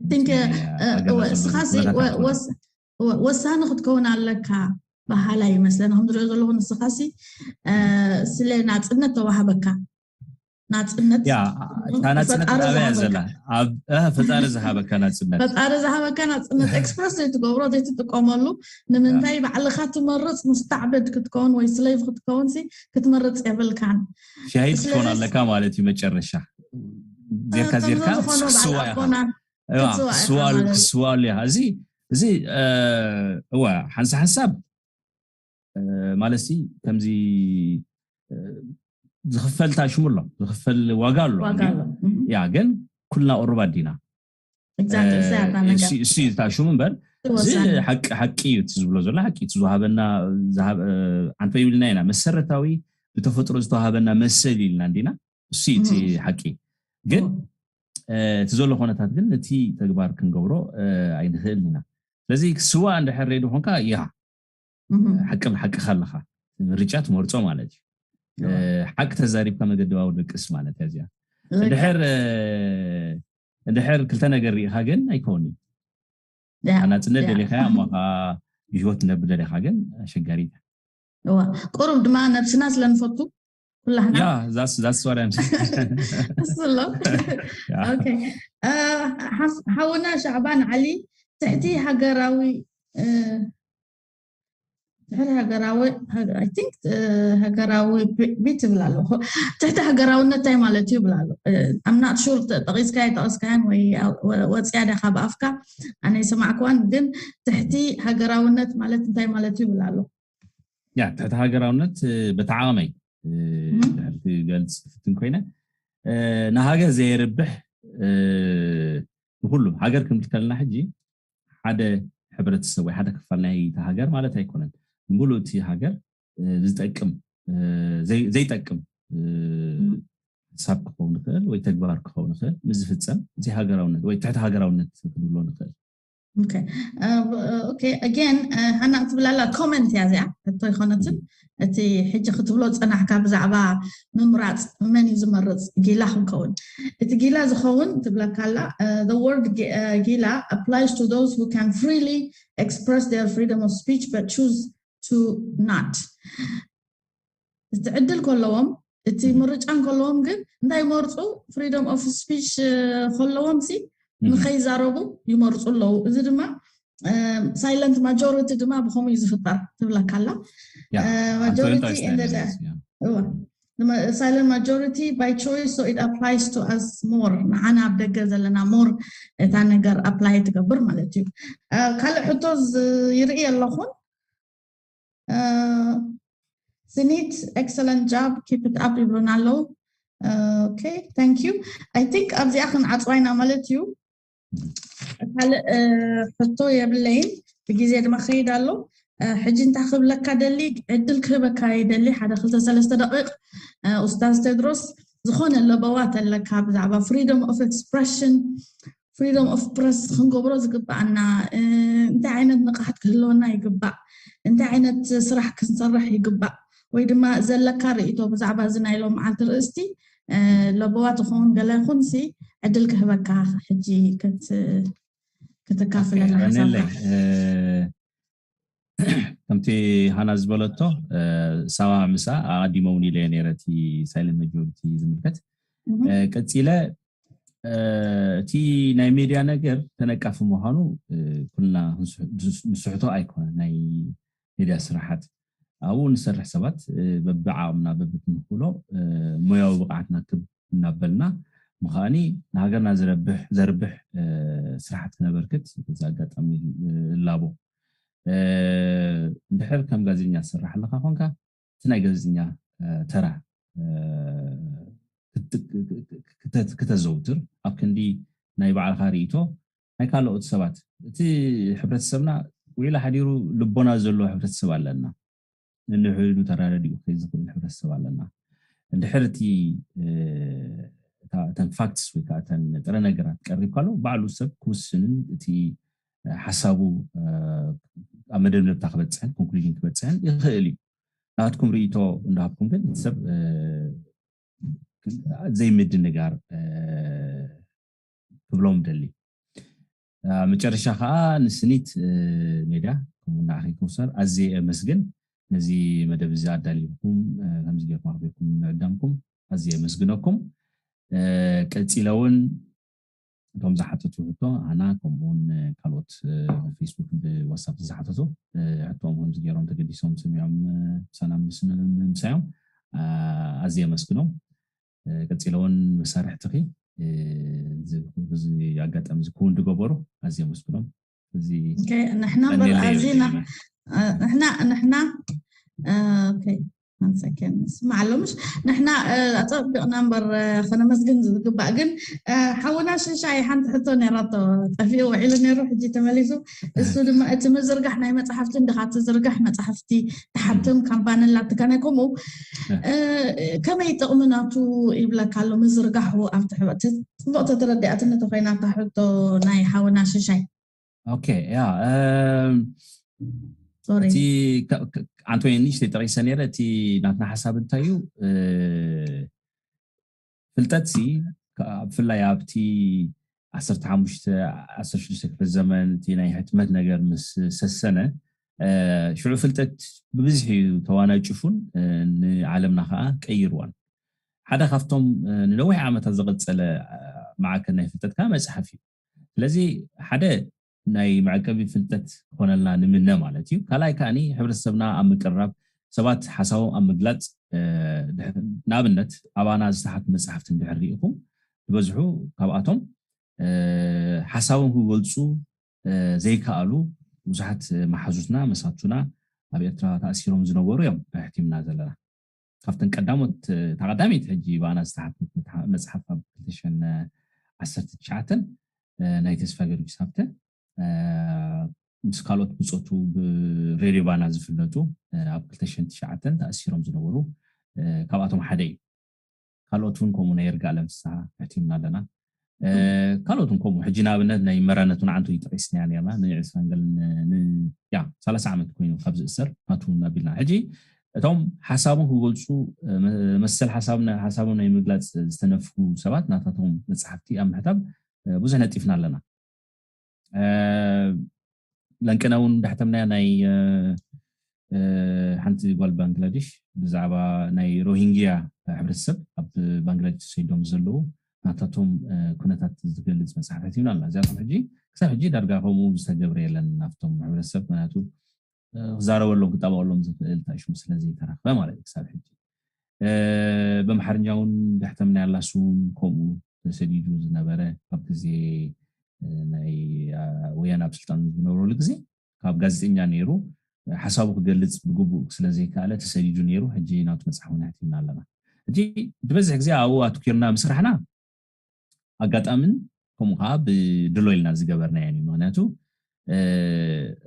ቲንክ ናይ ሃገርና ዘሎ እስኻሲ ኩነታት ወ- ኣትወርድ። ወስ- ወ- ወሳኒ ክትከውን ኣለካ። በሃላይ ይመስለኒ ከም ዝሪኦ ዘለኹ ንስኻሲ እ፣ ስለ ናፅነት ተዋህበካ ናፅነት ያ እታ ናፅነት ኣበያ ዘላ ኣብ ፈጣሪ ዝሃበካ ናፅነት ፈጣሪ ዝሃበካ ናፅነት ኤክስፕረስ ዘይትገብሮ ዘይትጥቀመሉ ንምንታይ ባዕልኻ ትመርፅ ሙስታዕበድ ክትከውን ወይ ስሌቭ ክትከውን ክትመርፅ የብልካን። ሻሂድ ክትኮን ኣለካ ማለት እዩ። መጨረሻ ዜርካ ዜርካ ክስዋ ኢኻ ክስዋሉ ኢኻ። እዚ እዚ እዋ ሓንሳ ሓንሳብ ማለት ከምዚ ዝኽፈል ታሽሙ ኣሎ ዝኽፈል ዋጋ ኣሎ። ያ ግን ኩልና ቁሩባት ዲና እሱ ታሽሙ እምበር እዚ ሓቂ እዩ። እቲ ዝብሎ ዘሎ ሓቂ እዩ። ዝሃበና ዓንቶ ይብልና ኢና መሰረታዊ ብተፈጥሮ ዝተዋሃበና መሰል ኢልና እንዲና እሱ እቲ ሓቂ ግን እቲ ዘሎ ኮነታት ግን ነቲ ተግባር ክንገብሮ ኣይንኽእል ኢና። ስለዚ ስዋ እንድሕር ሬዲ ኮንካ ያ ሓቂ ሓቂ ካለካ ምርጫ ትመርፆ ማለት እዩ። ሓቂ ተዛሪብካ መገደባዊ ደቅስ ማለት እያ እዚኣ። እንድሕር እንድሕር ክልተ ነገር ርኢኻ ግን ኣይከውን እዩ። ናፅነት ደሊኻያ እሞ ብህይወት ትነብር ደሊኻ ግን ኣሸጋሪት እዋ ቁሩብ ድማ ነብስና ስለንፈቱ ኩላህና ያ that's that's what I'm እሱ ኣሎ። ሓውና ሻዕባን ዓሊ ትሕቲ ሃገራዊ ትሕቲ ሃገራዊ I think ሃገራዊ ቢት ይብል ኣሎ። ትሕቲ ሃገራውነት እንታይ ማለት እዩ ይብል ኣሎ። I'm not sure ጠቂስካዮ ጠቂስካያን ወይ ወፅያ ዲኻ ብኣፍካ ኣነ ይሰማዕክዋን ግን ትሕቲ ሃገራውነት ማለት እንታይ ማለት እዩ ይብል ኣሎ። ያ ትሕቲ ሃገራውነት በቲ ዓቕመይ ድሕርቲ ገልፅ ክፍትን ኮይነ ንሃገር ዘየርብሕ ንኩሉ ሃገር ክንብል ከለና ሕጂ ሓደ ሕብረተሰብ ወይ ሓደ ክፋል ናይ ሃገር ማለት ኣይኮነን። ንሙሉእ እቲ ሃገር ዝጠቅም ዘይጠቅም ሓሳብ ክኸውን ይኽእል ወይ ተግባር ክኸውን ይኽእል ምስ ዝፍፀም እዚ ሃገራውነት ወይ ትሕቲ ሃገራውነት ክንብሎ ንኽእል። ኦኬ ኣጌን ሃና ትብላላ ኮመንት እያ እዚኣ ሕቶ ኣይኮነትን። እቲ ሕጂ ክትብሎ ፀናሕካ ብዛዕባ ምምራፅ መን እዩ ዝመርፅ ጊላ ክንከውን እቲ ጊላ ዝኸውን ትብለካላ word ጊላ applies to those who can freely express their freedom of speech but choose to not እቲ ዕድል ከለዎም እቲ ምርጫ እንከለዎም ግን እንታይ ይመርፁ freedom of speech ከለዎም ሲ ንኸይዛረቡ ይመርፁ ኣለዉ። እዚ ድማ silent majority ድማ ብከምኡ እዩ ዝፍጠር ትብለካ ኣላ። Majority silent majority by choice so it applies to us more ንዓና ኣብ ደገ ዘለና more እታ ነገር apply ትገብር ማለት እዩ። ካልእ ሕቶ ይርኢ ኣለኹን ስኒት excellent job keep it up ይብሉና ኣለዉ። Okay thank you I think ኣብዚኣ ክንዓፅዋ ኢና ማለት እዩ። ካልእ ሕቶ የብለይን ብግዜ ድማ ክኸይድ ኣሎ። ሕጂ እንታይ ክብለካ ደሊ ዕድል ክህበካ ይደሊ ሓደ ክልተ ሰለስተ ደቂቕ ኡስታዝ ቴድሮስ ዝኾነ ለበዋ ተለካ ብዛዕባ freedom of expression freedom of press ክንገብሮ ዝግባኣና እንታይ ዓይነት ንቕሓት ክህልወና ይግባእ እንታይ ዓይነት ስራሕ ክንሰርሕ ይግባእ ወይ ድማ ዘለካ ርእቶ ብዛዕባ እዚ ናይ ሎም መዓልቲ ርእስቲ ለበዋ ትኸውን ገለ ይኹን ሲ ዕድል ክህበካ ሕጂ ክትካፍለና ሓሳብካ ከምቲ ሃና ዝበለቶ ሳዋ ምሳ ኣቐዲመ እውን ኢለ ነረ እቲ silent majority ዝምልከት ቀፂለ እቲ ናይ ሜድያ ነገር ተነቃፊ ምዃኑ ኩልና ንስሕቶ ኣይኮነ ናይ ሜድያ ስራሓት ኣብኡ ንሰርሕ ሰባት በብዓቕምና በብትንክእሎ ሞያዊ ብቕዓትና ክብ እናበልና ምዃኒ ንሃገርና ዘርብሕ ስራሓት ክነበርክት እዚ ኣጋጣሚ እላቦ እንድሕር ከም ጋዜጠኛ ትሰርሕ ኣለካ ኮንካ እቲ ናይ ጋዜጠኛ ተራ ክተዘውትር ኣብ ክንዲ ናይ ባዕልካ ርእቶ ናይ ካልኦት ሰባት እቲ ሕብረተሰብና ውዒሉ ሓዲሩ ልቦና ዘለዎ ሕብረተሰብ ኣለና። ንንሕዱ ተራዳዲኡ ከይ ዝኽእል ሕብረተሰብ ኣለና። እንድሕር እቲ እተን ፋክትስ ወይ ከዓ እተን ጥረ ነገራት ቀሪብ ካሎ ባዕሉ ሰብ ክውስንን እቲ ሓሳቡ ኣብ መደምደምታ ክበፅሕን ኮንክሉዥን ክበፅሕን ይኽእል እዩ። ናትኩም ርእቶ እንዳሃብኩም ግን እቲ ሰብ ዘይምድንጋር ክብሎም ደሊ። መጨረሻ ከዓ ንስኒት ሜድያ ከምኡ ንዓኺ ከውሰር ኣዝየ የመስግን ነዚ መደብ እዚ ኣዳሊብኩም ከምዚ ጌርኩም ኣኽቢርኩም ምዕዳምኩም። ኣዝየ የመስግነኩም። ቀፂለ እውን እቶም ዝሓተቱ ሕቶ ኣና ከምኡውን ካልኦት ብፌስቡክ ብዋትሳፕ ዝሓተቱ ሕቶም ከምዚ ገይሮም ተገዲሶም ሰሚዖም ምሳና ምስምሳዮም ኣዝየ የመስግኖም። ቀፂለ እውን መሳርሕትኺ እዚ ኣጋጣሚ እዚ ክውን ዝገበሩ ኣዝየ የመስግኖም። እዚ ንሕና ንሕና ንሕና ስማዕ ኣሎ ምሽ ንሕና ኣፀቢቕና እምበር ከነመስግን ዝግባእ ግን ሓውና ሽሻይ ሓንቲ ሕቶ ነራቶ ጠፊኡ ውዒሉ ነሩ ሕጂ ተመሊሱ እሱ ድማ እቲ ምዝርጋሕ ናይ መፅሓፍቲ እንድካ ትዝርጋሕ መፅሓፍቲ ትሓትም ካምፓኒ ኣላትካ ናይ ከምኡ ከመይ ጥቕሚ ናቱ ይብለካ ኣሎ ምዝርጋሑ ኣብቲ ሕበ ፅቡቕ ተተረዲኣትኒ ተኮይና እታ ሕቶ ናይ ሓውና ሽሻይ ኦኬ ያ እቲ ኣንቶኒ ንእሽተይ ጠቂሰ ነረ እቲ ናትና ሓሳብ እንታይ እዩ ፍልጠት ሲ ብፍላይ ኣብቲ ዓሰርተ ሓሙሽተ ዓሰርተ ሽዱሽተ ክፍለ ዘመን እቲ ናይ ሕትመት ነገር ምስ ሰሰነ ሽዑ ፍልጠት ብብዝሒ እዩ ተዋናጭፉን ንዓለምና ከዓ ቀይርዋን ሓደ ካብቶም ንነዊሕ ዓመታት ዝቐፀለ ማዕከል ናይ ፍልጠት ከዓ መፅሓፍ እዩ ስለዚ ሓደ ናይ መዕቀቢ ፍልጠት ክኾነልና ንምነ ማለት እዩ ካልኣይ ከዓ ሕብረተሰብና ኣብ ምቅርራብ ሰባት ሓሳቦም ኣብ ምግላፅ ንኣብነት ኣባና ዝተሓቱ መፅሓፍቲ እንድሕር ርኢኹም ዝበዝሑ ካብኣቶም ሓሳቦም ክገልፁ ዘይከኣሉ ብዙሓት መሓዙትና መሳቱና ኣብ ኤርትራ ተኣሲሮም ዝነበሩ እዮም ሕቲምና ዘለና ካብተን ቀዳሞት ተቐዳሚት ሕጂ ብኣና ዝተሓትት መፅሓፍ ኣብ ክልተ ሽሕን ዓሰርተ ትሽዓተን ናይ ተስፋ ገርጊስ ሃብተ ምስ ካልኦት ብፆቱ ብሬድዮ ባና ዝፍለጡ ኣብ ክልተ ሽሕን ትሽዓተን ተኣሲሮም ዝነበሩ ካብኣቶም ሓደ እዩ ካልኦት እውን ከምኡ ናይ ይርጋለም ፍስሃ ሕቲምና ኣለና ካልኦት እውን ከምኡ ሕጂ ንኣብነት ናይ መራነቱን ዓንቱ ይጠቂስናያ ነርና ንዕስራን ገልን ያ ሰላሳ ዓመት ኮይኑ ካብ ዝእሰር ናቱ እውን ኣቢልና ሕጂ እቶም ሓሳቦም ክገልፁ መሰል ሓሳቦም ናይ ምግላፅ ዝተነፍጉ ሰባት ናታቶም መፅሓፍቲ ኣብ ምሕታም ብዙሕ ነጢፍና ኣለና ለንቅነ እውን ዳሕተምናያ ናይ ሓንቲ ጓል ባንግላዴሽ ብዛዕባ ናይ ሮሂንግያ ሕብረተሰብ ኣብ ባንግላዴሽ ተሰይዶም ዘለዉ ናታቶም ኩነታት ዝገልፅ መፅሓፍ ሕቲምና ኣላ እዚኣቶም ሕጂ ክሳብ ሕጂ ዳርጋ ከምኡ ዝተገብረ የለን ናብቶም ሕብረተሰብ ምክንያቱ ክዛረበሎም ክጠባቀሎም ዝኽእል ታሽሙ ስለዘይተረክበ ማለት እዩ ክሳብ ሕጂ በምሓርኛ እውን ዳሕተምናያ ኣላ ስውን ከምኡ ተሰዲዱ ዝነበረ ኣብ ግዜ ናይ ወያነ ኣብ ስልጣን ዝነበረሉ ግዜ ካብ ጋዜጠኛ ነይሩ ሓሳቡ ክገልፅ ብግቡእ ስለዘይከኣለ ተሰዲዱ ነይሩ ሕጂ ናቱ መፅሓፍ እውን ሕቲምና ኣለና ሕጂ ዝበዝሕ ግዜ ኣብኡ ኣትኪርና ምስራሕና ኣጋጣምን ከምኡ ከዓ ብድሎ ኢልና ዝገበርናዮ እዩ ምክንያቱ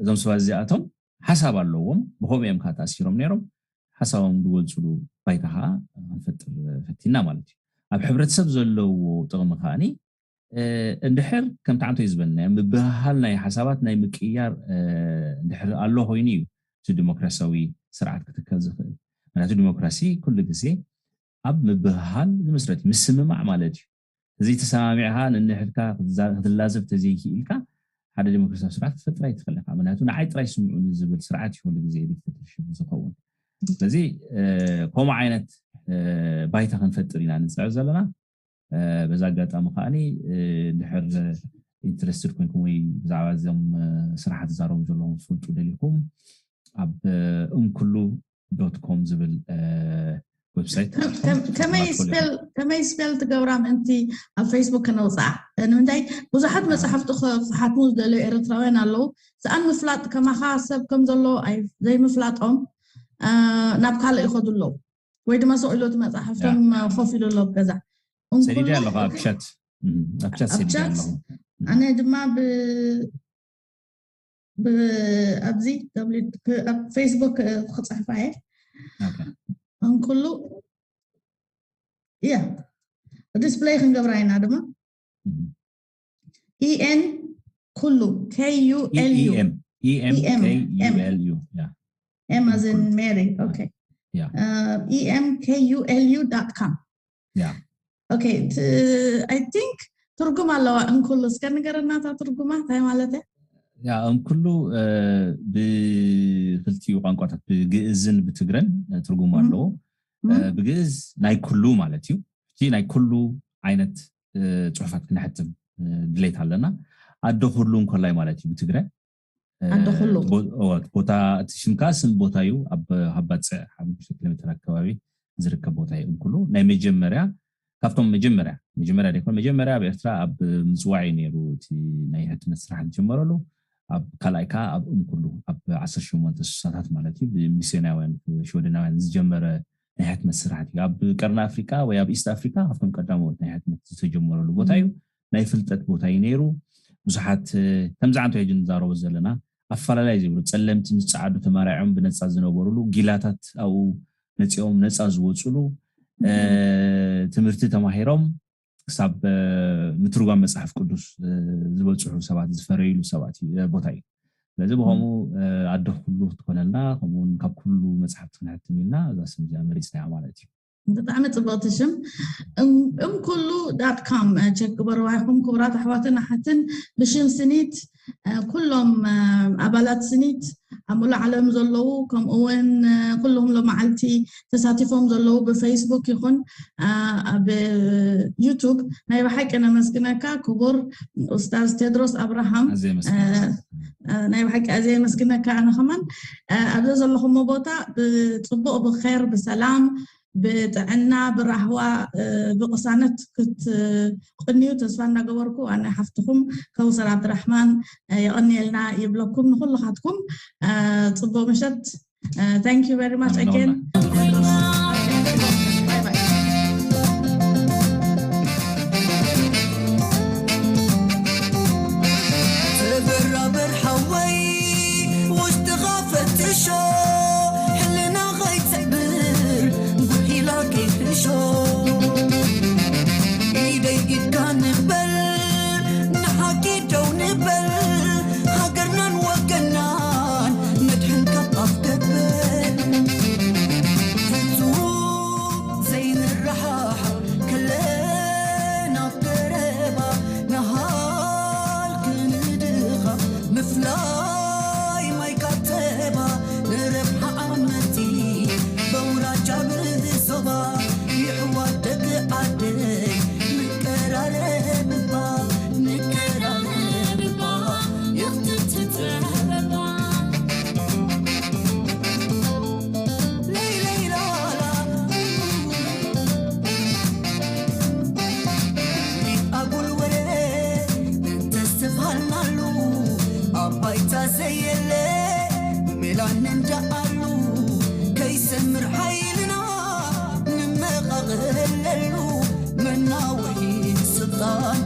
እዞም ሰባት እዚኣቶም ሓሳብ ኣለዎም ብከምኡ እዮም ከዓ ተኣሲሮም ነይሮም ሓሳቦም ዝገልፅሉ ባይታ ከዓ ክንፈጥር ፈቲና ማለት እዩ ኣብ ሕብረተሰብ ዘለዎ ጥቕሚ ከዓኒ እንድሕር ከምቲ ዓንቶ ዝበልናዮ ምብህሃል ናይ ሓሳባት ናይ ምቅያር እንድሕር ኣሎ ኮይኑ እዩ እቲ ዲሞክራሲያዊ ስርዓት ክትከል ዝኽእል ምክንያቱ ዲሞክራሲ ኩሉ ግዜ ኣብ ምብህሃል ዝምስረት ምስምማዕ ማለት እዩ እዚ ተሰማሚዕካ ንንሕድካ ክትላዘብ ተዘይክኢልካ ሓደ ዲሞክራሲያዊ ስርዓት ክትፈጥር ኣይትኽእል ኢኻ ምክንያቱ ንዓይ ጥራይ ስምዑኒ ዝብል ስርዓት እዩ ኩሉ ግዜ ዲክተተርሽፕ ዝኸውን ስለዚ ከምኡ ዓይነት ባይታ ክንፈጥር ኢና ንፅዕር ዘለና በዛ ኣጋጣሚ ከዓኒ ድሕር ኢንትረስትድ ኮይንኩም ወይ ብዛዕባ እዞም ስራሓት ዝዛረቡ ዘለኹም ትፈልጡ ደሊኹም ኣብ እምክሉ ዶት ኮም ዝብል ዌብሳይት ከመይ ስፔል ትገብራ ምእንቲ ኣብ ፌስቡክ ከነውፅኣ ንምንታይ ብዙሓት መፅሓፍቲ ክሓትሙ ዝደለዩ ኤርትራውያን ኣለዉ ሰኣን ምፍላጥ ከማኻ ሰብ ከም ዘሎ ዘይምፍላጦም ናብ ካልእ ይኸዱ ኣለዉ ወይ ድማ ሰቕ ኢሎት መፅሓፍቶም ኮፍ ኢሉ ኣሎ ኣብ ገዛ ሰዲደ ኣለኹ ኣብ ቻት ኣብ ቻት ሰዲደ ኣለኹ ኣነ ድማ ብ ኣብዚ ኣብ ፌስቡክ ክፅሕፋ እየ እንኩሉ ያ ዲስፕሌይ ክንገብራ ኢና ድማ ኢኤን ኩሉ ኬዩኤልዩ ኢኤምኬዩኤልዩ ኤማዝን ሜሪ ኢኤምኬዩኤልዩ ዳት ካም ያ ኦኬ ኣይ ቲንክ ትርጉም ኣለዋ እንኩሉ እስከ ንገረናታ ትርጉማ እንታይ ማለት እያ ያ እንኩሉ ብክልቲኡ ቋንቋታት ብግእዝን ብትግረን ትርጉም ኣለዎ እ፣ ብግእዝ ናይ ኩሉ ማለት እዩ። እቲ ናይ ኩሉ ዓይነት፣ እ፣ ጽሑፋት ክነሕትም፣ እ፣ ድሌት ኣለና። ኣደ ኩሉ እንኮላይ ማለት እዩ ብትግረ። እ፣ ኣደ ኩሉ። እቲ ቦ-፣ እወ፣ እቲ ቦታ፣ እቲ ሽምካ ስም ቦታ እዩ። ኣብ ሃባጽዕ ሓሙሽተ ኪሎ ሜትር ኣከባቢ ዝርከብ ቦታ እዩ። እንኩሉ ናይ መጀመርያ፣ ካብቶም መጀመርያ፣ መጀመርያ ደይኮን፣ መጀመርያ ኣብ ኤርትራ ኣብ ምጽዋዕ እዩ ነይሩ እቲ ናይ ሕትመት ስራሕ ዝጀመረሉ። ኣብ ካልኣይ ከኣ ኣብ እንኩሉ ኣብ ዓሰርተ ሸሞንተ ስሳታት ማለት እዩ ብሚስዮናውያን ሽወደናውያን ዝጀመረ ናይ ሕትመት ስራሕቲ እዩ። ኣብ ቀርኒ ኣፍሪቃ ወይ ኣብ ኢስት ኣፍሪቃ ካብቶም ቀዳሞት ናይ ሕትመት ዝተጀመረሉ ቦታ እዩ። ናይ ፍልጠት ቦታ እዩ ነይሩ። ብዙሓት፣ እ፣ ከምዚ ዓንቶ ሕጂ ንዛረቦ ዘለና ኣፈላላይ ዘይብሉ ጸለምቲ ምስ ጸዓዱ ተመራዒዖም ብነጻ ዝነበሩሉ፣ ጊላታት ኣብኡ መጺኦም ነጻ ዝወጹሉ፣ እ፣ ትምህርቲ ተማሂሮም ክሳብ፣ እ፣ ምትርጓም መጽሓፍ ቅዱስ፣ እ፣ ዝበጽሑ ሰባት ዝፈረይሉ ሰባት እዩ፣ እ፣ ቦታ እዩ። ስለዚ ብኸምኡ፣ እ፣ ኣደ ኩሉ ክትኮነልና፣ ከምኡውን ካብ ኩሉ መጽሓፍቲ ክንሕትም ኢልና እዛ ስም እዚኣ መሪጽናያ ማለት እዩ። ብጣዕሚ ጽብቕቲ ሽም። እም፣ እም ኩሉ ዳት ካም፣ እ፣ ቸክ ግበርዋ ኢኹም ክቡራት ኣሕዋትን ኣሓትን። ብሽም ስኒት፣ እ፣ ኩሎም፣ እ፣ ኣባላት ስኒት ኣብ ሙሉእ ዓለም ዘለዉ፣ ከምኡ እውን፣ እ፣ ኩሎም ሎመዓልቲ ተሳቲፎም ዘለዉ ብፌስቡክ ይኹን፣ እ፣ ኣብ ዩቱብ ናይ ብሓቂ ነመስግነካ ክቡር ኡስታዝ ቴድሮስ ኣብርሃም። ኣዝየ የመስግነካ። እ፣ እ፣ ናይ ብሓቂ ኣዝየ የመስግነካ ኣነ ከማን። እ፣ ኣብዚ ዘለኹሞ ቦታ ብጽቡቕ ብኼር ብሰላም ብጥዕና ብራህዋ፣ እ፣ ብቕሳነት ክትቕንዩ ተስፋ እናገበርኩ ኣነ ሓፍትኹም ከውሰር ኣብድራሕማን፣ እ፣ የቐንየልና ይብለኩም ንኹልኻትኩም። እ፣ ጽቡቕ ምሸት። እ፣ thank you very much ኣሜን። Again። ተበራበር ሓወይ ውሽጥኻ ፈትሾ፣ ሕልና ኸይትዕብር ጉሒላ ከይትሕሾ። ኢደይ ኢድካ ንበል ንሓቂ ደው ንበል፣ ሃገርናን ወገናን መድሕን ካብ ኣፍ ገበል። ፍጹም ዘይንረሓሕ ከለና ቀረባ፣ ንሃልክ ንድኻ ምፍላይ ማይ ካተባ፣ ንረብሓ ዓመቲ በውራጃ ብዞባ፣ ይሕዋ ደቂ ዓደይ ንቀራረብባ፣ ንቀራረብባ፣ ይኽትትረበባ። ኣጉል ወረ እንተስተብሃልናሉ፣ ኣብ ባይታ ዘየለ ሜላ ንንዳኣሉ፣ ከይሰምር ሓይልና ንመቓቐለሉ፣ መናውሒ ስልጣን